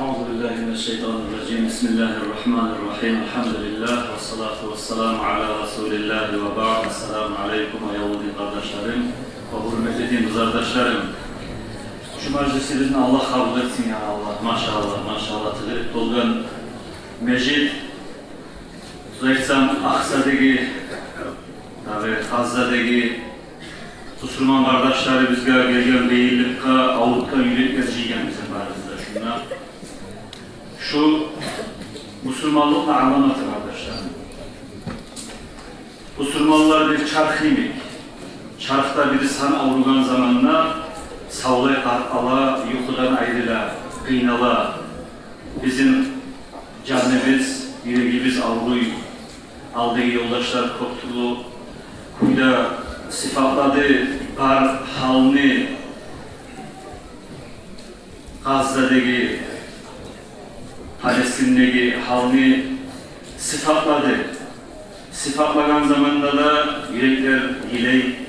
أعوذ بالله من الشيطان الرجيم. بسم الله الرحمن الرحيم. الحمد لله والصلاة والسلام على رسول الله وبعد. Ассаламу алейкум, аявлу дин къардашларым ва гьюрметли дин къызардашларым. Шу мажлисибизни Аллагь къабул этсин, я Аллагь. Машаллагь, машаллагь, тыгъырып толгъан межит. Тюз айтсам, Акъсадагъы, дагъы Газзадагъы бусурман къардашларыбызгъа гелген къыйынлыкъгъа авуртгъан юреклер жыйгъан бизин барыбызны да шунда. Шу бусурманлыкъны аламаты, къардашларым. Бусурманлар бир чарх йимик. Чархда бир сан авругъан заманда савлай къаркъара, юхудан айрыла, къыйнала. Бизин жаныбыз, юрегибиз авруй. Алдагъы ёлдашлар кёп тюрлю кюйде сыпатлады бар гьалны. Газзадагъы Палестиндеги гьалны сыпатлады. Сыпатлагъан заманда да юреклер йылай.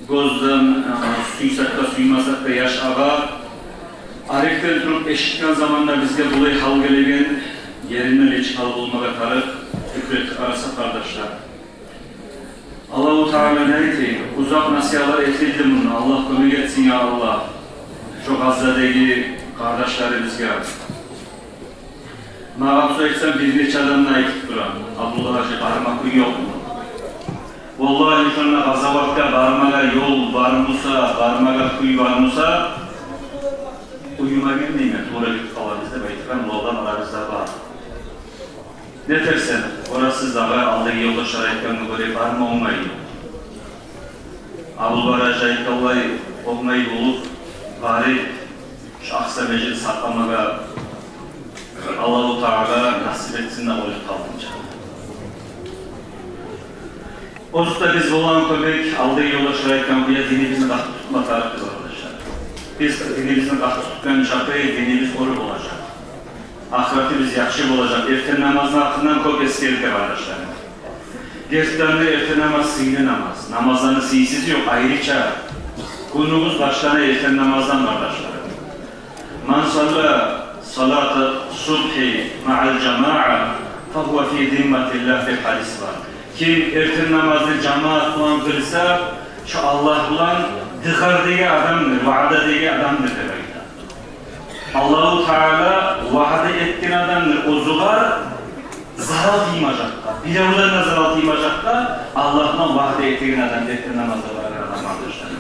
Гёзден, э, сюйсек де, сюймесек де яш агъа. Арекден туруп эшитген заманда бизге булай гьал гелеген, еринден нечик гьал болмагъа тарыкъ, тюкюрюп къараса, къардашлар. Аллагьу Таала не этейим? Узакъ насигьатлар этилди мунда. Аллагь кёмек этсин, я Аллагь. Шо Гъаззадагъы къардашларыбызгъа. Магъа буса айтсанг, бир нече адам да айтып тура: «Абдуллагь гьажи, барма кюй ёкъму?» Валлагь, шонда къазаватгъа бармагъа ёл бар буса, бармагъа кюй бар буса, уьюме гелмеймен, тувра гетип къалабыз деп айтгъан уланлар арабызда бар. Не этерсен, къарасыз дагъы, алдагъы ёлдашлар айтгъангъа гёре барма онгай. Абулбараш айтгъанлай, онгай болуп барып, шу Акъса межитни сакъламагъа Аллагьу Таала насип этсин де, оьлюп къалгъынча. Оьзю де биз болгъан кюйде, алдагъы ёлдашлар айтгъан кюйде, динибизни къатты тутма тарыкъбыз, къардашлар. Биз динибизни къатты тутгъан чакъы динибиз оьр болажакъ. Ахыратыбыз яхшы болажакъ. Эртен намазны гьакъындан кёп эсгерилди, къардашлар. Гертиден де, эртен намаз сыйлы намаз. Намазланы сыйсызы ёкъ, айрыча гюнюбюз башлана эртен намаздан, къардашлар. «Ман салла салата субгьи маъал жамаъа, фагьува фи зимматиллагь», — деп гьадис бар. Ким эртен намазны жамаат булан къылса, шо Аллагь булан дыгъардагъы адамдыр, ваъдадагъы адамдыр деп айта. Аллагьу Таала ваъда этген адамдыр оьзюгер зарал тиймежекге, биревден де зарал тиймежекге, Аллагь булан ваъда этген адам, эртен намазгъа барагъан адам, къардашлар.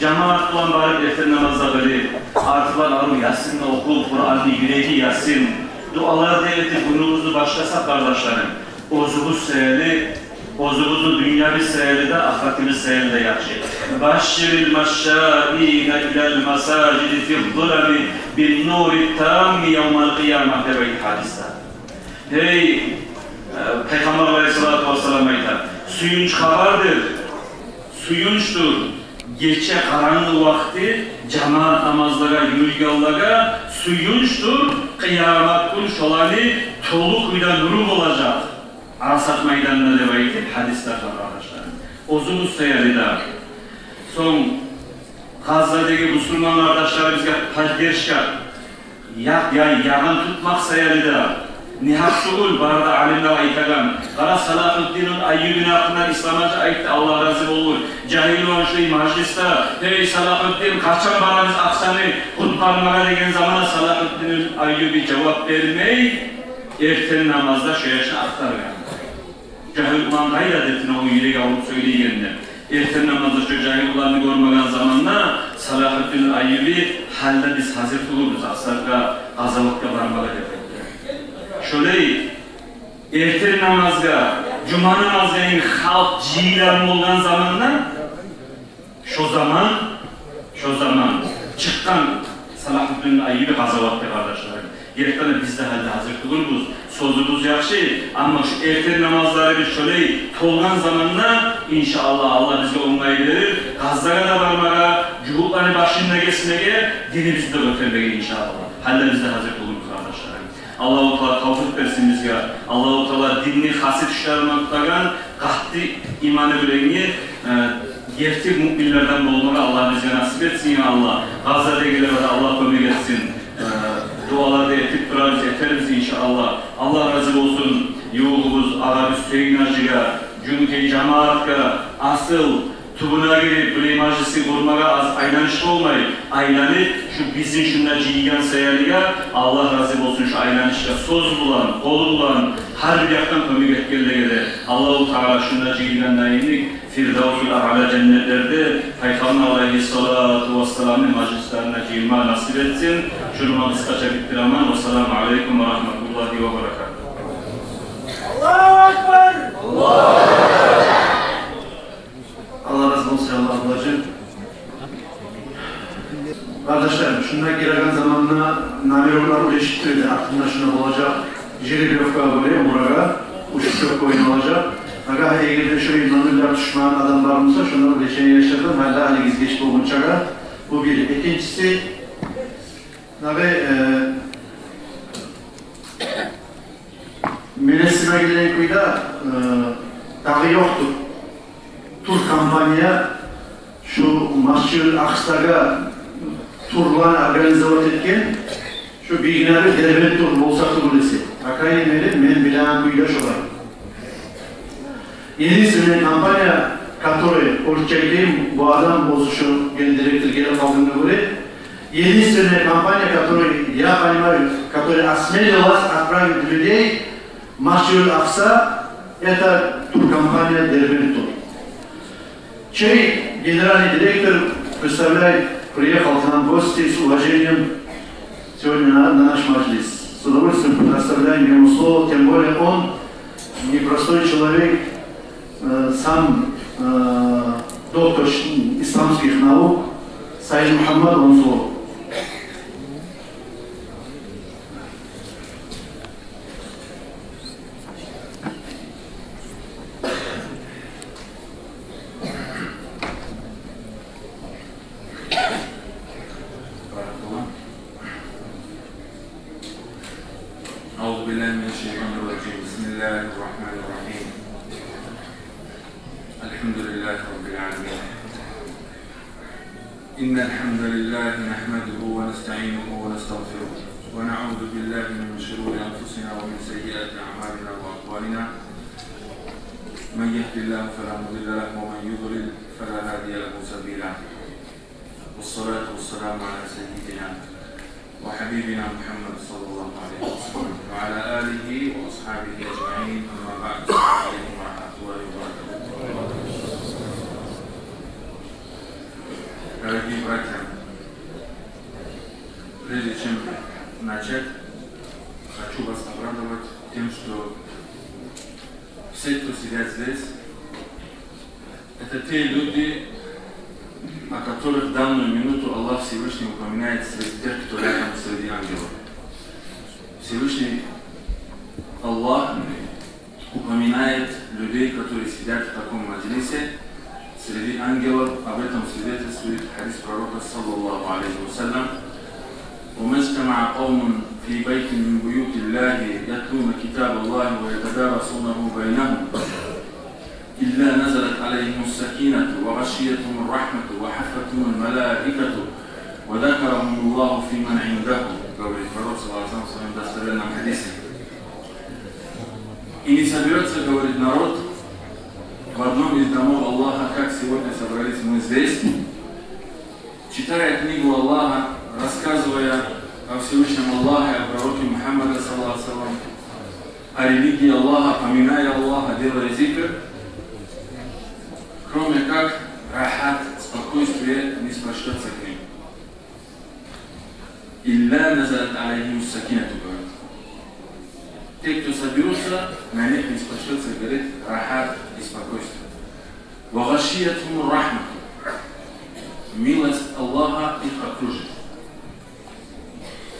Жамаат булан барып эртен намазгъа къылып, артындан арив Ясинни охуп, Къуранны юреги ясин, дуалар да этип, гюнюбюзню башласакъ, къардашларым, оьзюбюз саялы, оьзюбюзню дюньябыз саялы да, ахыратыбыз саялы да яхшы. «Башширил машшаина илал масажиди фи ззулами бин нури тамми явмал къияма», — деп айта гьадисде. Гьей, э, Пайхаммар алайгьиссалату вассалам айта: «Сююнч хабардыр, сююнчдюр гече къарангы вакъти жамаат намазлагъа юрюйгенлеге, сююнчдюр, къыямат гюн шоланы толу кюйде нюрю болажакъ Арасат майданда», — деп айтып гьадислер бар, къардашлар. Оьзюбюз саялы да, сонг Гъаззадагъы бусурман къардашларыбызгъа поддержка, я-, я-, ягъын тутмакъ саялы да, негьакъ тюгюл, бары да алимлер айтагъан. Къара, Салагьуддин Айюбини гьакъында Исламгьажи айтды, Аллагь рази болгъур. Жагьил улан шулай мажлисде: «Гьей, Салагьуддин, къачан барабыз Акъсаны къутгъармагъа?» — деген заманда Салагьуддин Айюби жавап бермей, эртен намазда шо яшны ахтаргъан. Жагьил улан къайда, дедиле, о юрек авруп сёйлейгенде. Эртен намазда шо жагьил уланны гёрмеген заманда Салагьуддин Айюби: «Гьали биз гьазир тюгюлбюз Акъсагъа къазаватгъа бармагъа», — деп айтды. Шолай эртен намазгъа, жума намазгъа инг халкъ жыйылагъан болгъан заманда, шо заман, шо заман чыкъгъан Салагьуддин Айюби къазаватгъа, къардашларым. Гертиден де, биз де гьали гьазир тюгюлбюз. Сёзюбюз яхшы, амма шо эртен намазларыбыз шолай толгъан заманда, иншааллагь, Аллагь бизге онгай берир Гъаззагъа да бармагъа, жугьутланы башын да гесмеге, динибизни де гётермеге, иншааллагь. Гьали биз де гьазир тюгюлбюз, къардашларым. Аллагьу Таала тавфикъ берсин бизге. Аллагьу Таала динни хасият ишлеринден тутагъан, къатты иманы булангъы, э, герти муъминлерден болмагъа Аллагь бизге насип этсин, я Аллагь. Гъаззадагъылагъа да Аллагь кёмек этсин. Э, дуалар да этип турабыз, этербиз, иншааллагь. Аллагь рази болсун ювугъубуз, агъабыз Гьюсейн гьажиге, Жюнгютей жамаатгъа, асыл тюбюне гирип, булай мажлисни гёрмеге аз айланыш болмай, айланып, шу бизин шунда жыйгъан саялыгъа, Аллагь рази болсун, шу айланышгъа сёз булан, къол булан, гьар бир якъдан кёмек этгенлеге де. Аллагьу Таала шунда жыйылгъан йимик Фирдавсул Аъла женнетлерде Пайхаммар алайгьиссалату вассаламны мажлислерине жыйылма насип этсин. Шуну булан къысгъача битдиремен. Вассаламу алайкум ва рагьматуллагьи ва баракатугь. Аллагьу акбар! Аллагь рази болсун, Аллагь рази болсун. Къардашлар, шунда гиреген заманда номерлер уьлешип тура эди, артында шунда болажакъ жеребьёвкагъа гёре умрагъа уьч чёпге ойналажакъ. Агар эгер де шолай номерлер тюшмеген адам бар буса, шонда уьлешеген яшлардан, гьали гьалиги геч болгъунчагъа. Бу бир. Экинчиси, Дагъы, э, мен эсиме гелген кюйде, э, дагъы ёкъдур туркомпания шу Масжидуль Акъсагъа турланы организовать этген, шу бир гине бир Дербент тур болса тюгюл эсе. По крайней мере, мен билеген кюйде шолай. Единственная компания, которая, оьрчеклейим, бу адам оьзю шу ген директор гелип къалгъангъа гёре, единственная компания, которая, я понимаю, которая осмелилась отправить людей в Масжидуль Акса, это туркомпания Дербент тур, чей генеральный директор представляет, приехал к нам в гости, с уважением сегодня на, на наш маджлис. С удовольствием предоставляем ему слово, тем более он непростой человек, э, сам, э, доктор ш-, исламских наук, Саид Мухаммад, вам слово. أعوذ بالله من الشيطان الرجيم. بسم الله الرحمن الرحيم. الحمد لله رب العالمين. إن الحمد لله نحمده ونستعينه ونستغفره، ونعوذ بالله من شرور أنفسنا ومن سيئات أعمالنا وأقوالنا. من يهد الله فلا مضل له، ومن يضلل فلا هادي له سبيلا. والصلاة والسلام على سيدنا وحبيبنا محمد صلى الله عليه وسلم وعلى آله وأصحابه أجمعين. أما بعد. السلام عليكم ورحمة الله وبركاته. Дорогие братья, прежде чем начать, хочу вас обрадовать тем, что все, кто сидят здесь, это те люди, о которых в данную минуту Аллах Всевышний упоминает среди тех, кто рядом, среди ангелов. Всевышний Аллах упоминает людей, которые сидят в таком маджлисе, среди ангелов. Об этом свидетельствует хадис пророка, саллаллаху алейхи ва саллям: وما اجتمع قوم في بيت من بيوت الله يتلون كتاب الله ويتدارسونه بينهم إلا نزلت عليهم السكينة وغشيتهم الرحمة وحفتهم الملائكة وذكرهم الله فيمن عنده, говорит пророк, саллаллаху алейхи ва саллям, в своём достоверном хадисе. И не соберётся, говорит, народ в одном из домов Аллаха, как сегодня собрались мы здесь, читая книгу Аллаха, рассказывая о Всевышнем Аллахе, о пророке Мухаммаде, саллаллаху алейхи ва саллям, о религии Аллаха, поминая Аллаха, делая зикр, кроме как рахат, спокойствие, не спущётся к ним. إلا نزلت عليهم السكينة, говорит. Те, кто соберутся, на них не спущётся, говорит, рахат и спокойствие. وغشيتهم الرحمة. Милость Аллаха их окружит.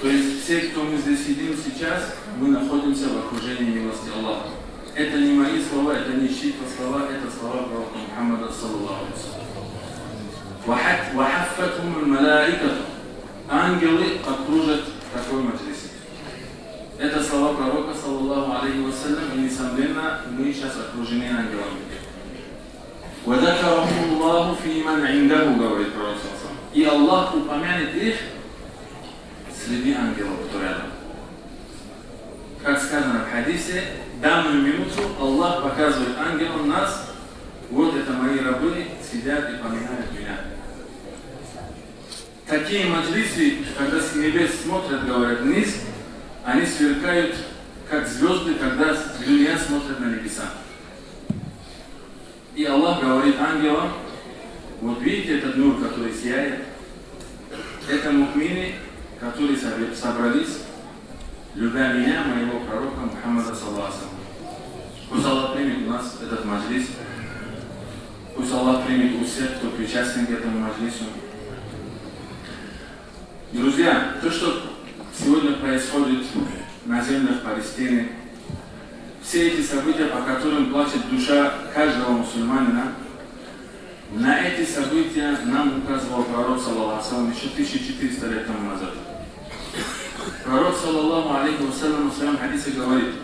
То есть все, кто мы здесь сидим сейчас, мы находимся в окружении милости Аллаха. Это не мои слова, это не чьи-то слова, это слова пророка Мухаммада, саллаллаху алейхи ва саллям. وحت-, وحفتهم الملائكة. Ангелы окружат такой маджлис. Это слова пророка, саллаллаху алейхи ва саллям, и, несомненно, мы сейчас окружены ангелами. وذكرهم الله فيمن عنده, говорит пророк, саллаллаху алейхи ва саллям. И Аллах упомянет их среди ангелов, кто рядом. Как сказано в хадисе, в данную минуту Аллах показывает ангелам нас: вот это мои рабы сидят и поминают меня. Такие маджлисы, когда с небес смотрят, говорят, вниз, они сверкают, как звёзды, когда с дунья смотрят на небеса. И Аллах говорит ангелам: вот видите этот нур, который сияет? Это муъмины, которые собе-, собрались, любя меня, моего пророка Мухаммада, саллаллаху алейхи ва саллям. Пусть Аллах примет у нас этот маджлис. Пусть Аллах примет у всех, кто причастен к этому маджлису. Друзья, то, что сегодня происходит на землях Палестины, все эти события, по которым плачет душа каждого мусульманина, на эти события нам указывал пророк, саллаллаху алейхи ва саллям, ещё тысяча четыреста лет тому назад. Пророк, саллаллаху алейхи ва саллям, в своём хадисе говорит: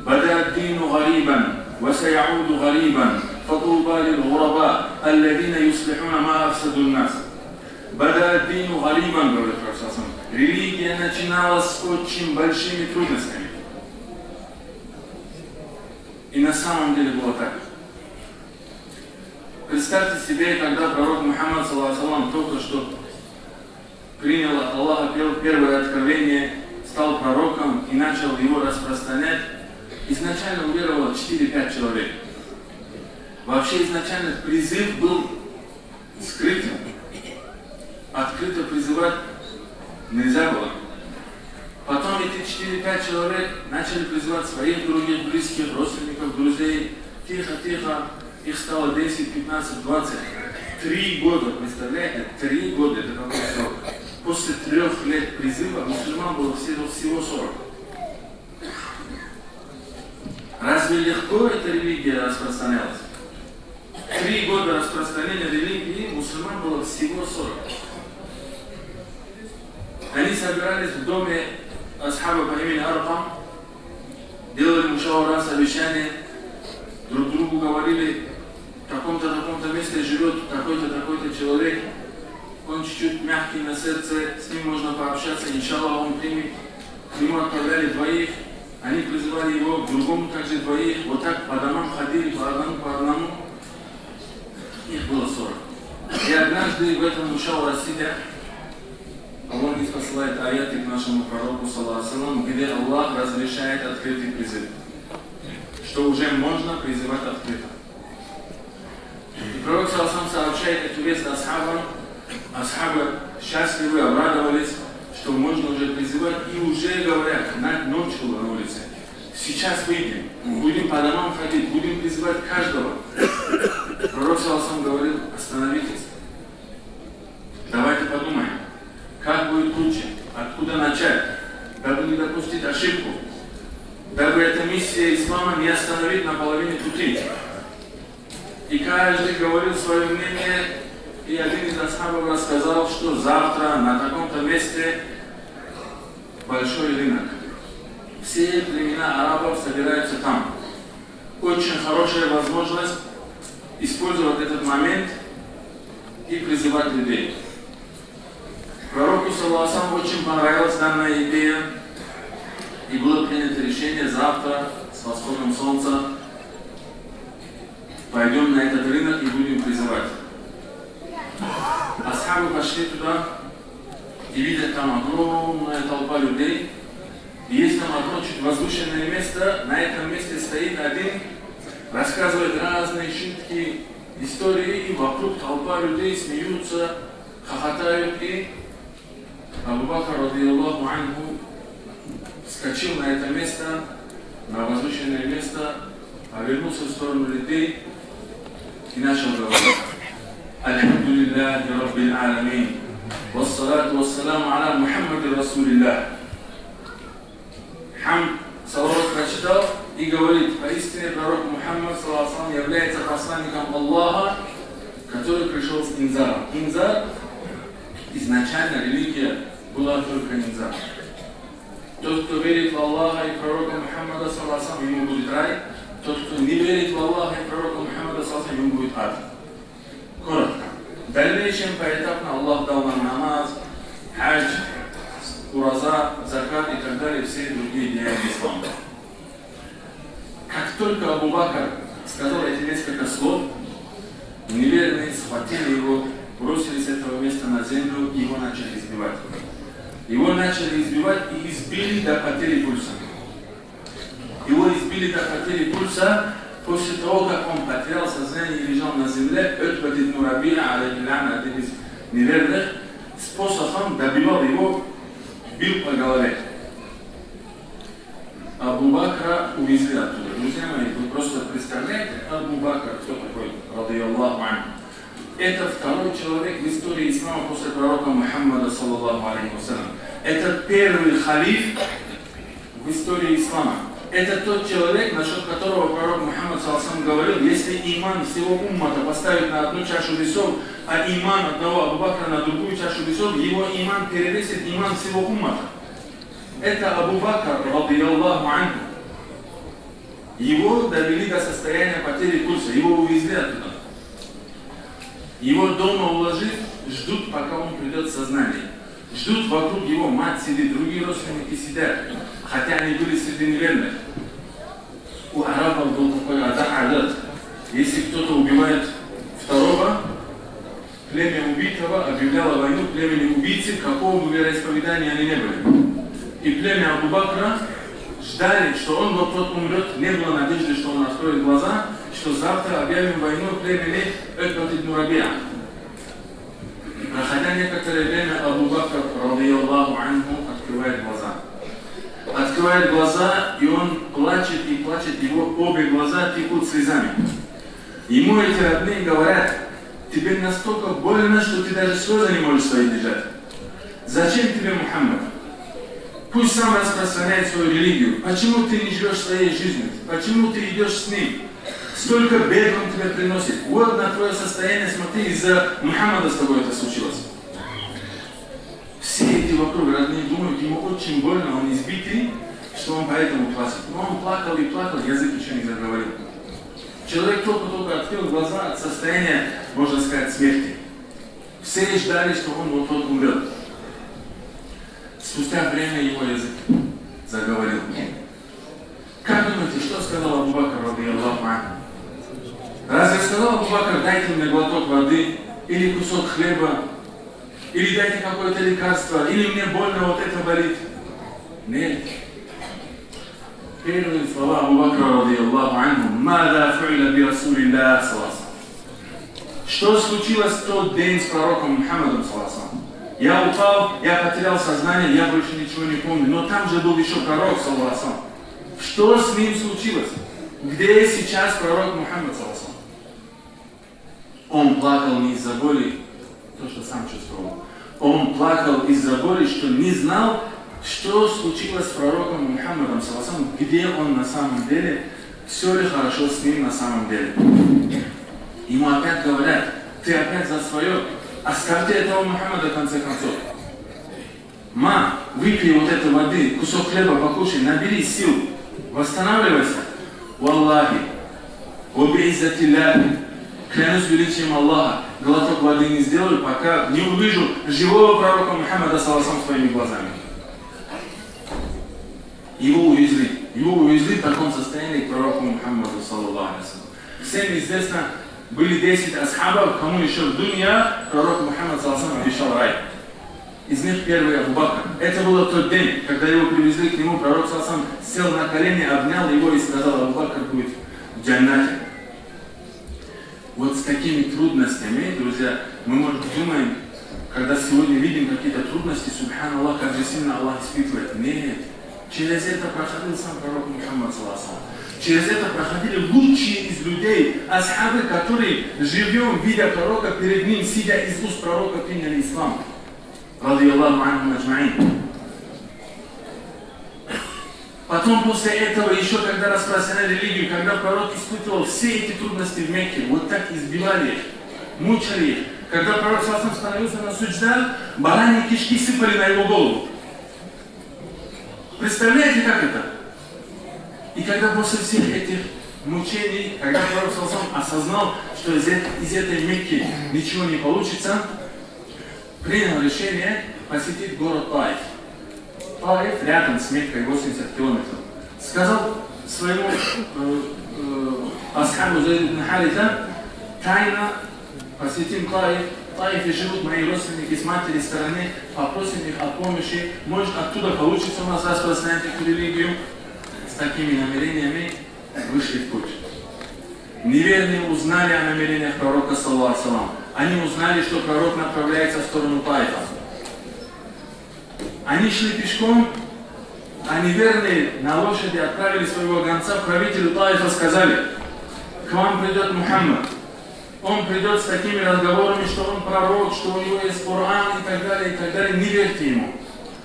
«Бада ад-дину гарибан, ва саяуду гарибан, фатуба лил гураба, аллазина юслихуна ма афсаду н-нас». «Бада ад-дину гарибан», говорит Пророк, саллаллаху алейхи ва саллям. Религия начиналась с очень большими трудностями. И на самом деле было так. Представьте себе, когда Пророк Мухаммад, саллаллаху алейхи ва саллям, только что принял от Аллаха пер-, первое откровение, стал пророком и начал его распространять, изначально уверовало четыре-пять человек. Вообще изначально призыв был скрытым. Открыто призывать нельзя было. Потом эти четыре-пять человек начали призывать своих других, близких, родственников, друзей. Тихо-тихо, их стало десять, пятнадцать, двадцать. Три года, представляете? Три года — это какой срок? После трёх лет призыва мусульман было всего, всего сорок. Разве легко эта религия распространялась? Три года распространения религии, мусульман было всего сорок. Они собирались в доме асхаба по имени Аркам, делали мушавара, совещание, друг другу говорили: «В таком-то, таком-то месте живёт такой-то, такой-то человек, он чуть-чуть мягкий на сердце, с ним можно пообщаться, иншаллах, он примет». К нему отправляли двоих, они призывали его, к другому также двоих, вот так по домам ходили, по одному, по одному. Их было сорок. И однажды в этом мушавара сидя, Аллах ниспосылает аяты к нашему пророку, саллаллаху алейхи ва саллям, где Аллах разрешает открытый призыв, что уже можно призывать открыто. И Пророк, саллаллаху алейхи ва саллям, сообщает эту весть асхабам. Асхабы счастливы, обрадовались, что можно уже призывать, и уже говорят, на-, ночь была на улице: «Сейчас выйдем, будем по домам ходить, будем призывать каждого». Пророк, саллаллаху алейхи ва саллям, говорил: «Остановитесь, давайте подумаем, как будет лучше, откуда начать, дабы не допустить ошибку, дабы эта миссия ислама не остановить на половине пути». И каждый говорил своё мнение, и один из асхабов рассказал, что завтра на таком-то месте большой рынок. Все племена арабов собираются там. Очень хорошая возможность использовать этот момент и призывать людей. Пророку, саллаллаху алейхи ва саллям, очень понравилась данная идея, и было принято решение: «Завтра с восходом солнца пойдём на этот рынок и будем призывать». Асхабы пошли туда и видят: там огромная толпа людей. И есть там одно чуть возвышенное место. На этом месте стоит один, рассказывает разные шутки, истории, и вокруг толпа людей смеются, хохотают, и Абу Бакр, радияллаху анху, вскочил на это место, на возвышенное место, повернулся в сторону людей и начал говорить: «Альхамдулиллахи раббиль алямин, вассалату вассаламу аля Мухаммадин расулиллях». Хамд, салават прочитал и говорит: «Поистине пророк Мухаммад, саллаллаху алейхи ва саллям, является посланником Аллаха, который пришёл с инзаром». Инзар, изначально религия была только инзар. Тот, кто верит в Аллаха и пророка Мухаммада, саллаллаху алейхи ва саллям, ему будет рай. Тот, кто не верит в Аллаха и пророка Мухаммада, саллаллаху алейхи ва саллям, ему будет ад. Коротко. В дальнейшем поэтапно Аллах дал нам намаз, хадж, ураза, закат и так далее, все другие деяния ислама. Как только Абу Бакр сказал эти несколько слов, неверные схватили его, бросили с этого места на землю и его начали избивать. Его начали избивать и избили до потери пульса. Его избили до потери пульса. После того, как он потерял сознание и лежал на земле, Утбат ибн Рабиа, алейхи ла'на, один из неверных, с посохом добивал его, бил по голове. Абу Бакра увезли оттуда. Друзья мои, вы просто представляете, Абу Бакр, кто такой, радияллаху анху? Это второй человек в истории ислама после пророка Мухаммада, саллаллаху алейхи ва саллям. Это первый халиф в истории ислама. Это тот человек, насчёт которого пророк Мухаммад, саллаллаху алейхи ва саллям, говорил: «Если иман всего уммата поставить на одну чашу весов, а иман одного Абу Бакра на другую чашу весов, его иман перевесит иман всего уммата». Это Абу Бакр, радияллаху анху. Его довели до состояния потери пульса, его увезли оттуда. Его дома уложили, ждут, пока он придёт в сознание. Ждут, вокруг его мать сидит, другие родственники сидят, хотя они были среди неверных. У арабов был такой ада-, адат. Если кто-то убивает второго, племя убитого объявляло войну племени убийцы, какого бы вероисповедания они не были. И племя Абу Бакра ждали, что он вот-вот умрёт, не было надежды, что он откроет глаза, что завтра объявим войну племени Утбат ибн Рабиа. Проходя некоторое время, Абу Бакр, радияллаху анху, открывает глаза. Открывает глаза, и он плачет и плачет, его обе глаза текут слезами. Ему эти родные говорят: «Тебе настолько больно, что ты даже слёзы не можешь свои держать. Зачем тебе Мухаммад? Пусть сам распространяет свою религию. Почему ты не живёшь своей жизнью? Почему ты идёшь с ним? Столько бед он тебе приносит. Вот на твоё состояние, смотри, из-за Мухаммада с тобой это случилось». Все эти вокруг родные думают, ему очень больно, он избитый, что он поэтому плачет. Но он плакал и плакал, язык ещё не заговорил. Человек только-только открыл глаза от состояния, можно сказать, смерти. Все ждали, что он вот-вот умрёт. Спустя время его язык заговорил. Как думаете, что сказал Абу Бакр, радияллаху анху? Разве сказал Абу Бакр: «Дайте мне глоток воды, или кусок хлеба, или дайте какое-то лекарство, или мне больно, вот это болит»? Нет. Первые слова Абу Бакра, радияллаху анху: «Маза фуиля би Расулиллях, саллаллаху алейхи ва саллям? Что случилось в тот день с пророком Мухаммадом, саллаллаху алейхи ва саллям? Я упал, я потерял сознание, я больше ничего не помню. Но там же был ещё пророк, саллаллаху алейхи ва саллям. Что с ним случилось? Где сейчас пророк Мухаммад, саллаллаху алейхи ва саллям?» Он плакал не из-за боли, то, что сам чувствовал. Он плакал из-за боли, что не знал, что случилось с пророком Мухаммадом, саллаллаху алейхи ва саллям, где он на самом деле, всё ли хорошо с ним на самом деле. Ему опять говорят: «Ты опять за своё, оставьте этого Мухаммада, в конце концов. Ма, выпей вот этой воды, кусок хлеба покушай, набери сил, восстанавливайся». Валлахи, ва би иззатиллях, клянусь величием Аллаха, глоток воды не сделаю, пока не увижу живого пророка Мухаммада, саллаллаху алейхи ва саллям, своими глазами. Его увезли, его увезли в таком состоянии к пророку Мухаммаду, саллаллаху алейхи ва саллям. Всем известно, были десять асхабов, кому ещё в дунья пророк Мухаммад, саллаллаху алейхи ва саллям, обещал рай. Из них первый Абу Бакр. Это было в тот день, когда его привезли к нему, пророк, саллаллаху алейхи ва саллям, сел на колени, обнял его и сказал: «Абу Бакр будет в джаннате». Вот с какими трудностями, друзья, мы, может быть, думаем, когда сегодня видим какие-то трудности, субханаллах, как же сильно Аллах испытывает. Нет. Через это проходил сам пророк Мухаммад, саллаллаху алейхи ва саллям. Через это проходили лучшие из людей, асхабы, которые, живьём видя пророка, перед ним, сидя, из уст пророка приняли ислам. Радияллаху анхум аджмаин. Потом, после этого, ещё когда распространяли религию, когда пророк испытывал все эти трудности в Мекке, вот так избивали их, мучали их. Когда пророк, саллаллаху алейхи ва саллям, становился на суджда, бараньи кишки сыпали на его голову. Представляете, как это? И когда после всех этих мучений, когда пророк, саллаллаху алейхи ва саллям, осознал, что из эт-, из этой Мекки ничего не получится, принял решение посетить город Таиф. Таиф рядом с Меккой, восемьдесят километров. Сказал своему, э, э, асхабу Зайд ибн Хариса: «Тайно посетим Таиф. В Таифе живут мои родственники с материной стороны, попросим их о помощи, может, оттуда получится у нас распространять эту религию». С такими намерениями вышли в путь. Неверные узнали о намерениях пророка, саллаллаху алейхи ва саллям. Они узнали, что пророк направляется в сторону Таифа. Они шли пешком, а неверные на лошади отправили своего гонца к правителю Таифа, сказали: «К вам придёт Мухаммад. Он придёт с такими разговорами, что он пророк, что у него есть Коран и так далее, и так далее. Не верьте ему.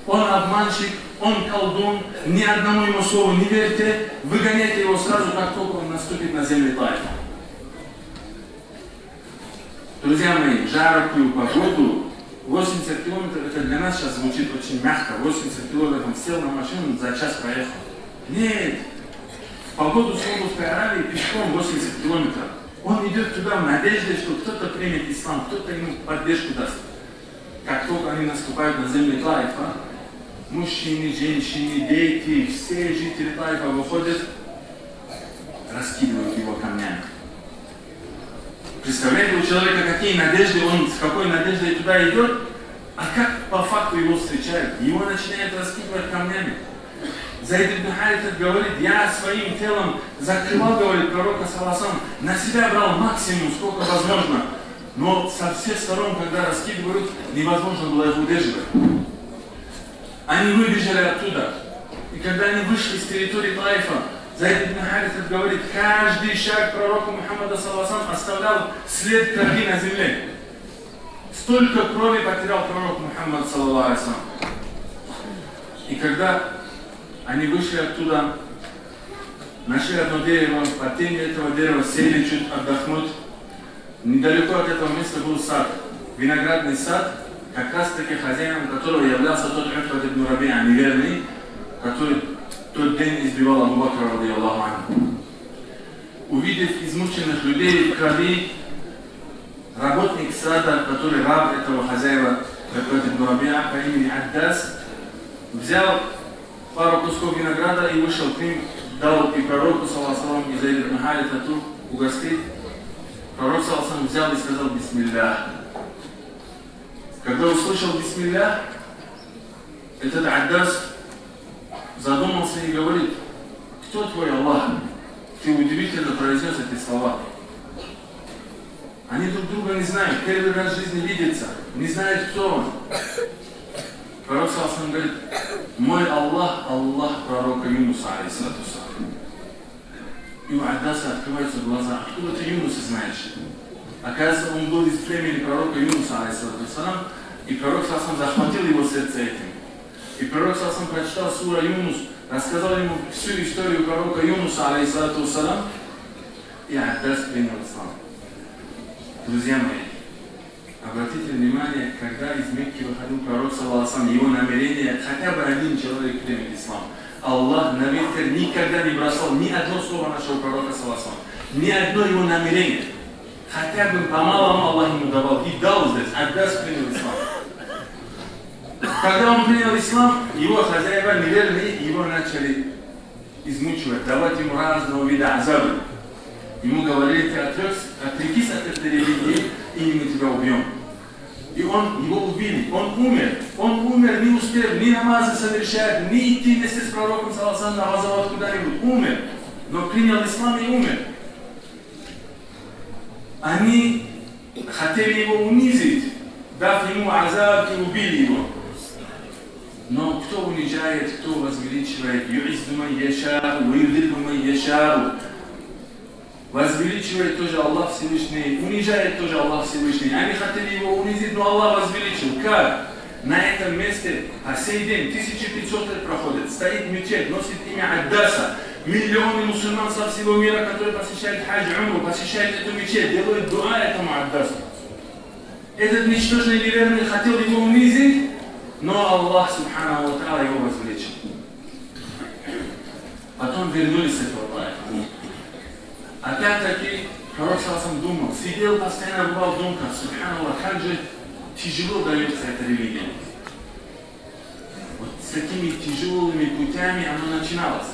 Он обманщик, он колдун, ни одному его слову не верьте, выгоняйте его сразу, как только он наступит на земли Таифа». Друзья мои, в жаркую погоду Восемьдесят километров, это для нас сейчас звучит очень мягко. Восемьдесят километров, он сел на машину, за час проехал. Нет. В погоду Саудовской Аравии пешком восемьдесят километров. Он идёт туда в надежде, что кто-то примет ислам, кто-то ему поддержку даст. Как только они наступают на земли Таифа, мужчины, женщины, дети, все жители Таифа выходят, раскидывают его камнями. Представляете, у человека какие надежды, он с какой надеждой туда идёт, а как по факту его встречают? Его начинают раскидывать камнями. Зайд ибн Харисат говорит: «Я своим телом закрывал, говорит, пророка, саллаллаху алейхи ва саллям, на себя брал максимум, сколько возможно. Но со всех сторон, когда раскидывают, невозможно было их удерживать». Они выбежали оттуда. И когда они вышли с территории Таифа, Зайд ибн Харисат говорит: «Каждый шаг пророка Мухаммада, саллаллаху алейхи ва саллям, оставлял след крови на земле». Столько крови потерял пророк Мухаммад, саллаллаху алейхи ва саллям. И когда они вышли оттуда, нашли одно дерево, под тенью этого дерева сели чуть отдохнуть. Недалеко от этого места был сад, виноградный сад, как раз-таки хозяином которого являлся тот Утбат ибн Рабиа, неверный, который тот день избивал Абу Бакра, радияллаху анху. Увидев измученных людей в крови, работник сада, который раб этого хозяина, Утбат ибн Рабиа, по имени Аддас, взял пару кусков винограда и вышел к ним, дал и пророку, саллаллаху алейхи ва саллям, и Зайд ибн Харисату угостить. Пророк, саллаллаху алейхи ва саллям, взял и сказал: «Бисмиллях». Когда услышал «Бисмиллях», этот Аддас задумался и говорит: «Кто твой Аллах? Ты удивительно произнёс эти слова». Они друг друга не знают, первый раз в жизни видятся, не знают, кто он. Пророк, саллаллаху алейхи ва саллям, говорит: «Мой Аллах — Аллах пророка Юнуса, алейхиссалату вассалам». И у Аддаса открываются глаза: «Откуда ты Юнуса знаешь?» Оказывается, он был из племени пророка Юнуса, алейхиссалату вассалам, и пророк, саллаллаху алейхи ва саллям, захватил его сердце этим. И пророк, саллаллаху алейхи ва саллям, прочитал сура Юнус, рассказал ему всю историю пророка Юнуса, алейхиссалату вассалам, и Аддас принял ислам. Друзья мои, обратите внимание, когда из Мекки выходил пророк, саллаллаху алейхи ва саллям, его намерение, хотя бы один человек примет ислам. Аллах на ветер никогда не бросал ни одно слово нашего пророка, саллаллаху алейхи ва саллям, ни одно его намерение. Хотя бы по малому Аллах ему давал, и дал здесь, Аддас принял ислам. Когда он принял ислам, его хозяева неверные его начали измучивать, давать ему разного вида азабы. Ему говорили: «Ты отрёкся, отрекись от этой религии, или мы тебя убьём». И он, его убили, он умер. Он умер, не успев ни намазы совершать, ни идти вместе с пророком, саллаллаху алейхи ва саллям, на газават куда-нибудь. Умер. Но принял ислам и умер. Они хотели его унизить, дав ему азаб, и убили его. Но кто унижает, кто возвеличивает? «Юиззу ман яшау, ва юзиллу ман яшау». Возвеличивает тоже Аллах Всевышний, унижает тоже Аллах Всевышний. Они хотели его унизить, но Аллах возвеличил. Как? На этом месте по сей день, тысяча пятьсот лет проходит, стоит мечеть, носит имя Аддаса. Миллионы мусульман со всего мира, которые посещают хадж, умру, посещают эту мечеть, делают дуа этому Аддасу. Этот ничтожный неверный хотел его унизить, но Аллах, субханаху ва тааля, его возвеличил. Потом вернулись с этого Таифа. Опять-таки, пророк, саллаллаху алейхи ва саллям, думал, сидел постоянно, бывал в думках: «Субханаллах, как же тяжело даётся эта религия». Вот с такими тяжёлыми путями оно начиналось.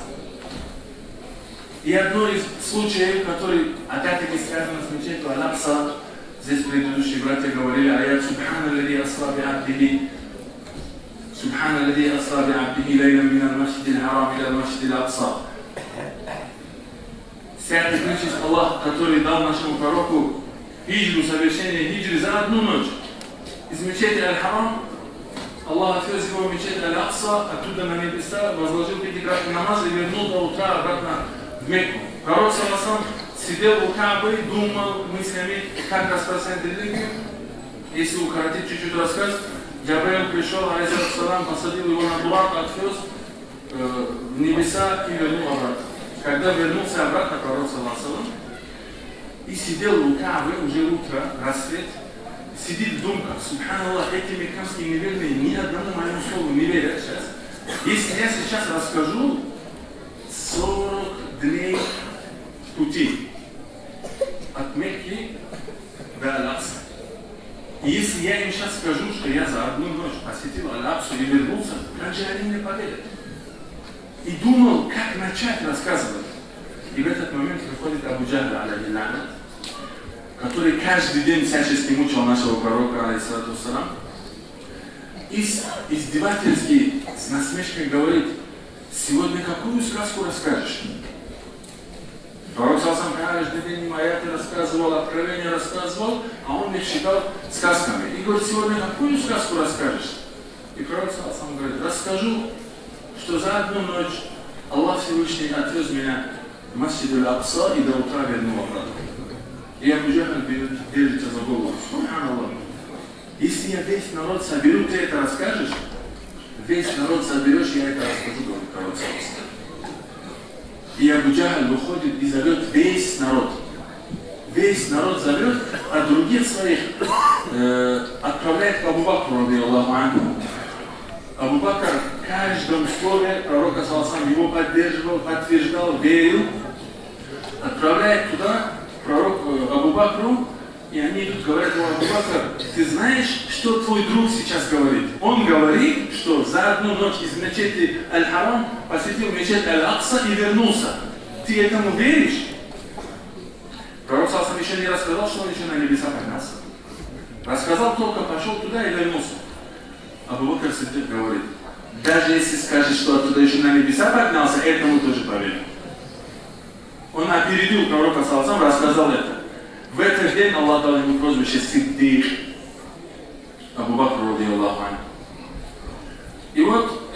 И одно из случаев, который опять-таки связано с мечетью Аль-Акса, здесь предыдущие братья говорили аят: «Субхана ллязи асра би абдихи, субхана ллязи асра би абдихи лайлан миналь масджидиль харам иляль масджидиль акса». Святый, нечист Аллах, который дал нашему пророку хиджру, совершение хиджры за одну ночь из мечети Аль-Харам, Аллах отвёз его в мечеть Аль-Акса, оттуда на небеса, возложил пятикратный намаз и вернул до утра обратно в Мекку. Пророк, саллаллаху алейхи ва саллям, сидел у Каабы, думал мыслями, как распространить религию. Если укоротить чуть-чуть рассказ, Джабраил пришёл, алейхиссалату вассалам, посадил его на бурак, отвёз э, в небеса и вернул обратно. Когда вернулся обратно пророк, саллаллаху алейхи ва саллям, и сидел у Каабы, уже утро, рассвет, Сидит в думках: «Субханаллах, эти мекканские неверные ни одному моему слову не верят сейчас. Если я сейчас расскажу, сорок дней пути от Мекки до Аль-Акса. И если я им сейчас скажу, что я за одну ночь посетил Аль-Аксу и вернулся, как же они мне поверят?» И думал, как начать рассказывать. И в этот момент приходит Абу Джахль, алейхи ла'на, который каждый день всячески мучил нашего пророка, алейхиссалату вассалам, и с-, издевательски, с насмешкой говорит: «Сегодня какую сказку расскажешь?» Пророк, саллаллаху алейхи ва саллям, каждый день им аяты рассказывал, откровения рассказывал, а он их считал сказками. И говорит: «Сегодня какую сказку расскажешь?» И Пророк, саллаллаху алейхи ва саллям, говорит: «Расскажу, что за одну ночь Аллах Всевышний отвёз меня в Масджид Аль-Акса и до утра вернул обратно». И Абу Джахль берёт, держится за голову. «Субханаллах. Если я весь народ соберу, ты это расскажешь?» «Весь народ соберёшь, я это расскажу», говорит Пророк, саллаллаху алейхи ва саллям. И Абу Джахль выходит и зовёт весь народ. Весь народ зовёт, а других своих, э, отправляет к Абу Бакру, радияллаху анху. Абу Бакр в каждом слове Пророка, саллаллаху алейхи ва саллям, его поддерживал, подтверждал, верил. Отправляет туда пророк, э, Абу Бакру, и они идут, говорят: «О, Абу Бакр, ты знаешь, что твой друг сейчас говорит? Он говорит, что за одну ночь из мечети Аль-Харам посетил мечеть Аль-Акса и вернулся. Ты этому веришь?» Пророк, саллаллаху алейхи ва саллям, ещё не рассказал, что он ещё на небеса поднялся. Рассказал только: пошёл туда и вернулся. Абу Бакр Сиддик говорит: «Даже если скажешь, что оттуда ещё на небеса поднялся, этому тоже поверю». Он опередил Пророка, саллаллаху алейхи ва саллям, рассказал это. В этот день Аллах дал ему прозвище Сиддик, Абу Бакр, радияллаху анху. И вот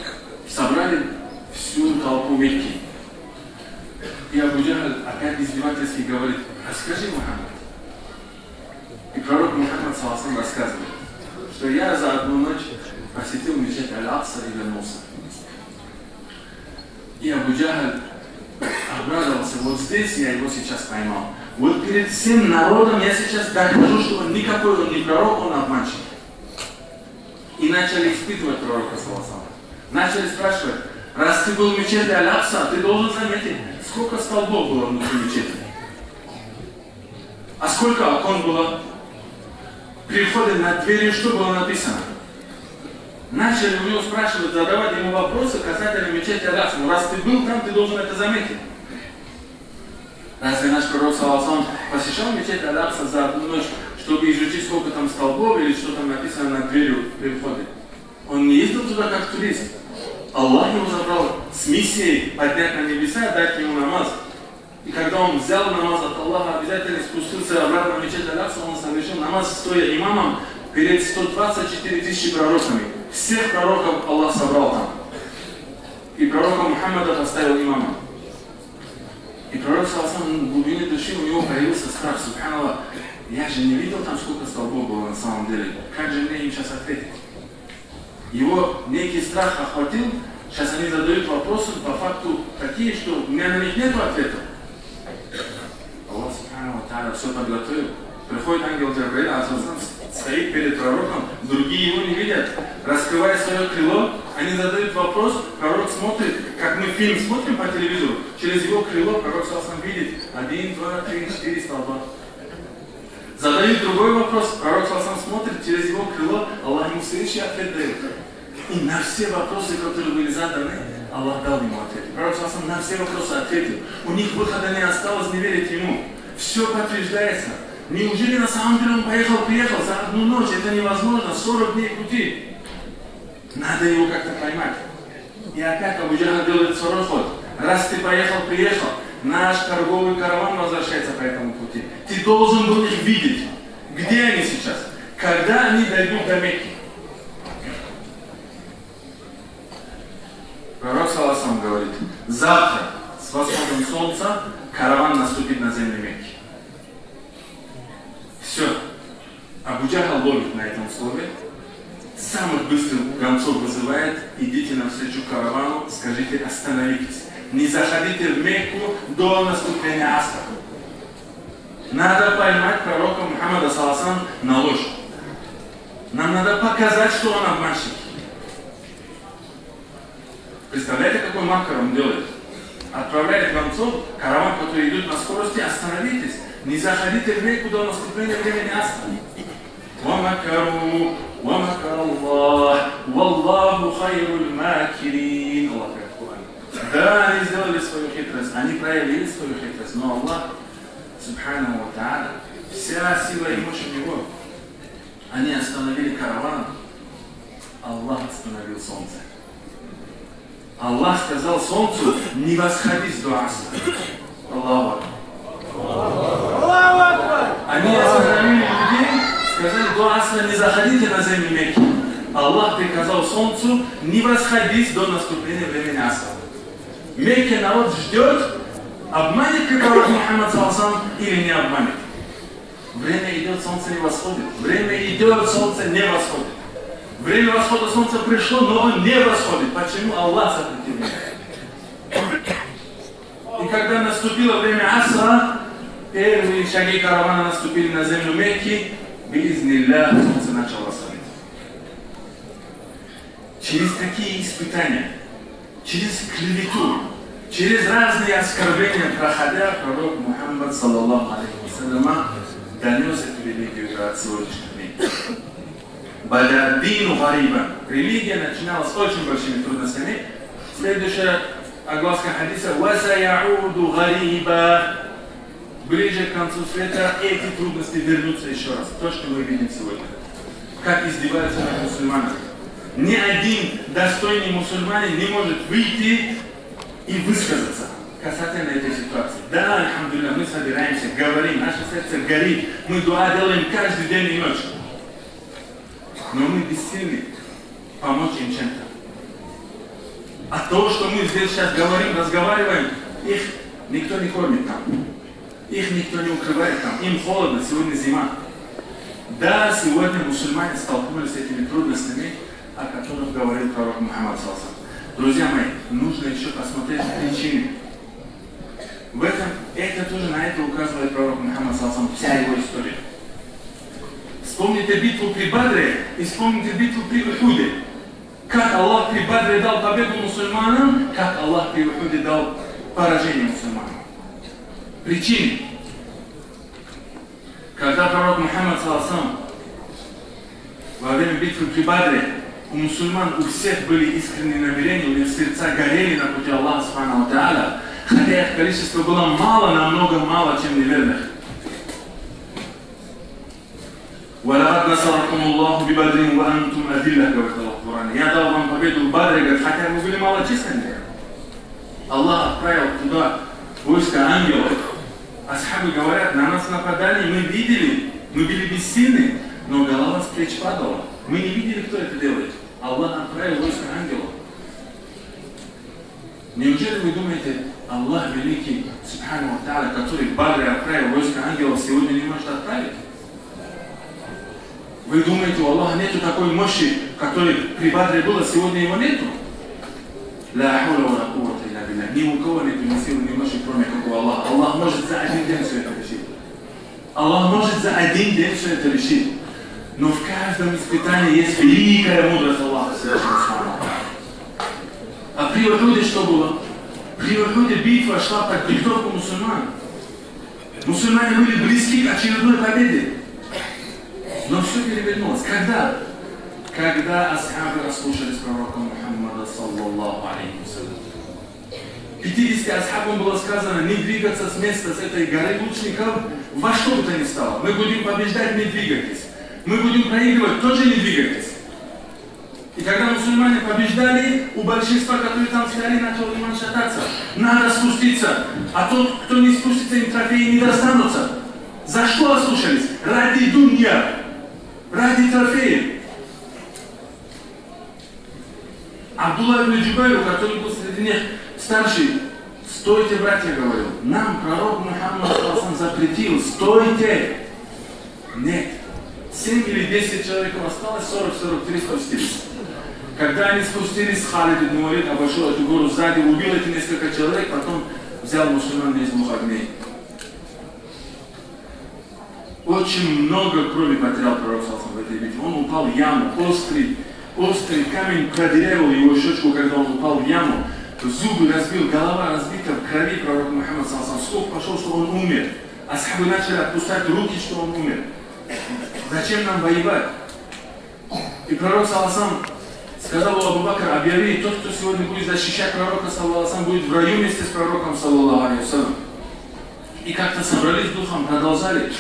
собрали всю толпу Мекки. И Абу Джахль опять издевательски говорит: «Расскажи, Мухаммад». И пророк Мухаммад, саллаллаху алейхи ва саллям, рассказывает, что: «Я за одну ночь посетил мечеть Аль-Акса и вернулся». И Абу Джахль обрадовался: «Вот здесь я его сейчас поймал. Вот перед всем народом я сейчас докажу, что он никакой, он не пророк, он обманщик». И начали испытывать пророка, саллаллаху алейхи ва саллям. Начали спрашивать: «Раз ты был в мечети Аль-Акса, ты должен заметить, сколько столбов было внутри мечети? А сколько окон было? При входе над дверью что было написано?» Начали у него спрашивать, задавать ему вопросы касательно мечети Аль-Акса. «Ну, раз ты был там, ты должен это заметить. Разве наш пророк, саллаллаху алейхи ва саллям, посещал мечеть Аль-Акса за одну ночь, чтобы изучить, сколько там столбов или что там написано над дверью при входе? Он не ездил туда как турист. Аллах его забрал с миссией поднять на небеса, дать ему намаз. И когда он взял намаз от Аллаха, обязательно спустился обратно в мечеть Аль-Акса, он совершил намаз, стоя имамом перед сто двадцать четыре тысячи пророками. Всех пророков Аллах собрал там. И пророка Мухаммада поставил имамом». И пророк, саллаллаху алейхи ва саллям, в глубине души у него появился страх: «Субханаллах, я же не видел там, сколько столбов было на самом деле. Как же мне им сейчас ответить?» Его некий страх охватил. Сейчас они задают вопросы по факту такие, что у меня на них нету ответа. Аллах, субханаху ва тааля, всё подготовил. Приходит ангел Джабраиль, алейхиссалам, стоит перед пророком, другие его не видят. Раскрывает своё крыло, они задают вопрос, пророк смотрит, как мы фильм смотрим по телевизору, через его крыло пророк, саллаллаху алейхи ва саллям, видит один, два, три, четыре столба. Задают другой вопрос, пророк, саллаллаху алейхи ва саллям, смотрит через его крыло, Аллах ему следующий ответ даёт. И на все вопросы, которые были заданы, Аллах дал ему ответ. Пророк, саллаллаху алейхи ва саллям, на все вопросы ответил. У них выхода не осталось не верить ему. Всё подтверждается. Неужели на самом деле он поехал, приехал за одну ночь? Это невозможно. Сорок дней пути. Надо его как-то поймать. И опять Абу Джахль делает второй ход. Раз ты поехал, приехал, наш торговый караван возвращается по этому пути. Ты должен был их видеть. Где они сейчас? Когда они дойдут до Мекки? Пророк, саллаллаху алейхи ва саллям, говорит: «Завтра с восходом солнца караван наступит на земли Мекки». Всё. Абу Джахль ловит на этом слове. Самых быстрых гонцов вызывает: «Идите навстречу каравану, скажите: остановитесь. Не заходите в Мекку до наступления асра». Надо поймать пророка Мухаммада, саллаллаху алейхи ва саллям, на ложь. Нам надо показать, что он обманщик. Представляете, какой макар он делает? Отправляет гонцов, караван, который идёт на скорости: «Остановитесь, не заходите в Мекку до наступления времени Асра». ومكروا ومكر الله والله خير الماكرين. Аллах говорит в Коране. Да, они сделали свою хитрость, они проявили свою хитрость, но Аллах, субханаху ва тааля, вся сила и мощь у Него. Они остановили караван, Аллах остановил солнце. Аллах сказал солнцу: «Не восходи до Асра». Аллаху акбар. Они остановили людей, сказали: «До Асра не заходите на землю Мекки». Аллах приказал солнцу: «Не восходи до наступления времени Асра». Мекке народ ждёт, обманет ли пророк Мухаммад, саллаллаху алейхи ва саллям, или не обманет. Время идёт, солнце не восходит. Время идёт, солнце не восходит. Время восхода солнца пришло, но он не восходит. Почему? Аллах запретил ему. И когда наступило время Асра, первые шаги каравана наступили на землю Мекки, биизниллях, солнце начало восходить. Через какие испытания, через клевету, через разные оскорбления проходя, пророк Мухаммад, саллаллаху алейхи ва саллям, донёс эту религию до сегодняшних дней. «Бада ад-дину гарибан». Религия начиналась с очень большими трудностями. Следующая огласка хадиса: «Ва саяуду гариба». Ближе к концу света эти трудности вернутся ещё раз. То, что мы видим сегодня. Как издеваются над мусульманами. Ни один достойный мусульманин не может выйти и высказаться касательно этой ситуации. Да, альхамдулилля, мы собираемся, говорим, наше сердце горит, мы дуа делаем каждый день и ночь. Но мы бессильны помочь им чем-то. От того, что мы здесь сейчас говорим, разговариваем, их никто не кормит там. Их никто не укрывает там. Им холодно, сегодня зима. Да, сегодня мусульмане столкнулись с этими трудностями, о которых говорил пророк Мухаммад, саллаллаху алейхи ва саллям. Друзья мои, нужно ещё посмотреть причины. В этом, это тоже, на это указывает пророк Мухаммад, саллаллаху алейхи ва саллям, вся его история. Вспомните битву при Бадре и вспомните битву при Ухуде. Как Аллах при Бадре дал победу мусульманам, как Аллах при Ухуде дал поражение мусульманам. Причины. Когда пророк Мухаммад, саллаллаху алейхи ва саллям, во время битвы при Бадре, у мусульман у всех были искренние намерения, у них сердца горели на пути Аллаха, субханаху ва тааля, хотя их количество было мало, намного мало, чем неверных. «Ва лакъад насаракуму Аллаху би Бадрин ва антум азилля», говорит Аллах в Коране. «Я дал вам победу в Бадре», говорит, хотя вы были малочисленны. Аллах отправил туда войско ангелов. Асхабы говорят: «На нас нападали, мы видели, мы были бессильны, но голова с плеч падала. Мы не видели, кто это делает. Аллах отправил войско ангелов». Неужели вы думаете, Аллах великий, субханаху ва тааля, который в Бадре отправил войско ангелов, сегодня не может отправить? Вы думаете, у Аллаха нету такой мощи, которой при Бадре было, сегодня его нету? Ля хауля ва ля куввата илля билля. Ни у кого нету ни силы, ни мощи, кроме как у Аллаха. Аллах может за один день всё это решить. Аллах может за один день всё это решить. Но в каждом испытании есть великая мудрость Аллаха Всевышнего, субханаху ва тааля. А при Ухуде что было? При Ухуде битва шла под диктовку мусульман. Мусульмане были близки к очередной победе. Но всё перевернулось. Когда? Когда асхабы ослушались пророка Мухаммада, саллаллаху алейхи ва саллям. Пятидесяти асхабам было сказано не двигаться с места, с этой горы лучников, во что бы то ни стало. Мы будем побеждать, не двигайтесь. Мы будем проигрывать, тоже не двигайтесь. И когда мусульмане побеждали, у большинства, которые там стояли, начал иман шататься. Надо спуститься, а тот, кто не спустится, им трофеи не достанутся. За что ослушались? Ради дунья, ради трофеев. Абдуллах ибн Джубайру, который был среди них старший: «Стойте, братья, говорил, нам пророк Мухаммад, саллаллаху алейхи ва саллям, запретил, стойте!» Нет. Семь или десять человек осталось, сорок, сорок три спустились. Когда они спустились, Халид ибн Валид обошёл эту гору сзади, убил эти несколько человек, потом взял мусульман из двух огней. Очень много крови потерял пророк, саллаллаху алейхи ва саллям, в этой битве. Он упал в яму, острый, острый камень продырявил его щёчку, когда он упал в яму. Зубы разбил, голова разбита, в крови пророк Мухаммад, саллаллаху алейхи ва саллям. Слух пошёл, что он умер. Асхабы начали отпускать руки, что он умер. Зачем нам воевать? И пророк, саллаллаху алейхи ва саллям, сказал: «О Абу Бакр, объяви, тот, кто сегодня будет защищать пророка, саллаллаху алейхи ва саллям, будет в раю вместе с пророком, саллаллаху алейхи ва саллям». И как-то собрались духом, продолжали.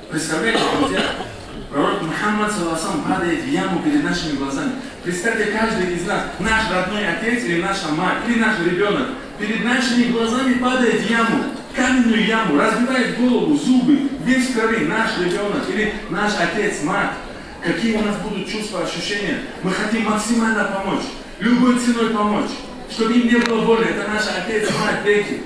Представляете, друзья, пророк Мухаммад, саллаллаху алейхи ва саллям, падает в яму перед нашими глазами. Представьте, каждый из нас, наш родной отец или наша мать, или наш ребёнок, перед нашими глазами падает в яму, каменную яму, разбивает голову, зубы, весь в крови, наш ребёнок или наш отец, мать. Какие у нас будут чувства, ощущения? Мы хотим максимально помочь, любой ценой помочь, чтобы им не было больно. Это наш отец, мать, дети.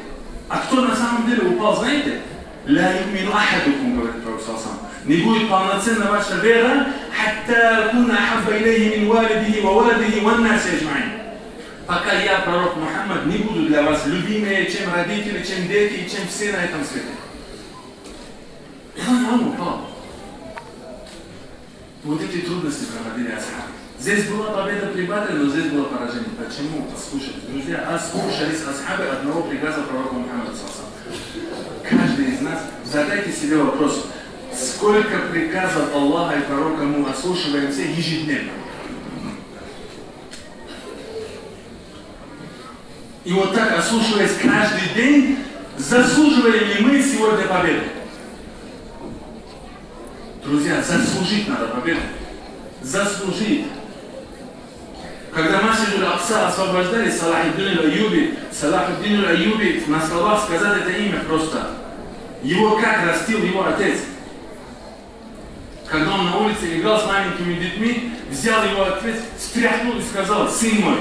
А кто на самом деле упал, знаете? «Ла юмину ахадукум», говорит пророк, саллаллаху алейхи ва саллям. «Не будет полноценна ваша вера, хатта акуна ахабба илейхи мин валидихи ва валадихи ва наси аджмаин». Пока я, пророк Мухаммад, не буду для вас любимее, чем родители, чем дети и чем все на этом свете. И он, он упал. Вот эти трудности проходили асхабы. Здесь была победа при Бадре, но здесь было поражение. Почему? Ослушались. Друзья, ослушались асхабы одного приказа пророка Мухаммада, саллаллаху алейхи ва саллям. Каждый из нас, задайте себе вопрос: сколько приказов Аллаха и пророка мы ослушиваемся ежедневно? И вот так, ослушиваясь каждый день, заслуживаем ли мы сегодня победы? Друзья, заслужить надо победу. Заслужить. Когда Масджид аль-Акса освобождали, Салахуддин аль-Айюби, Салахуддин аль-Айюби, на словах сказать это имя просто. Его как растил его отец. Когда он на улице играл с маленькими детьми, взял его отец, встряхнул и сказал: «Сын мой,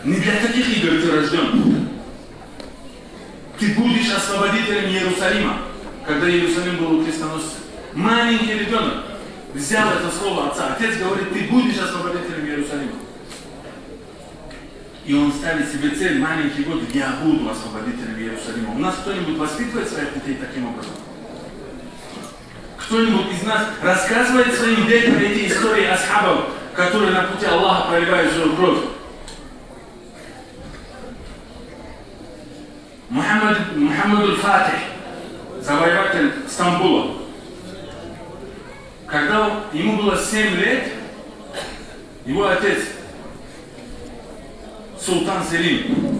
не для таких игр ты рождён. Ты будешь освободителем Иерусалима», когда Иерусалим был у крестоносцев. Маленький ребёнок взял это слово отца. Отец говорит: «Ты будешь освободителем Иерусалима». И он ставит себе цель: «Маленький год, я буду освободителем Иерусалима». У нас кто-нибудь воспитывает своих детей таким образом? Кто-нибудь из нас рассказывает своим детям эти истории асхабов, которые на пути Аллаха проливают свою кровь? Мухаммад, Мухаммадуль Фатих, завоеватель Стамбула. Когда ему было семь лет, его отец, султан Селим,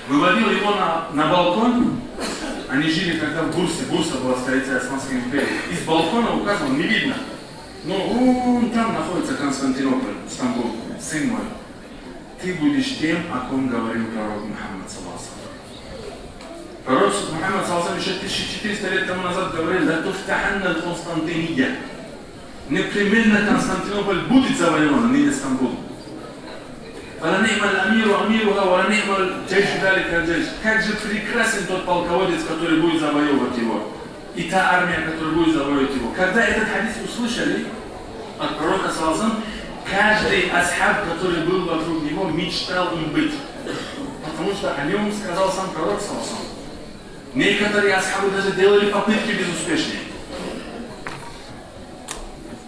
выводил его на, на балкон. Они жили тогда в Бурсе. Бурса была столицей Османской империи. Из балкона указывал, не видно. Но вон там находится Константинополь, Стамбул, сын мой. Ты будешь тем, о ком говорил пророк Мухаммад, саллаллаху алейхи ва саллям. Пророк Мухаммад, саллаллаху алейхи ва саллям, ещё тысяча четыреста лет тому назад говорил: «Ла туфтаханна аль-Константинийя». Непременно Константинополь будет завоеван, а не Стамбул. «Фа ла ни'маль амиру амируха, ва ла ни'маль джайшу заликаль джайш». Как же прекрасен тот полководец, который будет завоевывать его. И та армия, которая будет завоевывать его. Когда этот хадис услышали от пророка, саллаллаху алейхи ва саллям, каждый асхаб, который был вокруг него, мечтал им быть. Потому что о нём сказал сам пророк, саллаллаху алейхи ва саллям. Некоторые асхабы даже делали попытки безуспешные.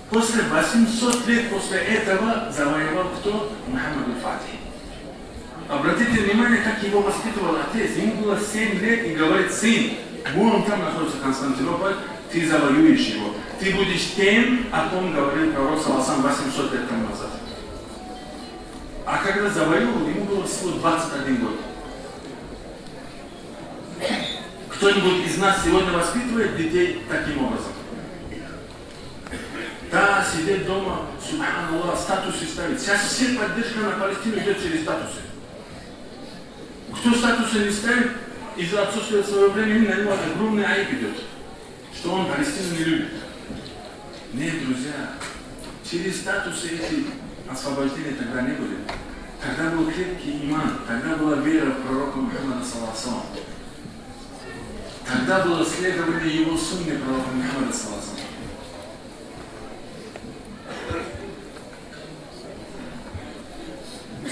После восьмисот лет после этого завоевал кто? Мухаммад аль-Фатих. Обратите внимание, как его воспитывал отец. Ему было семь лет и говорит: «Сын, вон там находится Константинополь, ты завоюешь его. Ты будешь тем, о ком говорил пророк, саллаллаху алейхи ва саллям, восемьсот лет тому назад». А когда завоевал, ему было всего двадцать один год. Кто-нибудь из нас сегодня воспитывает детей таким образом? Да, сидеть дома, субханаллах, статусы ставить. Сейчас все поддержка на Палестину идёт через статусы. Кто статусы не ставит, из-за отсутствия своего времени на него огромный айып идёт, что он Палестину не любит. Нет, друзья, через статусы эти освобождения тогда не были. Тогда был крепкий иман, тогда была вера в пророка Мухаммада, саллаллаху алейхи ва саллям. Тогда было следование его сунне, пророка Мухаммада, саллаллаху алейхи ва саллям.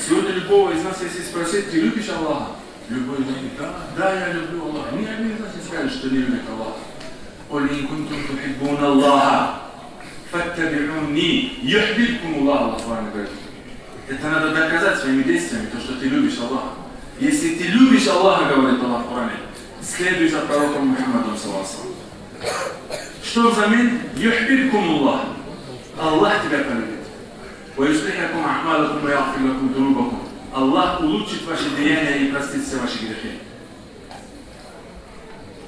Сегодня любого из нас, если спросить: «Ты любишь Аллаха?» Любой говорит: «Да, да, я люблю Аллаха». Ни один из нас не скажет, что не любит Аллаха. قل إن كنتم تحبون الله فاتبعوني يحببكم الله, Аллах Куранда говорит. Это надо доказать своими действиями, то, что ты любишь Аллаха. Если ты любишь Аллаха, говорит Аллах в Коране, следуй за пророком Мухаммадом, саллаллаху алейхи ва саллям. Что взамен? يحببكم الله. Аллах тебя полюбит. ويصلح لكم أعمالكم ويغفر لكم ذنوبكم. Аллах улучшит ваши деяния и простит все ваши грехи.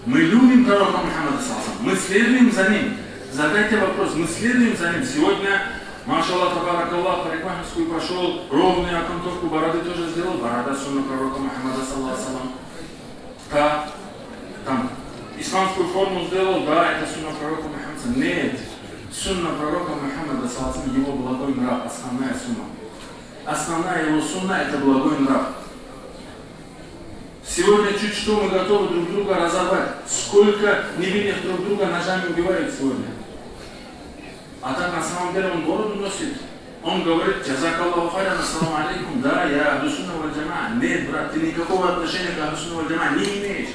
Мы любим пророка Мухаммада, саллаллаху алейхи ва саллям. Мы следуем за ним. Задайте вопрос, мы следуем за ним. Сегодня, машаллах, табаракаллах, парикмахерскую пошёл, ровную окантовку бороды тоже сделал. Борода — сунна пророка Мухаммада, саллаллаху алейхи ва саллям. Да, там, испанскую форму сделал, да, это сунна пророка Мухаммада. Нет, сунна пророка Мухаммада, саллаллаху алейхи ва саллям, его благой нрав, основная сунна. Основная его сунна — это благой нрав. Сегодня чуть что мы готовы друг друга разорвать. Сколько невинных друг друга ножами убивают сегодня. А так на самом деле он бороду носит. Он говорит: «Джазакаллаху хайран, ассаламу алейкум. Да, я ахлю сунна валь джамаа». Нет, брат, ты никакого отношения к ахлю сунна валь джамаа не имеешь.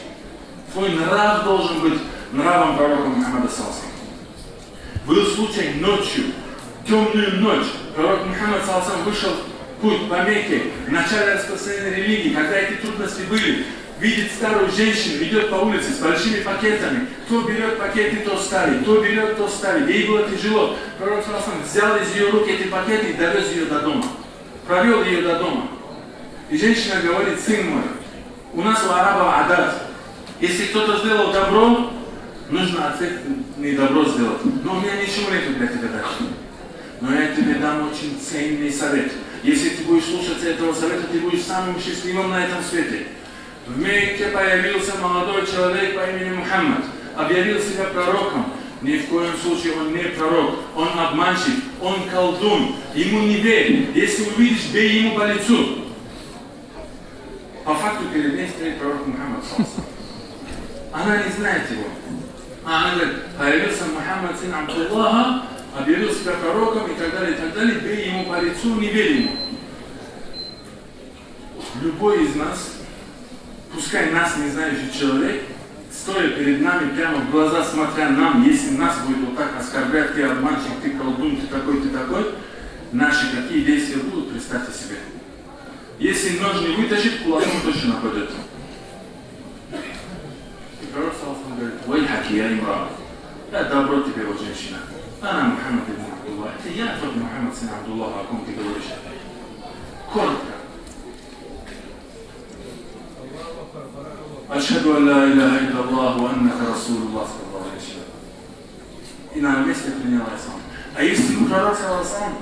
Твой нрав должен быть нравом пророка Мухаммада, саллаллаху алейхи ва саллям. Был случай ночью, тёмную ночь, пророк Мухаммад, саллаллаху алейхи ва саллям, вышел в путь по Мекке, в начале распространения религии, когда эти трудности были, видит старую женщину, идёт по улице с большими пакетами, то берёт пакеты, то ставит, то берёт, то ставит. Ей было тяжело. Пророк, саллаллаху алейхи ва саллям, взял из её рук эти пакеты и довёз её до дома. Провёл её до дома. И женщина говорит: «Сын мой, у нас у арабов адат. Если кто-то сделал добро, нужно ответный добро сделать. Но у меня ничего нету для тебя дать. Но я тебе дам очень ценный совет. Если ты будешь слушаться этого совета, ты будешь самым счастливым на этом свете». В Мекке появился молодой человек по имени Мухаммад, объявил себя пророком. Ни в коем случае он не пророк, он обманщик, он колдун. Ему не верь, если увидишь, бей ему по лицу. По факту перед ней стоит пророк Мухаммад, саллаллаху алейхи ва саллям. Она не знает его. А она говорит: «Появился Мухаммад, сын Абдуллаха, объявил себя пророком и так далее, и так далее, бей ему по лицу, не верь ему». Любой из нас, пускай нас не знающий человек, стоя перед нами, прямо в глаза смотря нам, если нас будет вот так оскорблять: «Ты обманщик, ты колдун, ты такой, ты такой», наши какие действия будут, представьте себе. Если нож не вытащит, кулаком точно нападёт. И пророк, саллаллаху алейхи ва саллям, говорит: «Вайхаки, я имраа, я добро тебе, вот женщина. Ана Мухаммад ибн Абдуллах, это я тот Мухаммад, сын Абдуллаха, о ком ты говоришь». Коротко. «Ашхаду ан ла иляха илляллах ва аннака расулуллах», сказала женщина. И на месте приняла ислам. А если бы пророк, саллаллаху алейхи ва саллям,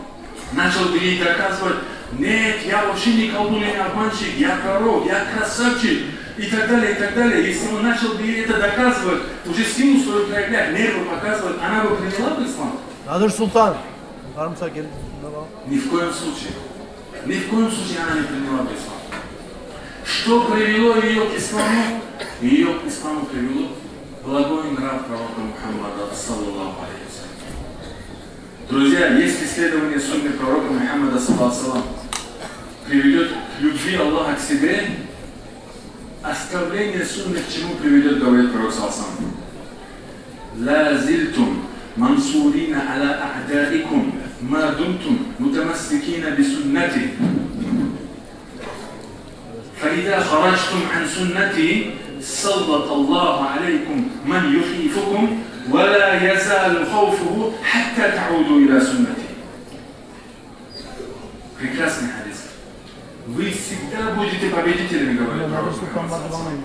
начал бы ей доказывать: «Нет, я вообще не колдун, я не обманщик, я пророк, я красавчик», и так далее, и так далее. Если он начал бы ей это доказывать, уже силу свою проявлять, нервы показывать, она бы приняла бы ислам? Надир Султан, бармыса, гел, давай. Ни в коем случае. Ни в коем случае она не приняла бы ислам. Что привело её к исламу? Её к исламу привело благой нрав пророка Мухаммада, саллаллаху алейхи ва саллям. Друзья, если следование сунны пророка Мухаммада, саллаллаху алейхи ва саллям, приведёт к любви Аллаха к себе, оставление сунны к чему приведёт, говорит пророк, саллаллаху алейхи ва саллям: «Ла зильтум мансурина аля а'даикум ма думтум мутамассикина би суннати. Фа иза хараджтум ан суннати саллаталлаху алейкум ман юхифукум, ва ла язалу хауфуху хатта та'уду иля суннати». Прекрасный хадис. «Вы всегда будете победителями», говорит пророк Мухаммад, саллаллаху алейхи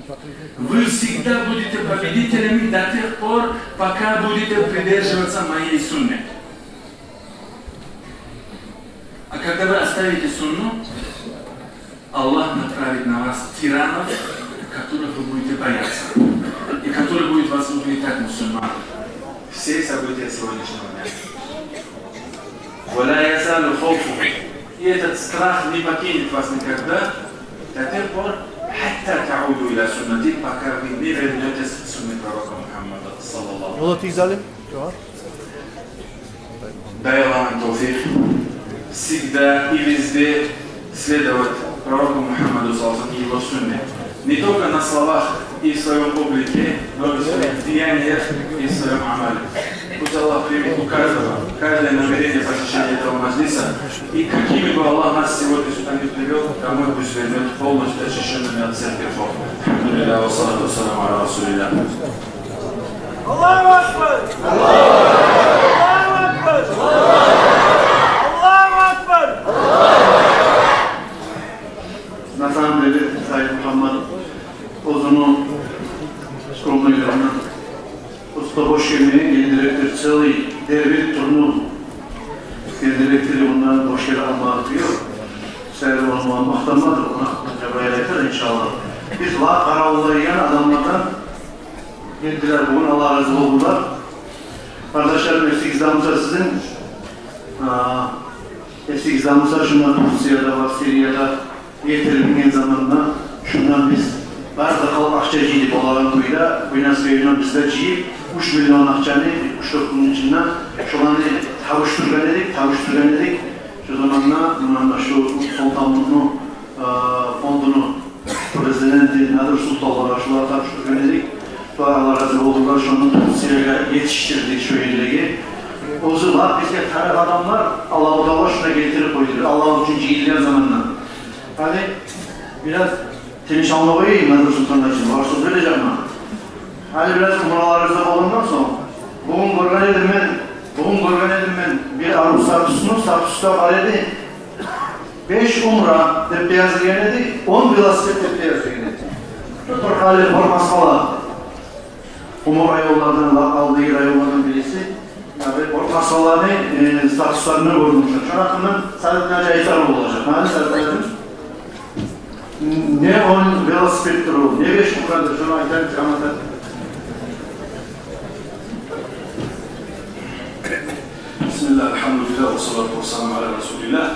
ва саллям. «Вы всегда будете победителями до тех пор, пока будете придерживаться моей сунны. А когда вы оставите сунну, Аллах направит на вас тиранов, которых вы будете бояться, и которые будут вас угнетать, мусульман». Все события сегодняшнего дня. «Ва ла язалу хауфуху». И этот страх не покинет вас никогда, до тех пор, хатта та'уду иля суннати, пока вы не вернётесь к сунне пророка Мухаммада, саллаллаху алейхи ва саллям. Ёл этигиз, алим. Дай Аллах нам тауфик всегда и везде следовать пророку Мухаммаду, саллаллаху алейхи ва саллям, и его сунне. Не только на словах, и в своём облике, много своих деяниях и в своём амале. Пусть Аллах примет у каждого, каждое намерение посещения этого маджлиса. И какими бы Аллах нас сегодня сюда не привёл, домой пусть вернёт полностью очищёнными от всех грехов. Альхамдулиллях, ва салату ва саламу аля расулиллях. Аллаху акбар! Аллаху акбар! Аллаху акбар! На самом деле, Саид Мухаммад оьзюню скромный гелгенинден, просто бош гелмеген, гелдирекдир, целый дербент турну гелдирекдир, ондан бош геле алмакъ ёкъ. Саид Мухаммад макътанмадыр, ону Жабраил айтар, иншаллах. Биз лап къаравуллайгъан адамлардан гелдилер бугюн, Аллагь рази болгъурлар. Къардашларым, эсигизде буса сизин, а, эсигизде буса шунда Турцияда ва Сирияда гелтирип минген заманда, шундан биз бары да халкъ акъча жыйды, болагъан кюйде, Буйнакскийден биз де жыйып, уьч миллион акъчаны уьч-дёрт гюнню ичинде шоланы табушдургъан эдик, табушдургъан эдик. Шо заманда, муна, шу Солтанмутну, э, фондуну президенти Надир Султангъа шолар табушдургъан эдик. Шолар, Аллагь рази болгъурлар, шону Турциягъа етишдирди, шо ерлеге. Оьзю лап бизге тарыкъ адамлар, Аллагьу Таала шуну гелтирип къойду, Аллагь учун жыйылгъан заманда. Гьали бираз тыныш алма къояйым, Надир Султан ачын, вакъти бережекмен. Гьали бираз умраларыгъыз да болгъандан сонг, бугюн гёрген эдим мен, бугюн гёрген эдим мен, бир арив статусну, статусда бар эди. Беш умра деп де язылгъан эди, он велосипед деп де язылгъан эди. Шу Туркали Бормасхала. Умур районлардан, ва алдагъы районлардан бириси. Ягъни Бормасхаланы, э, статусларында гёрдюм шо. Шону гьакъындан Садыр гьажи айтар болажакъ. Гьали Садыр гьажи, не он велосипеддир о, не беш умрадыр, шону айтайыкъ, жамаат. Бисмиллагь, альхамдулиллягь, ва салату ва саламу аля расулиллягь.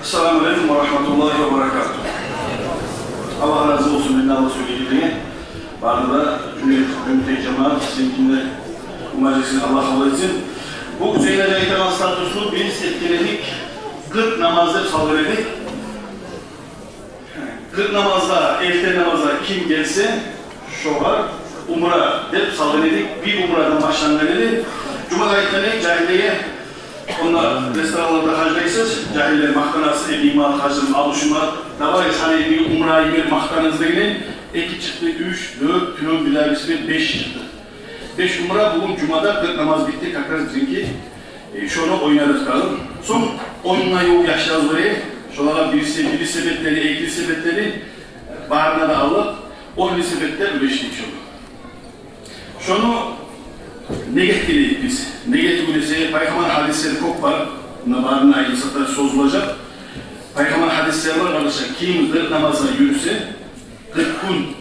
Ассаламу алейкум ва рахматуллагьи ва баракатугь. Аллагь рази болсун, мен де Аллагь сёйлегенлеге. Бары да жюнет, жюнет жамаат, сизин де бу мажлисни Аллагь къабул этсин. Бу Гьюсейин гьажи айтагъан статусну биз этген эдик, къыркъ намаз деп салгъан эдик. Къыркъ намазгъа, эртен намазгъа ким гелсе, шогъар умра деп салгъан эдик. Бир умрадан башлангъан эди. Жумада айтгъан эдик жагьиллеге, онда ресторанларда гьажлайсыз, жагьиллер макътанасыз, эки имам гьажим, алты имам, давай, сени бир умра йибер, макътанабыз дегенде, эки чыкъды, уьч, дёрт, тюнегюн бир дагъы бириси беш чыкъды. Беш умра, бугюн жумада къыркъ намаз битди, как раз бизинки. Э, шону ойнадыкъ дагъы. Сонг оннга ювукъ яшларыбыз бар эди. Шолагъа бир велосипед, бир велосипед берди, эки велосипед берди. Барына да алдыкъ. Он велосипед де уьлешдик шону. Шону неге этген эдик биз? Неге этген эдик десе, Пайхаммар гьадислери кёп бар. Муна барын айтсакъ да созулажакъ. Пайхаммар гьадислери бар, къардашлар. Ким къыркъ намазгъа юрюсе, къыркъ гюн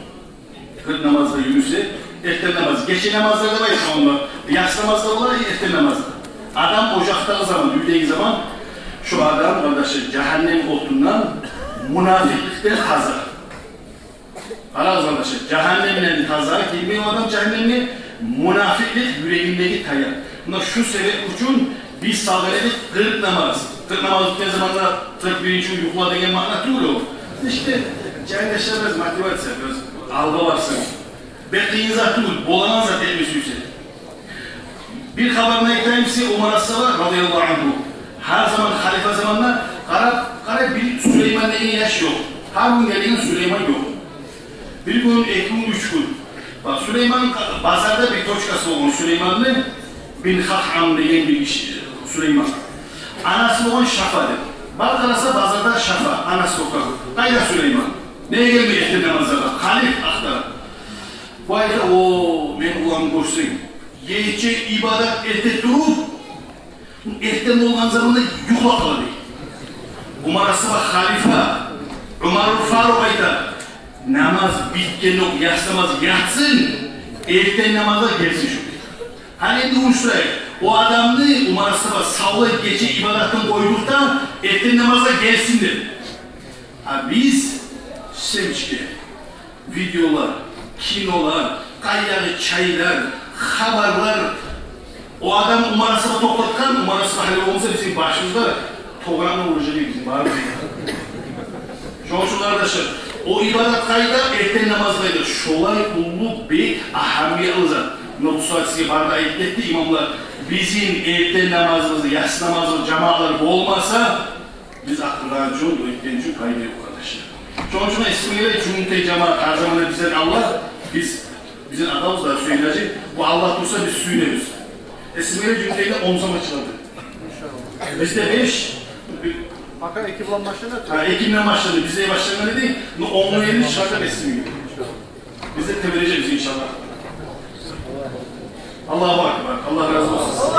къыркъ намазгъа юрюсе, эртен намаз, гече намазлар деп айтгъанда, яссы намазлар бар, эртен намазлар. Адам ожакъдагъы заман, уьйдеги заман, шо адам, къардашлар, жагьаннем отундан, мунафикъликден таза. Къарагъыз, къардашлар, жагьаннемден таза гирмей о адам жагьаннемге, мунафикълик юрегиндеги таяр. Муна шу себеп учун биз салгъан эдик къыркъ намаз. Къыркъ намаз битген заманда къыркъ биринчи гюн юхла деген маъна тюгюл о. Ишде, жагьиллеге бираз мотивация, бираз алгъа барсын. Бек къыйын зат тюгюл, болагъан зат этме сюйсе. Бир хабарын айтайым сизге, Умар асгьаба, радияллагьу ангьу, гьар заман халифа заманда къарап, къарай, бир Сулейман деген яш ёкъ. Гьар гюн гелеген Сулейман ёкъ. Бир гюн, эки гюн, уьч гюн. Бакъ, Сулейман, базарда бир точкасы болгъан Сулейманны, бин Хахам деген бир гиши, Сулейман. Анасы болгъан Шафа деп. Бар къараса, базарда Шафа, анасы токътагъан. Къайда Сулейман? Неге гелмей эртен намазгъа? Халиф ахтара. Бу айта: «О, мени улан, гёрсенг, гече ибадат эте туруп, эртен болгъан заманда юхлап къала», — дей. Умар асгьаба, халифа, Умарул Фарукъ айта: «Намаз битген ёкъ, яссы намаз ятсын, эртен намазгъа гелсин шу». Гьали энди уьйренейик, о адамны, Умар асгьаба, савлай гече ибадатын къойдур да, эртен намазгъа гелсин деп. А биз, сёмчке, видеолар, кинолар, къайдагъы чайлар, хабарлар. О адам Умар асгьаба токътатгъан, Умар асгьаба гьали болмаса, бизин башыбызда тогъанны уружу бизин барыбызны. Шону учун, къардашлар, О ибадат къайда, эртен намаз къайда, шолай уллу, бек агьамиятлы зат. Муна бу сагьат сизге бары да айтып гетди имамлар. Бизин эртен намазыбызны, яссы намазыбыз жамаатлар болмаса, биз акъыргъан учун, этген учун пайда ёкъ, къардашлар. Шону учун эсиме геле, Жюнгютей жамаат гьар заманда бизлер, Аллагь, биз, бизин атабыз да Гьюсейин гьажи, бу Аллагь буюрса биз сююнебиз. Эсиме геле, Жюнгютейде он сом ачылды. Бизде беш. Пока эки булан башланды. Гьа, эки булан башланды. Бизде башлангъан эди, но онну элли чыгъарда эсиме геле. Биз де тебережекбиз, иншаллагь. Аллагьу акбар. Аллагь рази болсун.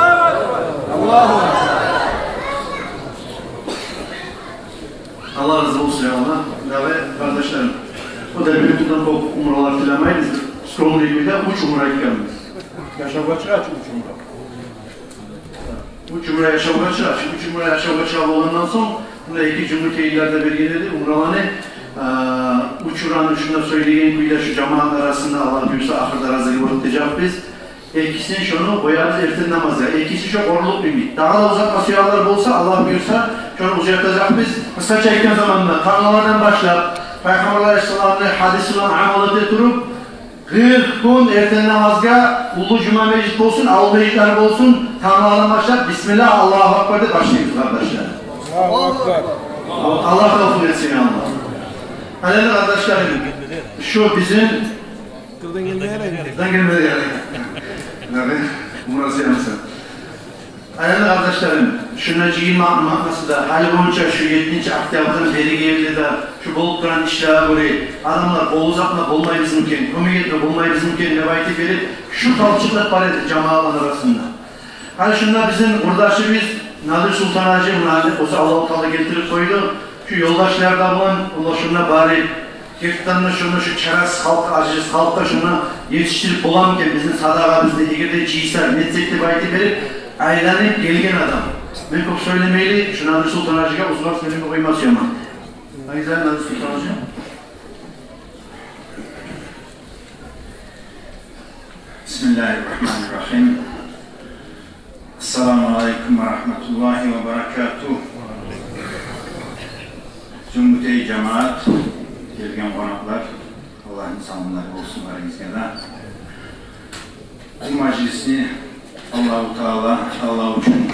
Аллагьу акбар. Аллагь рази болсун, я Аллагь. Дагъы, къардашларым, о да бир тутам кёп умралар тилемейбиз. Скромный кюйде уьч умра этгенбиз. Яшавгъа чыгъа чы уьч умра. Уьч умра яшавгъа чыгъа чы, уьч умра яшавгъа чыгъа болгъандан сонг, мунда эки Жюнгютейлилер де берген эди умраланы. Уьч умраны шунда сёйлеген кюйде шу жамаат арасында, Аллагь буюрса, ахырда разилик этежекбиз. Экисин шону къоярбыз эртен намазгъа. Экиси шо къорулукъ йимик. Дагъы да узатма сюегенлер болса, Аллагь буюрса, шону узатажакъбыз. Къысгъача айтгъан заманда, тангаладан башлап, Пайхаммар алайгьиссаламны гьадиси булан амал эте туруп, къыркъ гюн эртен намазгъа, уллу жума межит болсун, авул межитлер болсун, тангаладан башлап, бисмиллагь, Аллагьу акбар деп башлайбыз, къардашлар. Аллагьу акбар. Аллагь тавфикъ этсин, я Аллагь. Гьали, къардашларым, шу бизин Къырдан гелмеди гьали. Къырдан гелмеди гьали. Нагъы, умрасы янса. Аявлу къардашларым, шунда жыйылмакъны маънасы да, гьали боюнча шу еттинчи октябрдан бериги ерде де шу болуп турагъан ишлеге гёре, адамлар къол узатма болмайбызмы экен, кёмек этме болмайбызмы экен деп айтып берип, шу талчыкълап бар эди жамаатланы арасында. Гьали шунда бизин къурдашыбыз Надир Султан гьажи, муна гьали болса Аллагьу Таала гелтирип къойду. Шу ёлдашлар да булан, олар шунда барып, гертиден де шуну, шу чарасыз халкъгъа, ажиз халкъгъа шуну етишдирип боламы экен, бизин садагъабызны, эгер де жыйса, нетсек деп айтып берип, айланып гелген адам. Мен кёп сёйлемейли, шу Надир Султан гьажиге узунлап сёйлемеге къойма сюемен. Айза, Надир Султан гьажи. Бисмиллагьи ррагьмани ррагьим. Ассаламу алейкум ва рагьматуллагьи ва баракатугь. Жюнгютей жамаат, гелген къонакълар, Аллагьны саламлары болсун барыгъызгъа да. Бу мажлисни Аллагьу Таала, Аллагь учун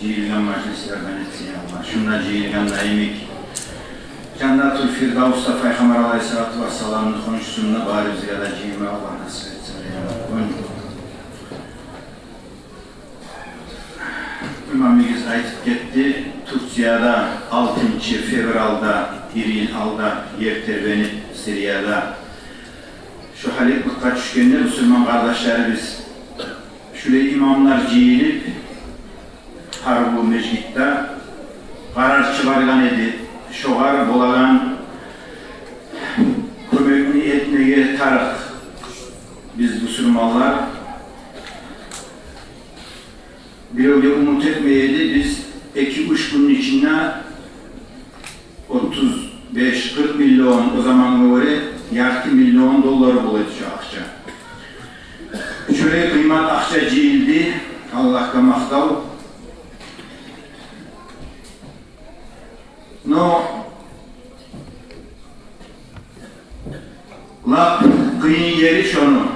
жыйылгъан мажлислерден этсин, я Аллагь. Шунда жыйылгъан да йимик, Жаннатул Фирдавсда Пайхаммар алайгьиссалату вассаламны хоншусунда барыбызгъа да жыйылма Аллагь насип этсин, я Аллагь. Имамыбыз айтып гетди, Турцияда алтынчы февралда, бир йыл алда ер тербенип, Сирияда шу гьаликликге тюшгенде, мусулман къардашларыбыз, шулай имамлар жыйылып, гьар бу межитде къарар чыгъаргъан эди, шогъар болагъан кёмекни этмеге тарыкъ биз, мусулманлар. Бирев де умут этмей эди, биз эки-уьч гюнню ичинде отуз беш, къыркъ миллион, о замангъа гёре ярты миллион доллар бола эди шу акъча. Шолай къыймат акъча жыйылды, Аллагьгъа макътав. Но лап къыйын ери шону.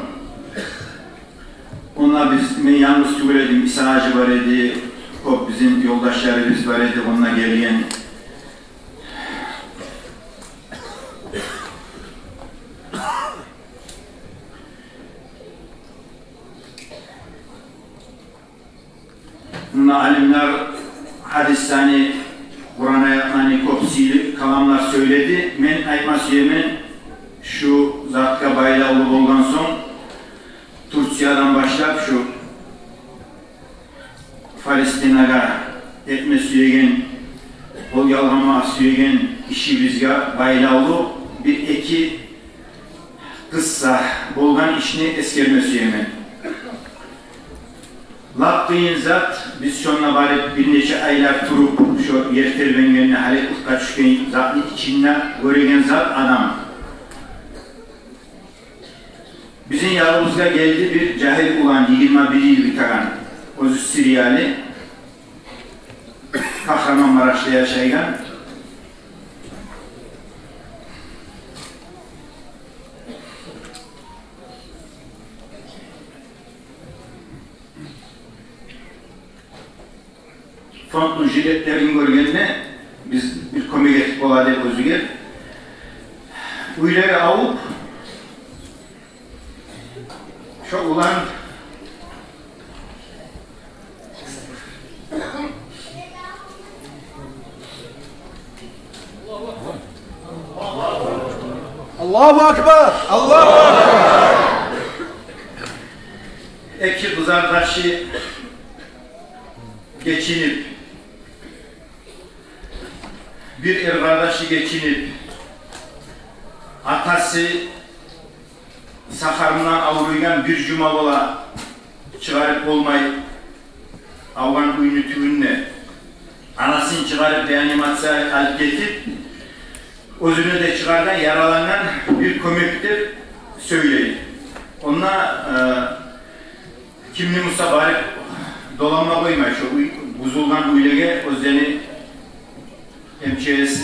Онда биз, мен янгыз тюгюл эдим, Иса гьажи бар эди, кёп бизин ёлдашларыбыз бар эди, онда гелген. Мунда алимлер гьадислени, Къуран аятланы, кёп сыйлы каламлар сёйледи. Мен айтма сюемен, шу затгъа байлавлу болгъан сонг, Турциядан башлап шу Палестинагъа этме сюеген, къол ялгъама сюеген ишибизге байлавлу бир-эки къысса, болгъан ишни эсгерме сюемен. Лап къыйын зат, биз шонда барып бир нече айлар туруп, шо ер тербенгенде, гьаликликге тюшген затны ичинде гёреген зат адам. Бизин яныбызгъа гелди бир жагьил улан, йигирма бир йыл битеген, оьзю сирияли, Кагьраманмарашда яшайгъан. Фронтну жилетлерин гёргенде, биз бир кёмек этип бола деп оьзюне. Уьйлери авуп, шо улан Аллагьу акбар! Аллагьу акбар! Эки къызардашы гечинип, бир эркъардашы гечинип, атасы сахарындан авруйгъан, бир жума бола чыгъарып болмай авгъан уьйню тюбюнде. Анасын чыгъарып реанимациягъа алып гетип, оьзюню де чыгъаргъан, яралангъан, бир кёмек деп сёйлей. Онда, э, кимни буса барып доланма къоймай, шо уьй, бузулгъан уьйлеге оьзлени М Ч С,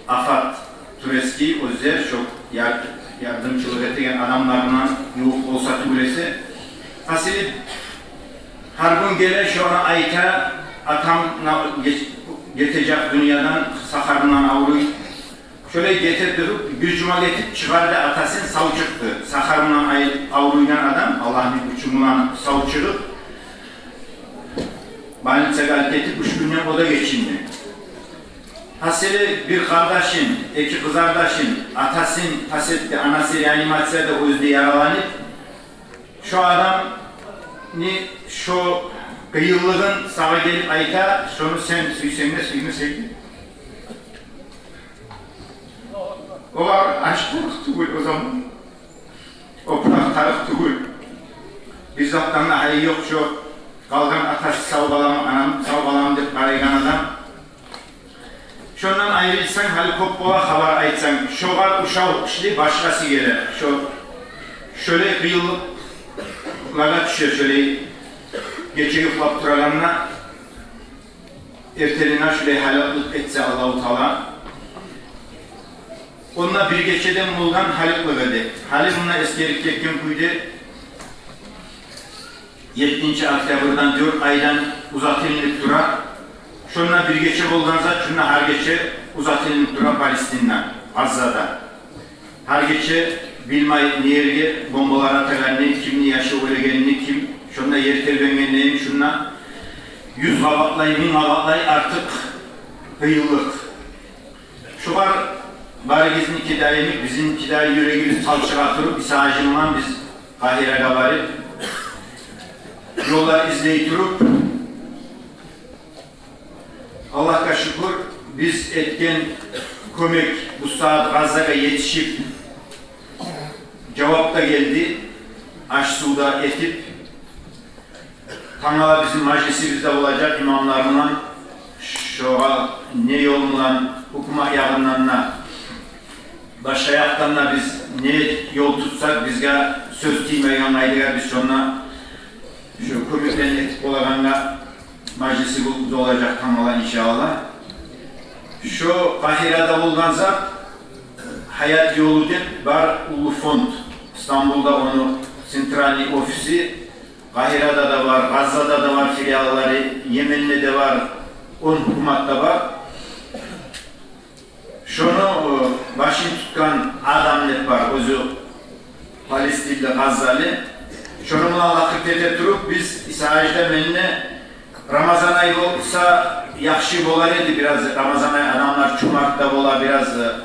АФАД турецкий, оьзлер шо яр-, ярдымчылыкъ этеген адамларындан ювукъ болса тюгюл эсе. Хасили, гьар гюн геле, шону айта, атам на-, геч-, гетежек дюньядан, сахарындан авруй. Шолай гете туруп, бир жума гетип, чыгъарды, атасын, сав чыкъды. Сахарындан ай-, авруйгъан адам, Аллагьны гючю булан сав чыгъып, больницагъа алып гетип, уьч гюнден о да гечинди. Хасили, бир къардашын, эки къызардашын, атасын тас этди, анасы реанимацияда, оьзю де яраланып, шо адамны шо къыйынлыгъын сагъа гелип айта, шону сен сюйсенг де, сюймесенг де. Огъар аш тарыкъ тюгюл о заман. Опуракъ тарыкъ тюгюл. Бир затдан да гьайы ёкъ шо. Къалгъан атасы сав къаламы, анам сав къаламы деп къарайгъан адам. Шондан айрылсанг, гьали кёп бола хабар айтсанг, шогъар ушагъан киши башгъасы геле. Шо, шолай къыйынлыкълагъа тюше, шолай гече юхлап турагъанда, эртенине шолай гьалаклыкъ этсе Аллагьу Таала. Онда бир гечеден болгъан гьалаклыгъы деп. Гьали мунда эсгерип гетген кюйде, еттинчи октябрдан дёрт айдан узатылынып тура. Шонда бир гече болгъан зат, шунда гьар гече узатылынып тура Палестинда, Газзада. Гьар гече билмей не ерге бомбалар атагъанны, кимни яшы оьлегенни, ким шонда ер тербенгенни, шунда юз къабатлай, минг къабатлай артыкъ къыйынлыкъ. Шогъар барыгъызныки де йимик, бизинки де юрегибиз талчыгъа туруп, Иса-гьажи булан биз Къагьирагъа барып, ёллар излей туруп, Аллагьгъа шюкюр, биз этген кёмек бу сагьат Газзагъа етишип, жавап да гелди, аш-сув да этип. Тангала бизин мажлисибиз де болажакъ имамлар булан, шогъар не ёл булан, гьукумат ягъындан да, башгъа якъдан да биз не ёл тутсакъ, бизге сёз тиймеген къайдагъа биз шонда шо кёмеклени этип болагъангъа мажлисибиз болажакъ тангала, иншааллагь. Шо Къагьирада болгъан зат, Гьаят ёлу деп бар уллу фонд. Стамбулда ону центральный офиси, Къагьирада да бар, Газзада да бар филиаллары, Йеменде де бар, он гьукуматда бар. Шону, э, башын тутгъан адам деп бар, оьзю палестинли, газзали. Шону булан лакъыр эте туруп, биз Иса-гьажи де, мен де Рамазан ай болса яхшы болар эди, бираз Рамазан ай адамлар чомарт да бола, бираз, э,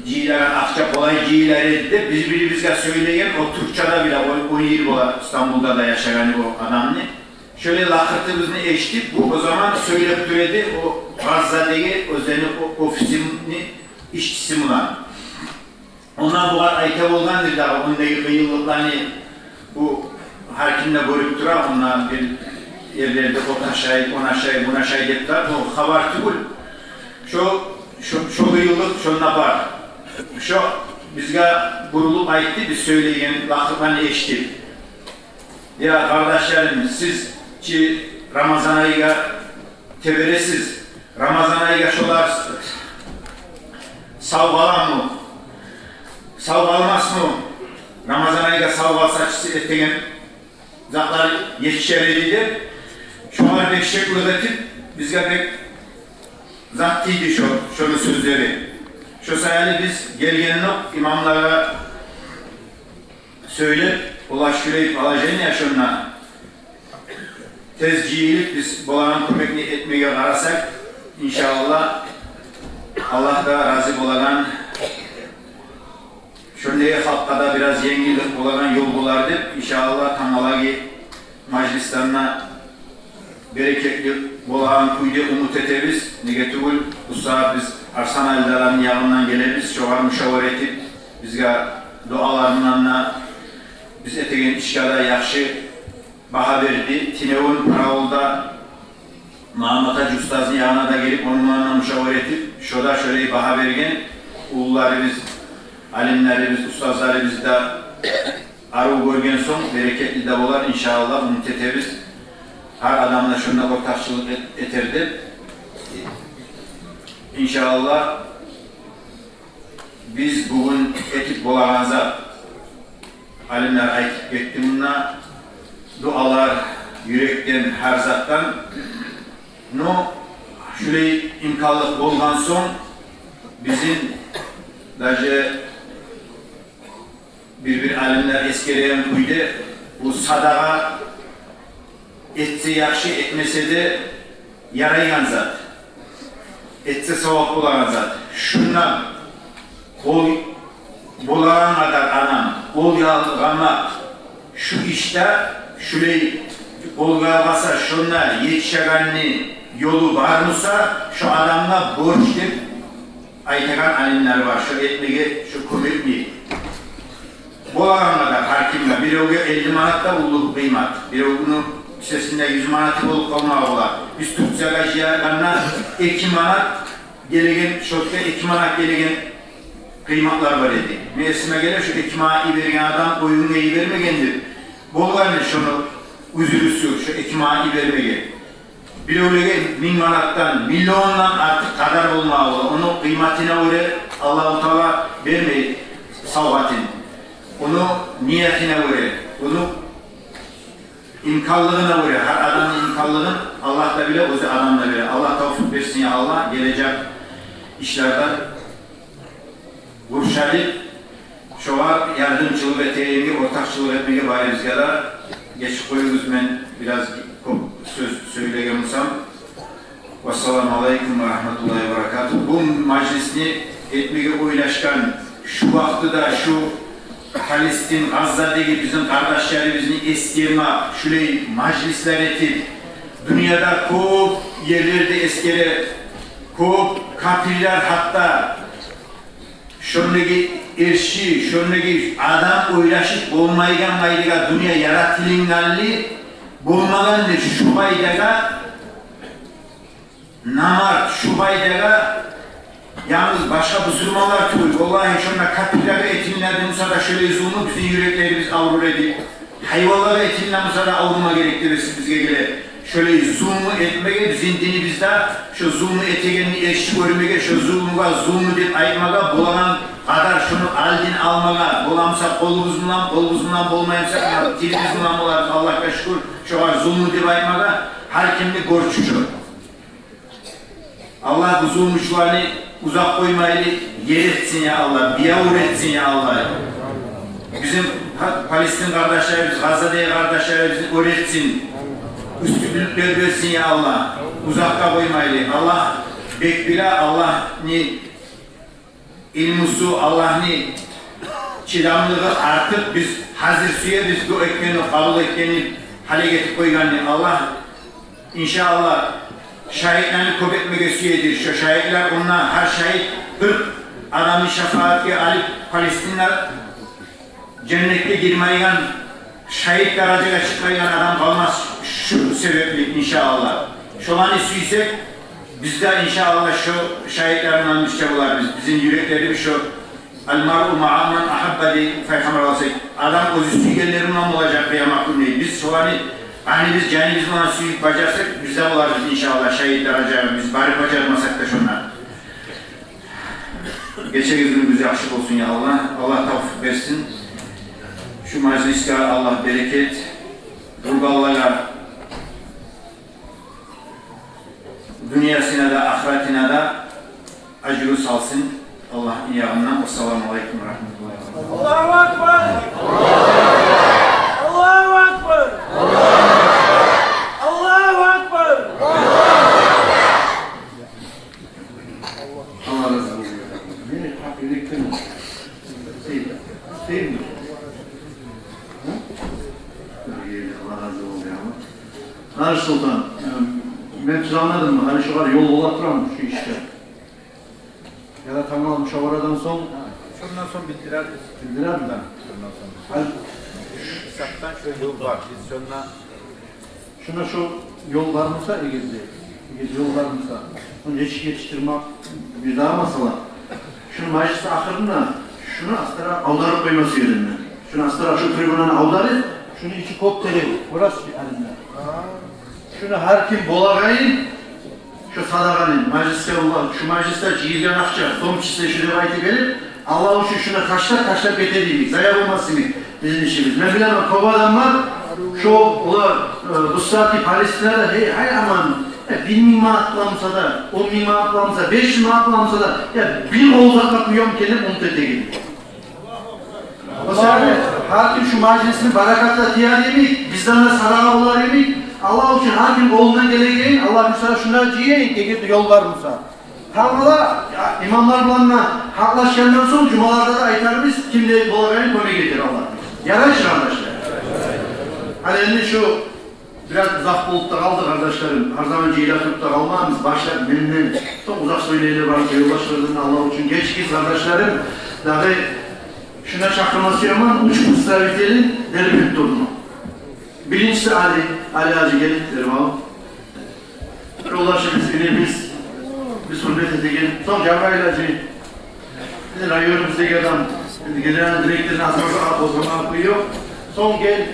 жыйылагъан акъча къолай жыйылар эди деп, биз бир-бирибизге сёйлеген, о тюркче де биле, о, он йыл бола Стамбулда да яшагъаны о адамны. Шолай лакъырыбызны эшитип, бу о заман сёйлеп тура эди о Газзадагъы оьзлени о офисини ишчиси булан. Ондан бугъар айта болгъандыр дагъы, ондагъы къыйынлыкъланы бу гьар ким де гёрюп тура, онда бир ерлерде от ашай, ону ашай, муну ашай деп тура, бу хабар тюгюл. Шо, шо, шо къыйынлыкъ шонда бар. Шо бизге бурулуп айтды, биз сёйлеген лакъырланы эшитип. Я къардашларым, сиз чи Рамазан айгъа тебересиз. Рамазан айгъа шолар сав къаламы? Сав къалмасмы? Рамазан айгъа сав къалса, чы этеген затлар етишер эди деп, Шогъар бек шеклик этип, бизге бек зат тийди шо, шону сёзлери. Шо саялы биз гелгендокъ имамлагъа сёйлеп, олар шулай положение шонда, тез жыйылып, биз болагъан кёмекни этмеге къарасакъ, иншааллагь, Аллагь да рази болагъан, шонда халкъгъа да бираз енгиллик болагъан ёл болар деп, иншааллагь, тангалагъы мажлисден де берекетли болагъан кюйде умут этебиз. Неге тюгюл, бу сагьат биз Арслан Алидаланы ягъындан гелебиз, шогъар мушавара этип, бизге дуаларындан да, биз этеген ишге де яхшы багьа берди. Тюнегюн Паравулда Магьаммат-гьажи устазны ягъына да гелип, онунг булан да мушавара этип, шо да шолай багьа берген. Уллуларыбыз, алимлерибиз, устазларыбыз да арив гёрген сонг, берекетли де болар, иншааллагь, умут этебиз. Гьар адам да шонда ортакъчылыкъ эт-, этер деп. Иншааллагь, биз бугюн этип болагъан зат, алимлер айтып гетди мунда, дуалар, юрекден, гьар затдан. Но шулай имканлыкъ болгъан сонг, бизин даже бир-бир алимлер эсгереген кюйде, бу садагъа этсе яхшы, этмесе де ярайгъан зат, этсе савап болагъан зат. Шундан къол болагъан къадар адам къол ялгъамакъ шу ишде, шулай къол ялгъаса, шонда етишегенни ёлу бар буса, шо адамгъа борч деп айтагъан алимлер бар, шо этмеге, шо кёмекни. Болагъан къадар гьар кимге, биревге элли манат да уллу къыймат, биревню кисесинде юз манаты болуп къалмагъа бола. Биз Турциягъа жыягъанда эки манат гелеген, шо вакътиде эки манат гелеген къыйматлар бар эди. Мен эсиме геле, шо эки манат йиберген адам оюнга йибермегендир. Болгъан шону уьзюрюсю, шо эки манат йибермеге. Биревлеге минг манатдан, миллиондан артыкъ къадар болмагъа бола, ону къыйматына гёре Аллагьу Таала бермей савгъатын. Ону ниятына гёре, ону имканлыгъына гёре, гьар адамны имканлыгъын Аллагь да биле, оьзю адам да биле. Аллагь тавфикъ берсин, я Аллагь, гележек ишлерде къуршалып, шогъар ярдымчылыкъ этегенге, ортакъчылыкъ этмеге барыбызгъа да. Гечип къоюгъуз, мен бираз кёп сёз сёйлеген бусам. Вассаламу алейкум ва рагьматуллагьи ва баракатугь. Бу мажлисни этмеге ойлашгъан, шу вакътида шу Палестин, Гъаззадагъы бизин къардашларыбызны эсгермек, шулай мажлислер этип, дюньяда кёп ерлерде эсгере, кёп капирлер, гьатта шондагъы эрши, шондагъы адам ойлашып болмайгъан къайдагъа дюнья яратылынгъанлы болмагъанды шу къайдагъа намарт, шу къайдагъа янгыз башгъа бусурманлар тюгюл. Валлагьи, шонда капирлеге этилинеген буса да шолай зулму, бизин юреклерибиз аврур эди. Гьайванлагъа этилинеген буса да аврума герек деп эсибизге геле. Шолай зулму этмеге, бизин динибизде шо зулму этегенни эрши гёрмеге, шо зулмугъа зулму деп айтмагъа, болагъан къадар шону алдын алмагъа, бола буса къолубуз булан, къолубуз булан болмай буса, тилибиз булан болабыз, Аллагьгъа шюкюр, шогъар зулму деп айтмагъа гьар кимни борчу шо. Аллагь бу зулмучуланы узакъ къоймайлы ер этсин, я Аллагь, биябур этсин, я Аллагь. Бизин Па-, Палестин къардашларыбыз, Гъаззадагъы къардашларыбызны оьр этсин, уьстюнлюклер берсин, я Аллагь, узакъгъа къоймайлы. Аллагь бек биле, Аллагьны илмусу, Аллагьны чыдамлыгъы артыкъ. Биз гьазир сюебиз дуа этгенни, къабул этгенни, гьалек этип къойгъанны. Аллагь, иншааллагь, шагьитлени кёп этмеге сюедир. Шо шагьитлер, онда гьар шагьит бир адамны шафаатгъа алып, Палестинде женнетге гирмейген, шагьит даражагъа чыкъмайгъан адам къалмас шу себепли, иншааллагь. Шоланы сюйсек, биз де, иншааллагь, шо шагьитлер булан бирче боларбыз. Бизин юреклерибиз шо «Ал-маръу маъа ман агьабба» дей Пайхаммар алайгьиссалам. Адам оьзю сюйгенлери булан болажакъ къыямат гюн дей. Биз шоланы къаныбыз, жаныбыз булан сююп бажарсакъ, биз де боларбыз, иншааллагь, шагьит даражагъа, биз барып бажармасакъ да шонда. Гечегиз-гюнюгюз яхшы болсун, я Аллагь. Аллагь тавфикъ берсин. Шу мажлисге Аллагь берекет, къурбанлагъа Дюньясына да, ахыратына да ажру салсын Аллагьны ягъындан. Ассаламу алейкум ва рагьматуллагьи ва баракатугь. Аллагьу акбар! Аллагьу акбар! Аллагьу акбар! Аллагь рази болсун. Мени гьакъ юрекден сыйды. Сыйдымы? Гьы? Аллагь рази болсун. Гьажи Султан, э, мен тузанмадыммы? Гьали шогъар ёл бола турамы шу ишге? Яда тангала мушаварадан сонг? Шондан сонг билдирербиз. Билдирербиз. Да, шондан сонг. Гьали сакъдан шо ёл бар. Биз шонда шуна шо ёл бар буса, эгер де, эгер ёл бар буса, шуну етиш-, етишдирмек бирдагъы масъала. Шуну мажлис ахырына шуну астаракъ авдарып къойма сюемен мен. Шуну астаракъ, шо трибунаны авдарып, шуну ичи кёп терек, орас чи алимлер. Шуну гьар ким болагъанын, шо садагъаны, мажлисге болгъан, шо мажлисде жыйылгъан акъча, в том числе шо деп айтып берип, Аллагь учун шуну ташлап, ташлап гете дейик, зая болмасын бизин ишибиз. Мен билемен, кёп адам бар, шо олар, э, бу сагьатгъы Палестинада, гьей, гьай аман, э, бир минг манат къыламыса да, он минг манат къыламыса, беш минг манат къыламыса да, я бир къол узатма кюйюм гелип унут этеген. О саялы гьар ким шу мажлисни баракатына тияр йимик, бизден де садагъа болар йимик, Аллагь учун гьар ким къолундан гелегенин, Аллагь буюрса, шунда жыяйыкъ, эгер де ёл бар буса. Тангала, я, имамлар булан да гьакълашгъандан сонг, жумаларда да айтарбыз, ким де болагъанын кёмек этер Аллагь. Ярай чы, къардашлар? Гьали энди шу бираз узакъ болуп да къалды, къардашларым. Гьар заман жыйыла туруп да къалмагъанбыз, башлап менден сонг узакъ сёйлейгенлер бар, ёлдашлардан Аллагь учун гечигиз, къардашларым. Дагъы шунда чакъырма сюемен уьч представителин Дербент турну. Биринчиси Али, Али-гьажи, гел, Дербент. Ёлдашыбыз, инибиз, биз гьюрмет этеген. Сонг Жабрайыл-гьажи, бизин районубуздагъы адам, энди генеральный директорну асмаса къозгъама гьакъы ёкъ. Сонг гел,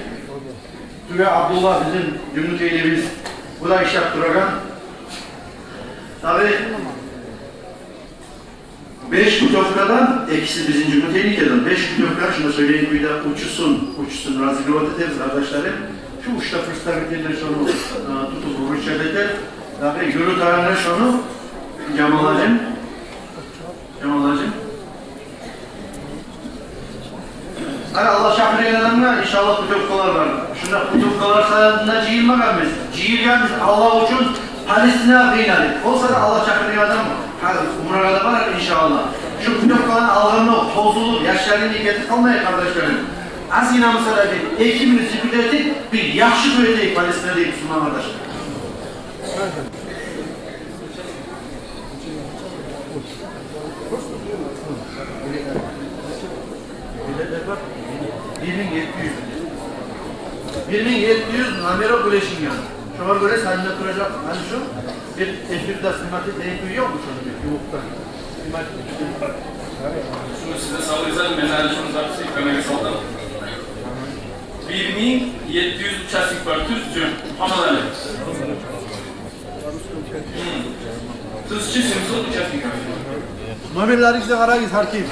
тюгюл Абдулла, бизин Жюнгютейлибиз, бу да ишлеп турагъан. Дагъы беш путёвкадан, экиси бизин Жюнгютейникиден, беш путёвка, шунда сёйлеген кюйде уьчюсюн, уьчюсюн разыгрывать этербиз, къардашларым. Шу уьч де представитель шону, э, тутуп вручать этер. Дагъы юрютеген шону Жамал-гьажим. Жамал-гьажим. Гьали Аллагь чакъыргъан адамгъа, иншаллагь, путёвкалар бар. Шунда путёвкалар саялы жыйылмагъанбыз. Жыйылгъанбыз Аллагь учун, Палестинагъа къыйналып. Болса да Аллагь чакъыргъан адам гьали умрагъа да барар, иншаллагь. Шу путёвкаланы алгъанына тозулуп, яшларыны гетип къалмайыкъ, къардашларым. Азгъына буса да бир эки минут зикру этип, бир яхшы дуа этейик Палестинагъа, бусурман къардашлар. Билетлер бар. Бир минг етти юз. Бир минг етти юз номер гюлешинген. Шогъар гёре салына туражакъ. Гьали шу бир эфирде снимать этейик, ёкъму шону бир ювукъдан? Снимать этейик. Шуну сиз де салыгъыз, мен гьали шуну запись экранына салдым. Бир минг етти юз участник бар, тюз чю? Аман гьали. Тысяча семьсот участников. Номерлеригизге къарагъыз, гьар ким.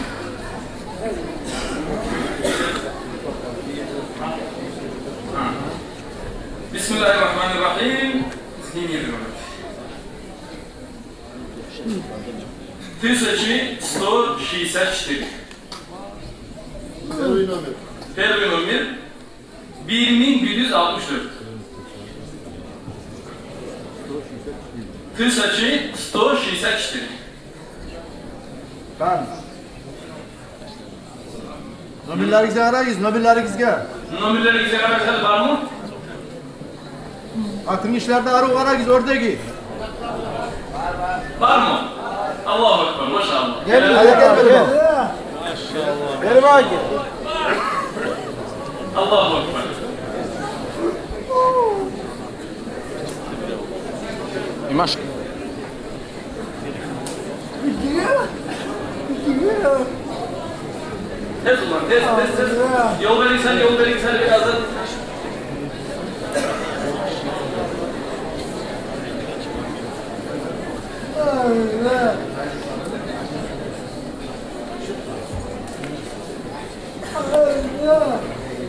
Бисмиллагьи ррагьмани ррагьим. Тысяча сто шестьдесят четыре. Первый номер. Первый номер. Бир минг бир юз алтмыш дёрт. Тысяча сто шестьдесят четыре. Тамам. Номерлеригизге къарагъыз, номерлеригизге. Номерлеригизге къарагъыз, бармы? Алтмышларда арив къарагъыз, оьрдеги. Бармы? Аллагьу акбар, машаллагь. Гел, гьали гел, гел. Бери бакъ. Аллагьу акбар. Имашка. Тез улан, тез, тез, тез. Ёл беригиз, ёл беригиз, бираз да.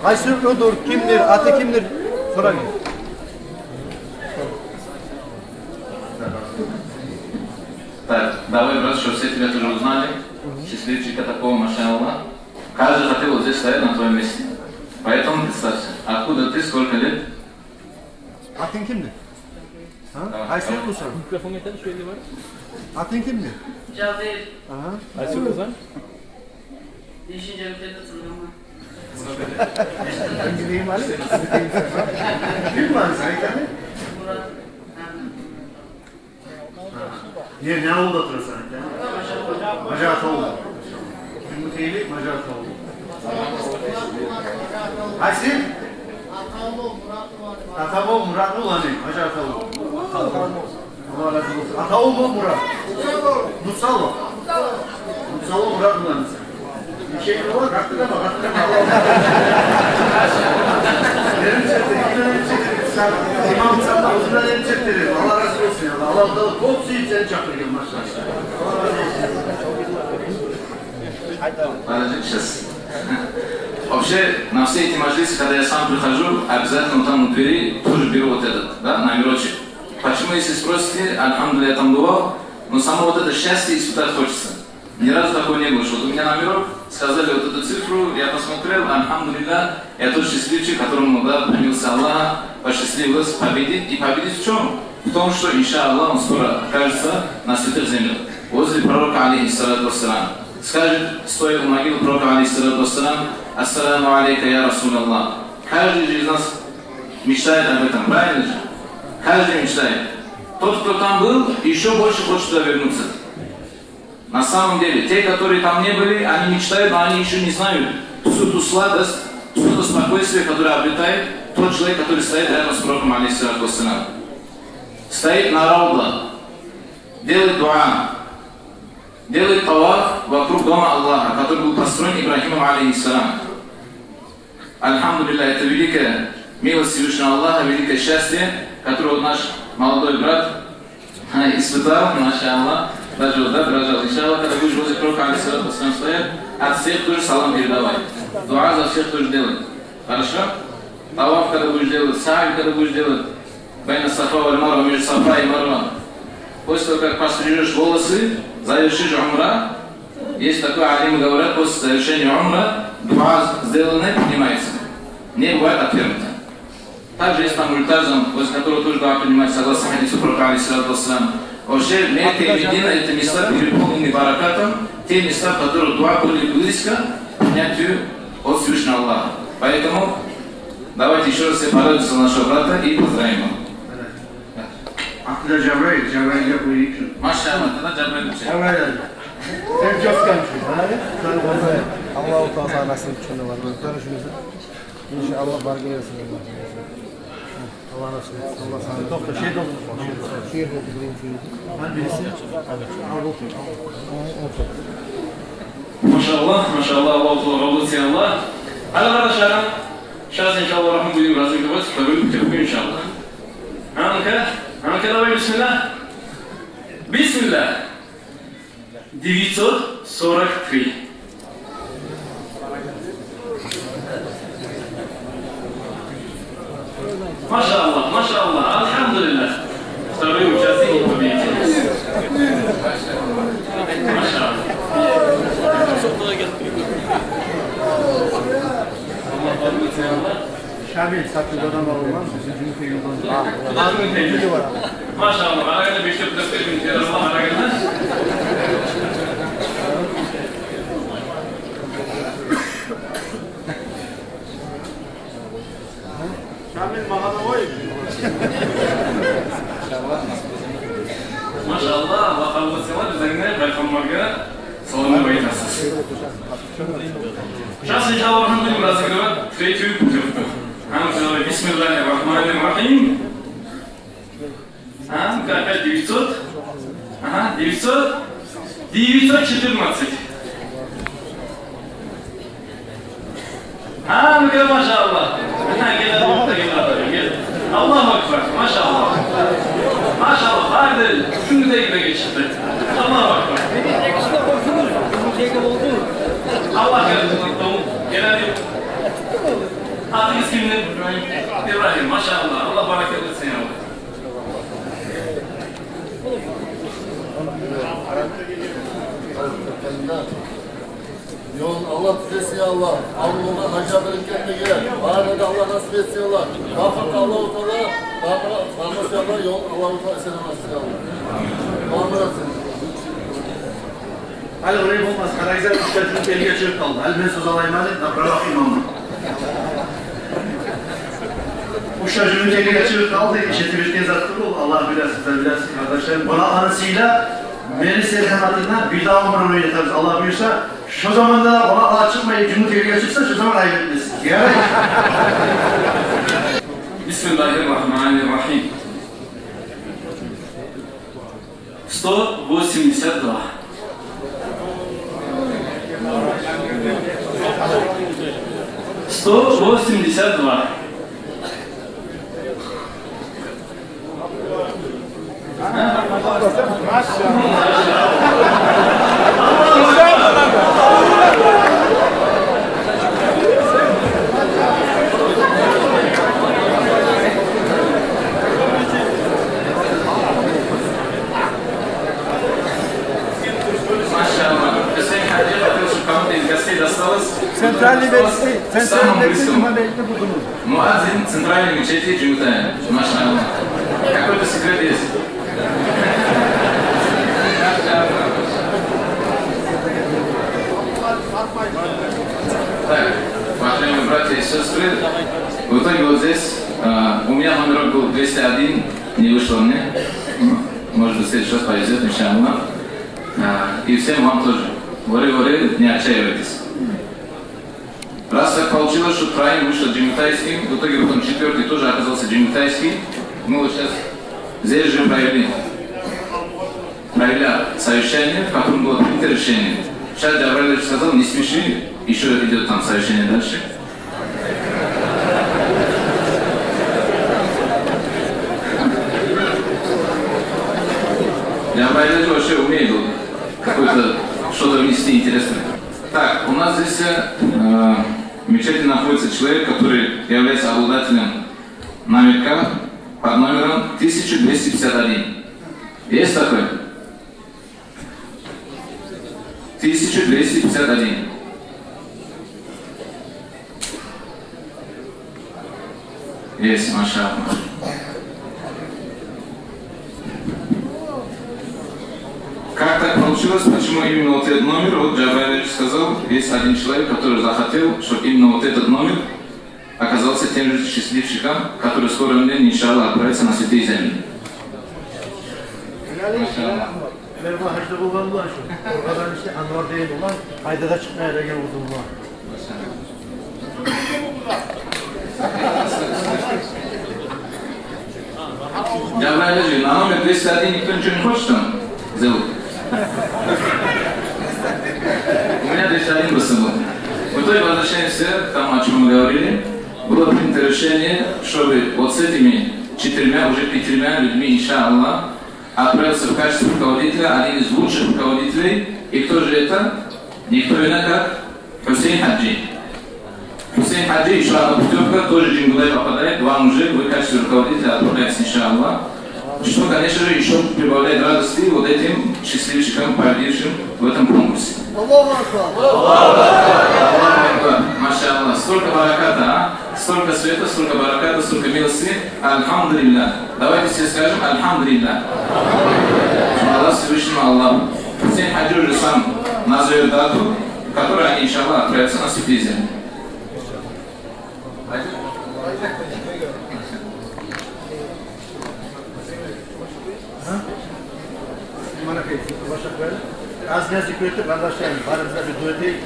Къайсы оьдюр, кимдир, аты кимдир? Сорагъыз. Так, давай, брат, чтоб все тебя тоже узнали. Счастливчик, такого, машаллах. Каждый хотел вот здесь стоять на твоём месте. Поэтому представься, откуда ты, сколько лет? Атынг кимди? А? Давай, Айсен давай. Муса. Микрофон гетер, шо ерге бар. Атынг кимди? Жабир. Ага. Айсен Муса. Нечинчи мектепде тынгламан. Ким бар, сен айтамы? Мурат. Не, не авулда турасан, айтамы? Мажагьат авулда. Ким бу тейли? Мажагьат авулда. Къайсы? Атамов Мурат уланы, Мажагьат авулда. Аллагь рази болсун. Атамов Мурат. Мусало. Мусало Мурат уланы. Нече йыл бар? Къатты да бар, къатты да бар. Берим чекти, имам сатта, узуна берим чекти. Аллагь рази болсун, я Аллагь. Аллагь Таала кёп сюйюп сени чакъыргъан, машаллагь. Аллагь рази болсун. Подожди, сейчас. Вообще, на все эти маджлисы, когда я сам прихожу, обязательно там у двери тоже беру вот этот, да, номерочек. Почему, если спросите, альхамдулилля, я там бывал, но само вот это счастье испытать хочется. Ни разу такого не было, что вот у меня номерок, сказали вот эту цифру, я посмотрел, альхамдулилля, я тот счастливчик, которому, да, помиловал Аллах, посчастливилось победить. И победить в чём? В том, что, иншаллах, он скоро окажется на святых землях, возле пророка, алейхиссалату вассалам. Скажет, стоя у могилы пророка, алейхиссалату вассалам: «Ассаламу алейка, я Расулаллах». Каждый же из нас мечтает об этом, правильно же? Каждый мечтает. Тот, кто там был, ещё больше хочет туда вернуться. На самом деле, те, которые там не были, они мечтают, но они ещё не знают всю ту сладость, всё то спокойствие, которое обретает тот человек, который стоит рядом с пророком, алейхиссалату вассалам. Стоит на Рауда, делает дуа, делает таваф вокруг дома Аллаха, который был построен Ибрахимом, алейхиссалам. Альхамдулилля, это великая милость Всевышнего Аллаха, великое счастье, которое вот наш молодой брат, а, испытал, машаллах, даже вот, да, дрожал. Иншаллах, когда будешь возле пророка, алейхиссалату вассалам, стоять, от всех тоже салам передавай. Дуа за всех тоже делай. Хорошо? Таваф когда будешь делать, саъй когда будешь делать, байна Сафа валь Марва, между Сафа и Марва. После того, как пострижёшь волосы, завершишь умра, есть такое, алимы говорят, после завершения умра дуа, сделанное, принимается. Не бывает отвергнуто. Также есть там мультазам, после которого тоже дуа принимается, согласно хадису пророка, алейхиссалату вассалам. Вообще, Мекка и Медина — это места, переполненные баракатом, те места, в которых дуа более близко к принятию от Всевышнего Аллаха. Поэтому давайте ещё раз все порадуемся за нашего брата и поздравим его. Аты да Жабраил, Жабраил деп къоюп. Машаллах, да, Жабраил. Жабраил. Сен чёскан чу, а? Аллагьу Таала насип этсин, бар. Иншаллагь, бар гелесин. Аллагь насип этсин. Аллагь сагъа. Токъта, шей токъта. Шей токъта, биринчи. Мен билсем. Машаллах, машаллах, Аллагьу Таала къабул этсин, Аллагь. Гьали, къардашларым, сейчас, иншаллах, рагьмат, будем разыгрывать вторую путёвку, иншаллах. А ну-ка, а ну-ка, давай, бисмилла. Бисмилла. Девятьсот сорок три. Машаллах, машаллах, альхамдулиллях. Второй участник и победитель. Машаллах. Шамил, сатывдан алгъан, бизин жумуш юрюйген. Машаллах, арагъанда беш тёрт тёрт минут, Аллагь арагъанда. Шамил, магъа да къой. Машаллах, Аллагь къабул этсин, бизге, пайхаммаргъа салам айтасыз. Сейчас, иншаллах, мы будем разыгрывать третью путёвку. А ну-ка, давай, бисмиллахир рахманир рахим. А ну-ка, опять девятьсот. Ага, девятьсот. Девятьсот четырнадцать. А ну-ка, машаллах. Ага, гел, гел, гел, гел. Аллагьу акбар, машаллах. Машаллах, барды. Шуну да геле гечди. Аллагьу акбар. Аллагь разы болсун. Гел, гел. Атыгъыз кимди? Ибрагьим. Ибрагьим, машаллах. Аллагь баракат этсин, я Аллагь. Ёлун Аллагь тюзесин, я Аллагь. Аврувлугъа, гьажатгъа гетмеге барына да Аллагь насип этсин, я Аллагь. Бакъгъан Аллагьу Таала, бакъгъан, бакъгъан, я Аллагь, ёлун Аллагьу Таала эсен-аман этсин, я Аллагь. Магъфират этсин. Гьали олай болмас, къарагъыз, уьч де жугьут элге чыгъып къалды. Гьали мен сёз алайым гьали, направо имамдан. Уьч де жугьут элге чыгъып къалды, иш этип этген зат тюгюл, Аллагь билесиз, сиз билесиз, къардашларым. Къонакъланы сыйла, мени сергьаматымда бир дагъы умра этебиз, Аллагь буюрса. Шо заманда да къонакълар чыкъмай, жугьут элге чыкъса, шо заман айып этмесин. Ярай. Бисмиллагьи ррагьмани ррагьим. Сто восемьдесят два. Сто восемьдесят два. Машалла. Гьюсейн гьажи, хотел, чтоб кому-то из гостей досталось. Центральный, досталось, мечеть, самым центральный, близким. Мечеть, жума мечеть, буду. Муаззин центральной мечети Джумутая. Машалла. Какой-то секрет есть. Так, уважаемые братья и сестры, в итоге вот здесь, а, у меня номерок был двести один, не вышло мне. Может быть, в следующий раз повезёт, иншаллах. А, и всем вам тоже. Вари-вари, не отчаивайтесь. Раз так получилось, что троим вышел Джумутайский, в итоге потом четвёртый тоже оказался Джумутайский, мы вот сейчас здесь же провели, провели совещание, в котором было принято решение. Сейчас Джабраилович сказал: «Не спеши, ещё идёт там совещание дальше». Джабраилович вообще умеет вот какое-то что-то внести интересное. Так, у нас здесь, э, в мечети находится человек, который является обладателем номерка под номером тысяча двести пятьдесят один. Есть такой? Тысяча двести пятьдесят один. Есть, машалла. Как так получилось? Почему именно вот этот номер? Вот Джабраилович сказал, есть один человек, который захотел, чтобы именно вот этот номер оказался тем же счастливчиком, который в скором времени, иншаллах, отправится на святые земли. Машалла. Мен бу гьажда болгъан булан шу. Къоргъадан ишде Анвар деген булан, къайда да чыкъмай деген къызым булан. Джабраил гьажи, на номер двести один никто ничего не хочет там? Зовут. У меня двести один был с собой. В итоге возвращаемся к тому, о чём мы говорили. Было принято решение, чтобы вот с этими четырьмя, уже пятьмя людьми, иншаллах, отправился в качестве руководителя один из лучших руководителей. И кто же это? Никто иной, как Гьюсейн гьажи. Гьюсейн гьажи, ещё одна путёвка, тоже Джумутайгъа попадает. Вам уже, вы в качестве руководителя отправляетесь, иншаллах. Что, конечно же, ещё прибавляет радости вот этим счастливчикам, победившим в этом конкурсе. Аллаху акбар! Аллаху акбар! Машаллах! Столько бараката, а? Столько света, столько бараката, столько милости. Альхамдулиллах. Давайте все скажем: «Альхамдулиллах». Аллах Всевышнему Аллаху. Гьюсейн гьажи уже сам назовёт дату, в которую они, иншаллах, отправятся на святые земли. Аз-аз зикр этип, къардашларым, барыбыз да бир дуа этейик.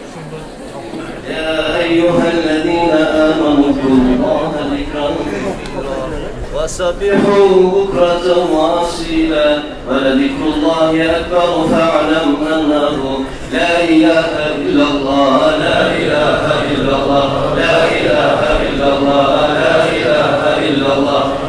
يا أيها الذين آمنوا اذكروا الله ذكرا كثيرا وسبحوه بكرة وأصيلا ولذكر الله أكبر فاعلم أنه لا إله إلا الله، لا إله إلا الله، لا إله إلا الله، لا إله إلا الله.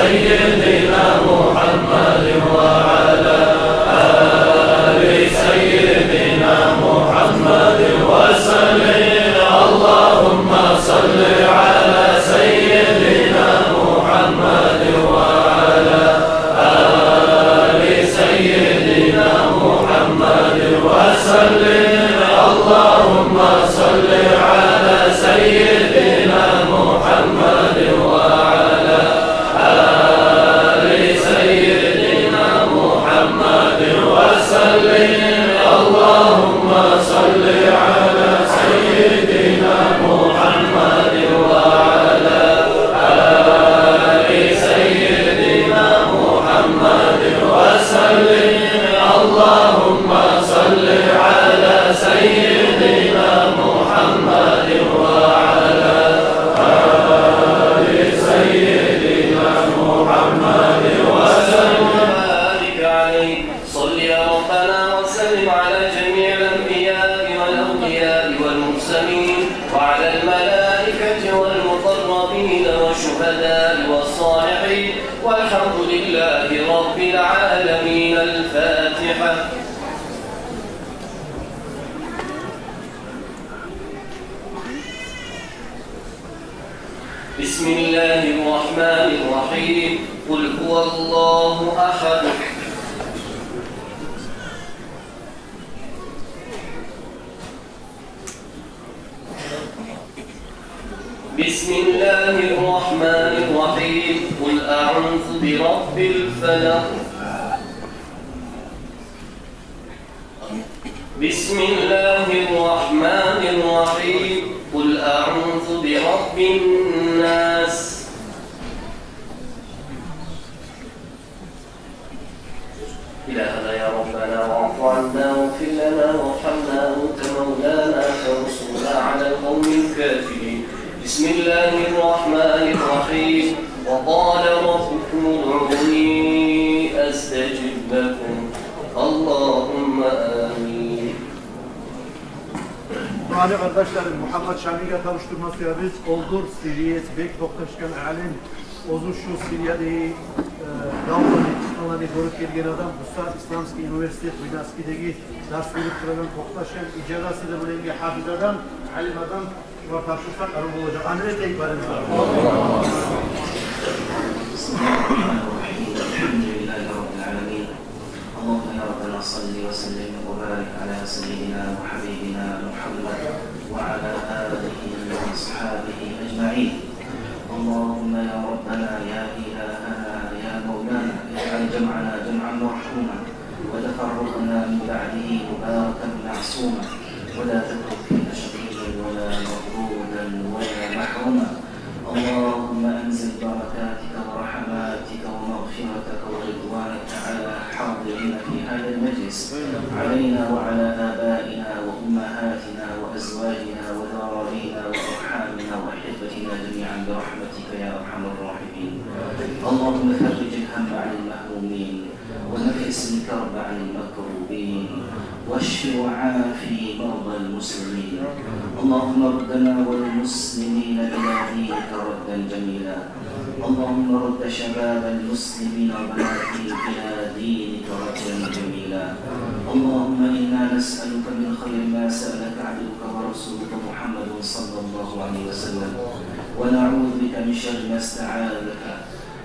سيدنا محمد وعلى آل سيدنا محمد وسلم. اللهم صل على سيدنا محمد وعلى آل سيدنا محمد وسلم. اللهم صل على سيدنا محمد وعلى آل سيدنا محمد وسلم. اللهم صل على سيدنا محمد وعلى آل سيدنا محمد وسلم. اللهم صل على سيدنا محمد وعلى آل سيدنا محمد وسلم. وبارك عليه. صل يا ربنا وسلم على جميع الأنبياء والأولياء والمرسلين وعلى الملائكة والمقربين والشهداء والصالحين والحمد لله رب العالمين. الفاتحة. بسم الله الرحمن الرحيم. قل هو الله أحد. بسم الله الرحمن الرحيم. قل أعوذ برب الفلق. بسم الله الرحمن الرحيم. قل أعوذ برب الناس. إلهنا يا ربنا، واعف عنا واغفر لنا وارحمنا، أنت مولانا فانصرنا على القوم الكافرين. بسم الله الرحمن الرحيم. وقال ربكم ادعوني أستجب لكم. اللهم آمين. Гьали, къардашларым, Мугьаммат Шамиге тапшурма сюебиз. Олдур сириец, бек токъташгъан алим. Оьзю шу Сириядагъы, э, давланы, фитналаны гёрюп гелген адам. Бу сагьат Исламский университет Буйнакскидеги дарс берип турагъан, токъташгъан, ижазасы да булангъы гьафиз адам, алим адам. Шугъар тапшурсакъ, арив болажакъ. Амин этейик барыбыз да. الحمد لله رب العالمين. اللهم يا ربنا صل وسلم وبارك على سيدنا وحبيبنا محمد وعلى آله وأصحابه أجمعين. اللهم يا ربنا يا إلهنا يا مولانا، اجعل جمعنا جمعا مرحوما وتفرقنا من بعده مباركا معصوما، ولا تترك فينا شقيا ولا مطرودا ولا محروما. اللهم أنزل بركاتك ورحماتك ومغفرتك ورضوانك على حاضرين في هذا المجلس، علينا وعلى آبائنا وأمهاتنا وأزواجنا وذرارينا وأرحامنا وأحبتنا جميعا برحمتك يا أرحم الراحمين. اللهم فرج الهم عن المهمومين، ونفس الكرب عن المكروبين، واشف وعاف مرضى المسلمين. اللهم ردنا والمسلمين إلى دينك ردا جميلا. اللهم رد شباب المسلمين وبناتهم إلى دينك ردا جميلا. اللهم إنا نسألك من خير ما سألك عبدك ورسولك محمد صلى الله عليه وسلم، ونعوذ بك من شر ما استعاذك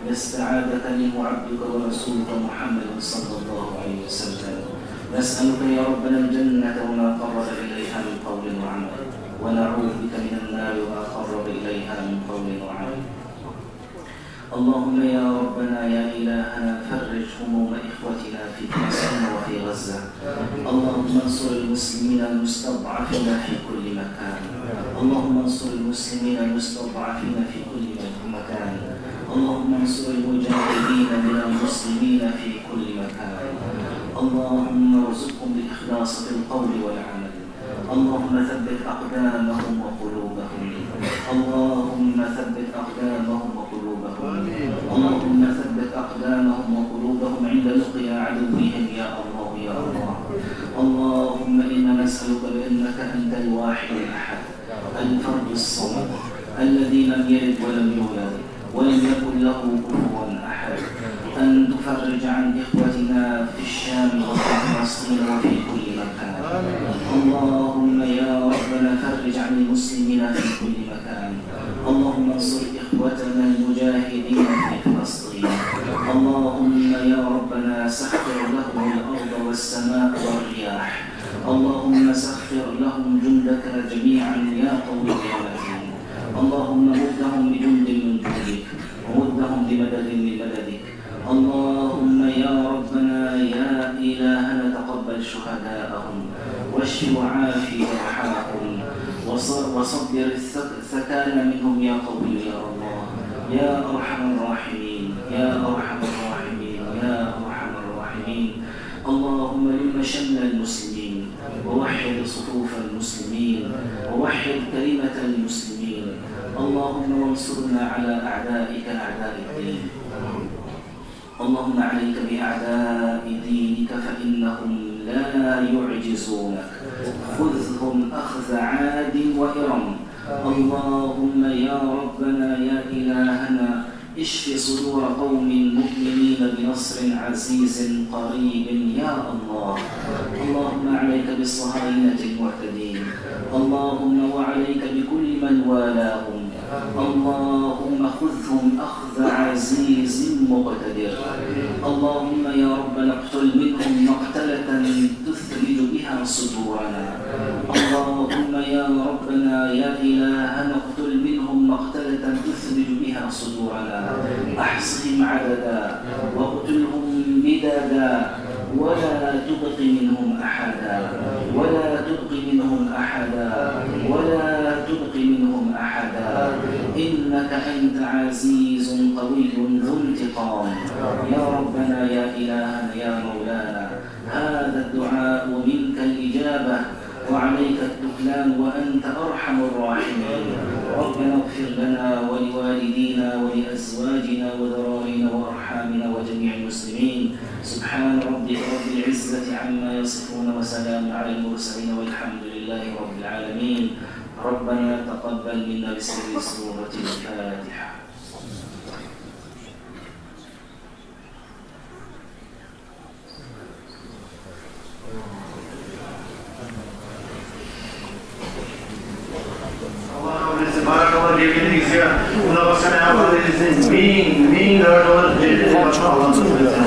ما استعاذك منه عبدك ورسولك محمد صلى الله عليه وسلم. نسألك يا ربنا الجنة وما قرب إليها من قول وعمل، ونعوذ بك من النار وما قرب إليها من قول وعمل. اللهم يا ربنا يا إلهنا، فرج هموم إخوتنا في فلسطين وفي غزة. اللهم انصر المسلمين المستضعفين في كل مكان. اللهم انصر المسلمين المستضعفين في كل مكان. اللهم انصر المجاهدين من المسلمين في كل مكان. اللهم ارزقهم الإخلاص في القول والعمل. اللهم ثبت أقدامهم وقلوبهم. اللهم ثبت أقدامهم وقلوبهم. آمين. اللهم ثبت أقدامهم وقلوبهم عند لقيا عدوهم يا الله يا الله. اللهم إنا نسألك بأنك أنت الواحد الأحد، الفرد الصمد، الذي لم يلد ولم يولد، ولم يكن له كفوا أحد. أن تفرج عن إخوتنا في الشام وفي فلسطين وفي كل مكان. اللهم يا ربنا فرج عن المسلمين في كل مكان. اللهم انصر إخوتنا المجاهدين في فلسطين. اللهم يا ربنا سخر لهم الأرض والسماء والرياح. اللهم سخر لهم جندك جميعا يا قوي يا متين. اللهم مدهم بجند من جندك، ومدهم بمدد من مددك. اللهم يا ربنا يا إلهنا تقبل شهداءهم، واشف وعاف جرحاهم، وص-، وصبر الث-، الثكالى منهم يا قوي يا الله، يا أرحم الراحمين، يا أرحم الراحمين، يا أرحم الراحمين. اللهم لم شمل المسلمين، ووحد صفوف المسلمين، ووحد كلمة المسلمين. اللهم وانصرنا على أعدائك أعداء الدين. اللهم عليك بأعداء دينك فإنهم لا يعجزونك. خذهم أخذ عاد وإرم. اللهم يا ربنا يا إلهنا اشف صدور قوم مؤمنين بنصر عزيز قريب يا الله. اللهم عليك بالصهاينة المعتدين. اللهم وعليك بكل من والاهم. اللهم خذهم أخذ عزيز مقتدر. اللهم يا ربنا اقتل منهم مقتلة تثلج بها صدورنا. اللهم يا ربنا يا إلهنا اقتل منهم مقتلة تثلج بها صدورنا. أحصهم عددا واقتلهم بددا ولا تبق منهم أحدا، ولا تبق منهم أحدا، ولا تبق منهم أحدا. إنك أنت عزيز قوي ذو انتقام. يا ربنا يا إلهنا يا مولانا، هذا الدعاء منك الإجابة وعليك التكلان وأنت أرحم الراحمين. ربنا اغفر لنا ولوالدينا ولأزواجنا وذرارينا وأرحامنا وجميع المسلمين. سبحان ربك رب العزة عما يصفون وسلام على المرسلين والحمد لله رب العالمين. ربنا تقبل منا بسر سورة الفاتحة. Аллагь къабул этсин. Баракаллагь гелгенигизге. Муна башгъа не бар эдигиз? Минг, минг баракаллагь. Аллагь къабул этсин.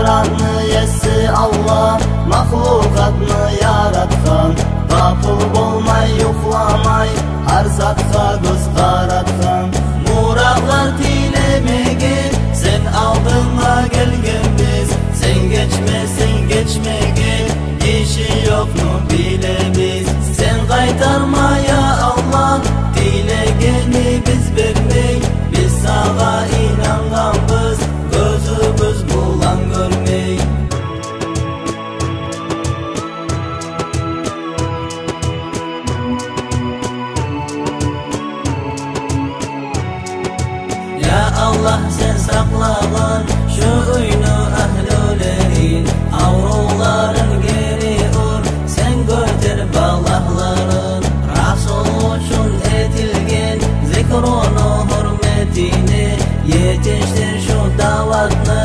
Аны еси Аллагь, махлукъатны яратгъан, къапул болмай, юхламай, гьар затгъа гёз къаратгъан. Муратлар тилемеге сен алдынга гелгенбиз. Сен гечмесенг гечмеге гиши ёкъну билебиз. Сен къайтарма, я Аллагь, тилегенибиз бермей. Биз сагъа инангъанбыз, гёзюбюз булан гёрмей. Я Аллагь, сен сакълагъан шу уьйню агьлюлерин, аврувларын гери ур, сен гётер балагьларын. Расул учун этилген зикруну гьюрметине етишдир шу даватны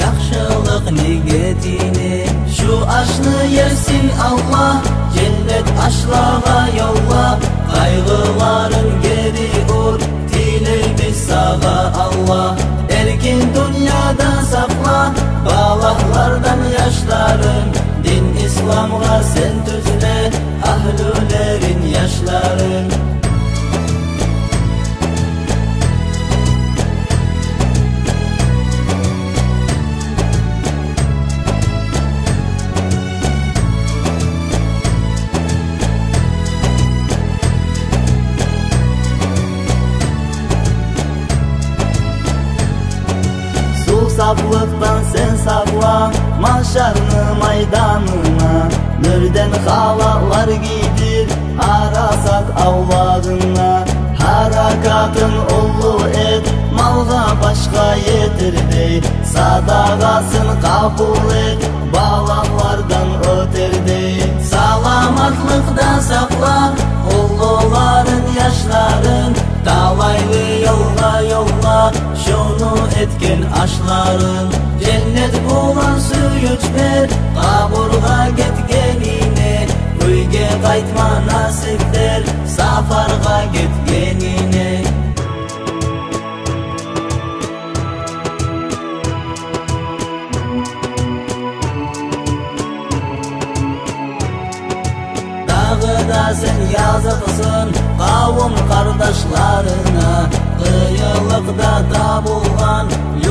яхшылыкъ нигетине. Шу ашны есин, Аллагь, женнет ашлагъа ёлла, къайгъыларын гери ур, тилейбиз сагъа, Аллагь. Эркин дюньяда сакъла балагьлардан яшларын, дин исламгъа сен тюзле агьлюлерин, яшларын. Сувсаплыкъдан сен сакъла машарны майданына, нюрден халатлар гийдир арасат авлагъына. Гьаракатын уллу эт, малгъа, башгъа етердей, садагъасын къабул эт, балагьлардан оьтердей. Саламатлыкъда сакъла уллуларын, яшларын, талайлы ёлгъа ёлла шону этген ашларын. Женнет булан сююнч бер къабургъа гетгенине, уьйге къайтма насип бер сапаргъа гетгенине. Дагъы да сен языкъсын къавум къардашларына, къыйынлыкъда табулгъан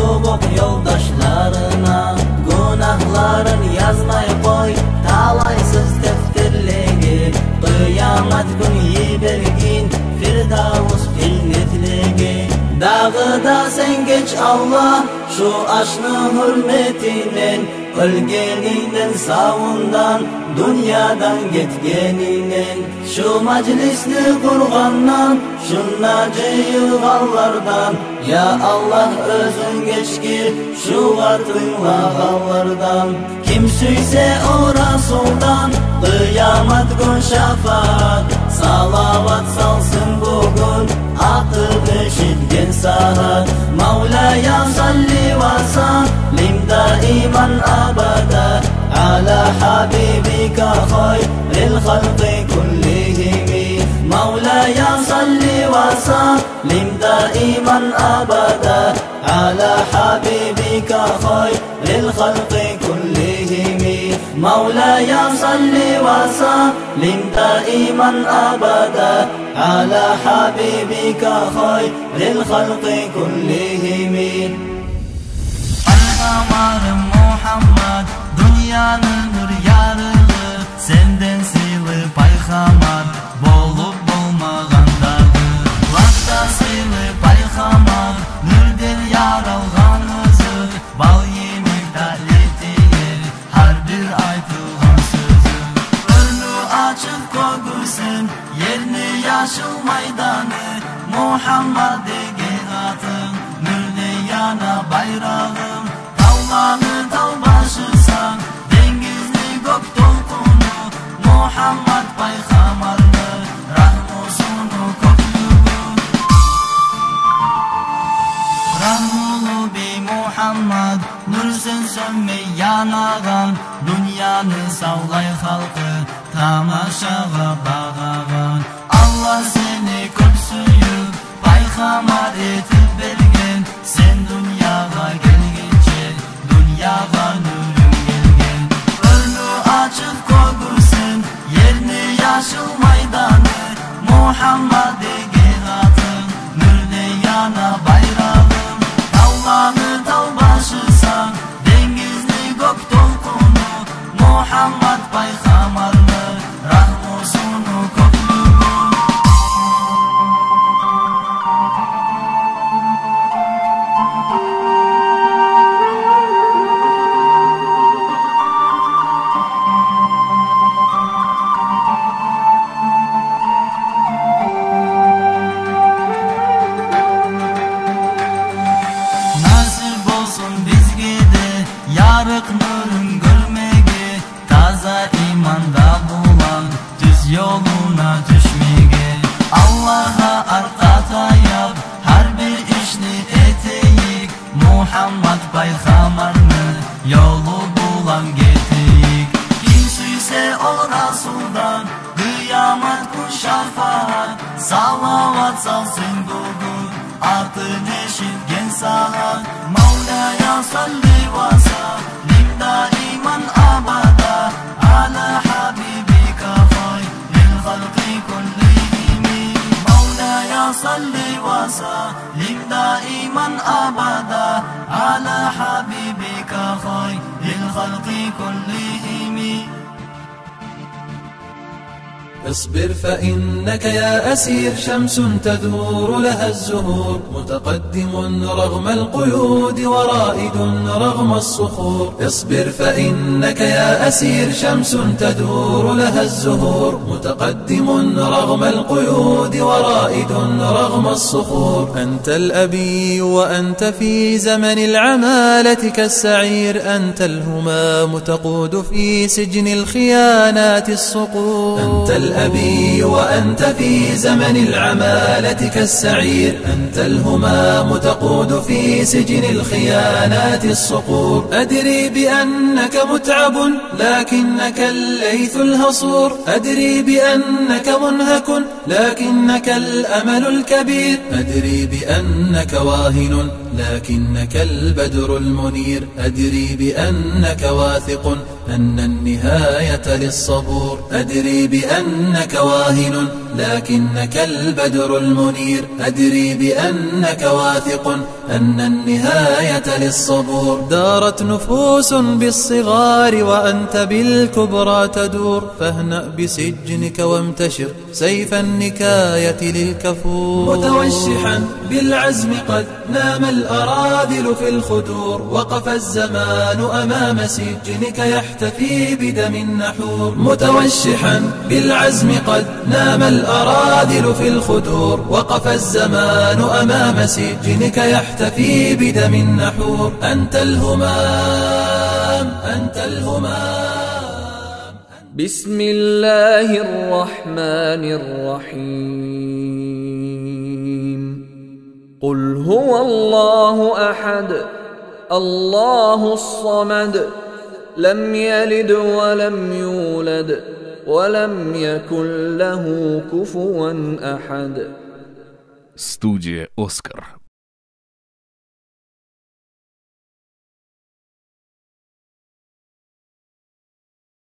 ювукъ ёлдашларына. Гюнагьларын язмай къой талайсыз дефтерлеге, къыямат гюн йибергин Фирдавс женнетлеге. Дагъы да сен геч, Аллагь, шу ашны гьюрметинен, оьлгенинден, савундан, дюньядан гетгенинден. Шу мажлисни къургъандан, шунда жыйылгъанлардан, я Аллагь, оьзюнг гечгир шугъар тынглагъанлардан. Ким сюйсе о Расулдан къыямат гюн шафаат, салават салсын бугюн атып эшитген сагьат. مولاي صل وسلم دائما أبدا على حبيبك خير الخلق كلهم. مولاي صل وسلم دائما أبدا على حبيبك خير الخلق كلهم. مولاي صل وسلم دائما أبدا على حبيبك خير الخلق كلهم. Пайхаммарым Мухаммад, дюньяны нюр ярыгъы, сенден сыйлы пайхаммар болуп болмагъан дагъы. Лап да сыйлы пайхаммар, нюрден яралгъан оьзю, бал йимик татли тиер гьар бир айтылгъан сёзю. Оьрню ачыкъ кёгюсюн, ерни яшыл майданы, Мухаммад деген атынг, нюрден яна байрагъынг. Тавланы тав башысан, денгизни гёк толкъуну, Мухаммад пайхаммарны рагьмусуну кёклюгю. Рагьмулу бий Мухаммад, нюрсен сёнмей янагъан, дюньяны савлай халкъы тамашагъа багъагъан. Аллагь сени кёп сююп, пайхаммар этип берген. Сен дюньягъа гелгинче, дюньягъа нюр Арыкъ нюрюн гёрмеге, таза иманда булан тюз ёлуна тюшмеге. Аллагьгъа аркъа таяп, гьар бир ишни этейик, Мугьаммат пайхаммарны ёлу булан гетейик. Ким сюйсе ол Расулдан къыямат гюн шафагьат, салават салсын бугюн атын эшитген сагьат. مولاي صل وسلم دائما أبدا على حبيبك خير الخلق كلهم. مولاي صل وسلم دائما أبدا على حبيبك خير الخلق كلهم. اصبر فإنك يا أسير شمس تدور لها الزهور، متقدم رغم القيود ورائد رغم الصخور. اصبر فإنك يا أسير شمس تدور لها الزهور، متقدم رغم القيود ورائد رغم الصخور. أنت الأبي وأنت في زمن العمالة كالسعير، أنت الهمام تقود في سجن الخيانات الصقور. أنت الأبي وأنت في زمن العمالة كالسعير، أنت الهمام تقود في سجن الخيانات الصقور. أدري بأنك متعب لكنك الليث الهصور، أدري بأنك منهك لكنك الأمل الكبير، أدري بأنك واهن لكنك البدر المنير، أدري بأنك واثق أن النهاية للصبور، أدري بأنك واهن لكنك البدر المنير، أدري بأنك واثق أن النهاية للصبور. دارت نفوس بالصغار وأنت بالكبرى تدور، فاهنأ بسجنك وامتشر سيف النكاية للكفور. متوشحا بالعزم قد نام الأراذل في الخدور، وقف الزمان أمام سجنك يحتفي بدم النحور. متوشحا بالعزم قد نام الأراذل في الخدور، وقف الزمان أمام سجنك يحتفي بدم النحور. أنت الهمام، أنت الهمام. بسم الله الرحمن الرحيم. قل هو الله أحد، الله الصمد، لم يلد ولم يولد، ولم يكن له كفوا أحد. Студия «Оскар»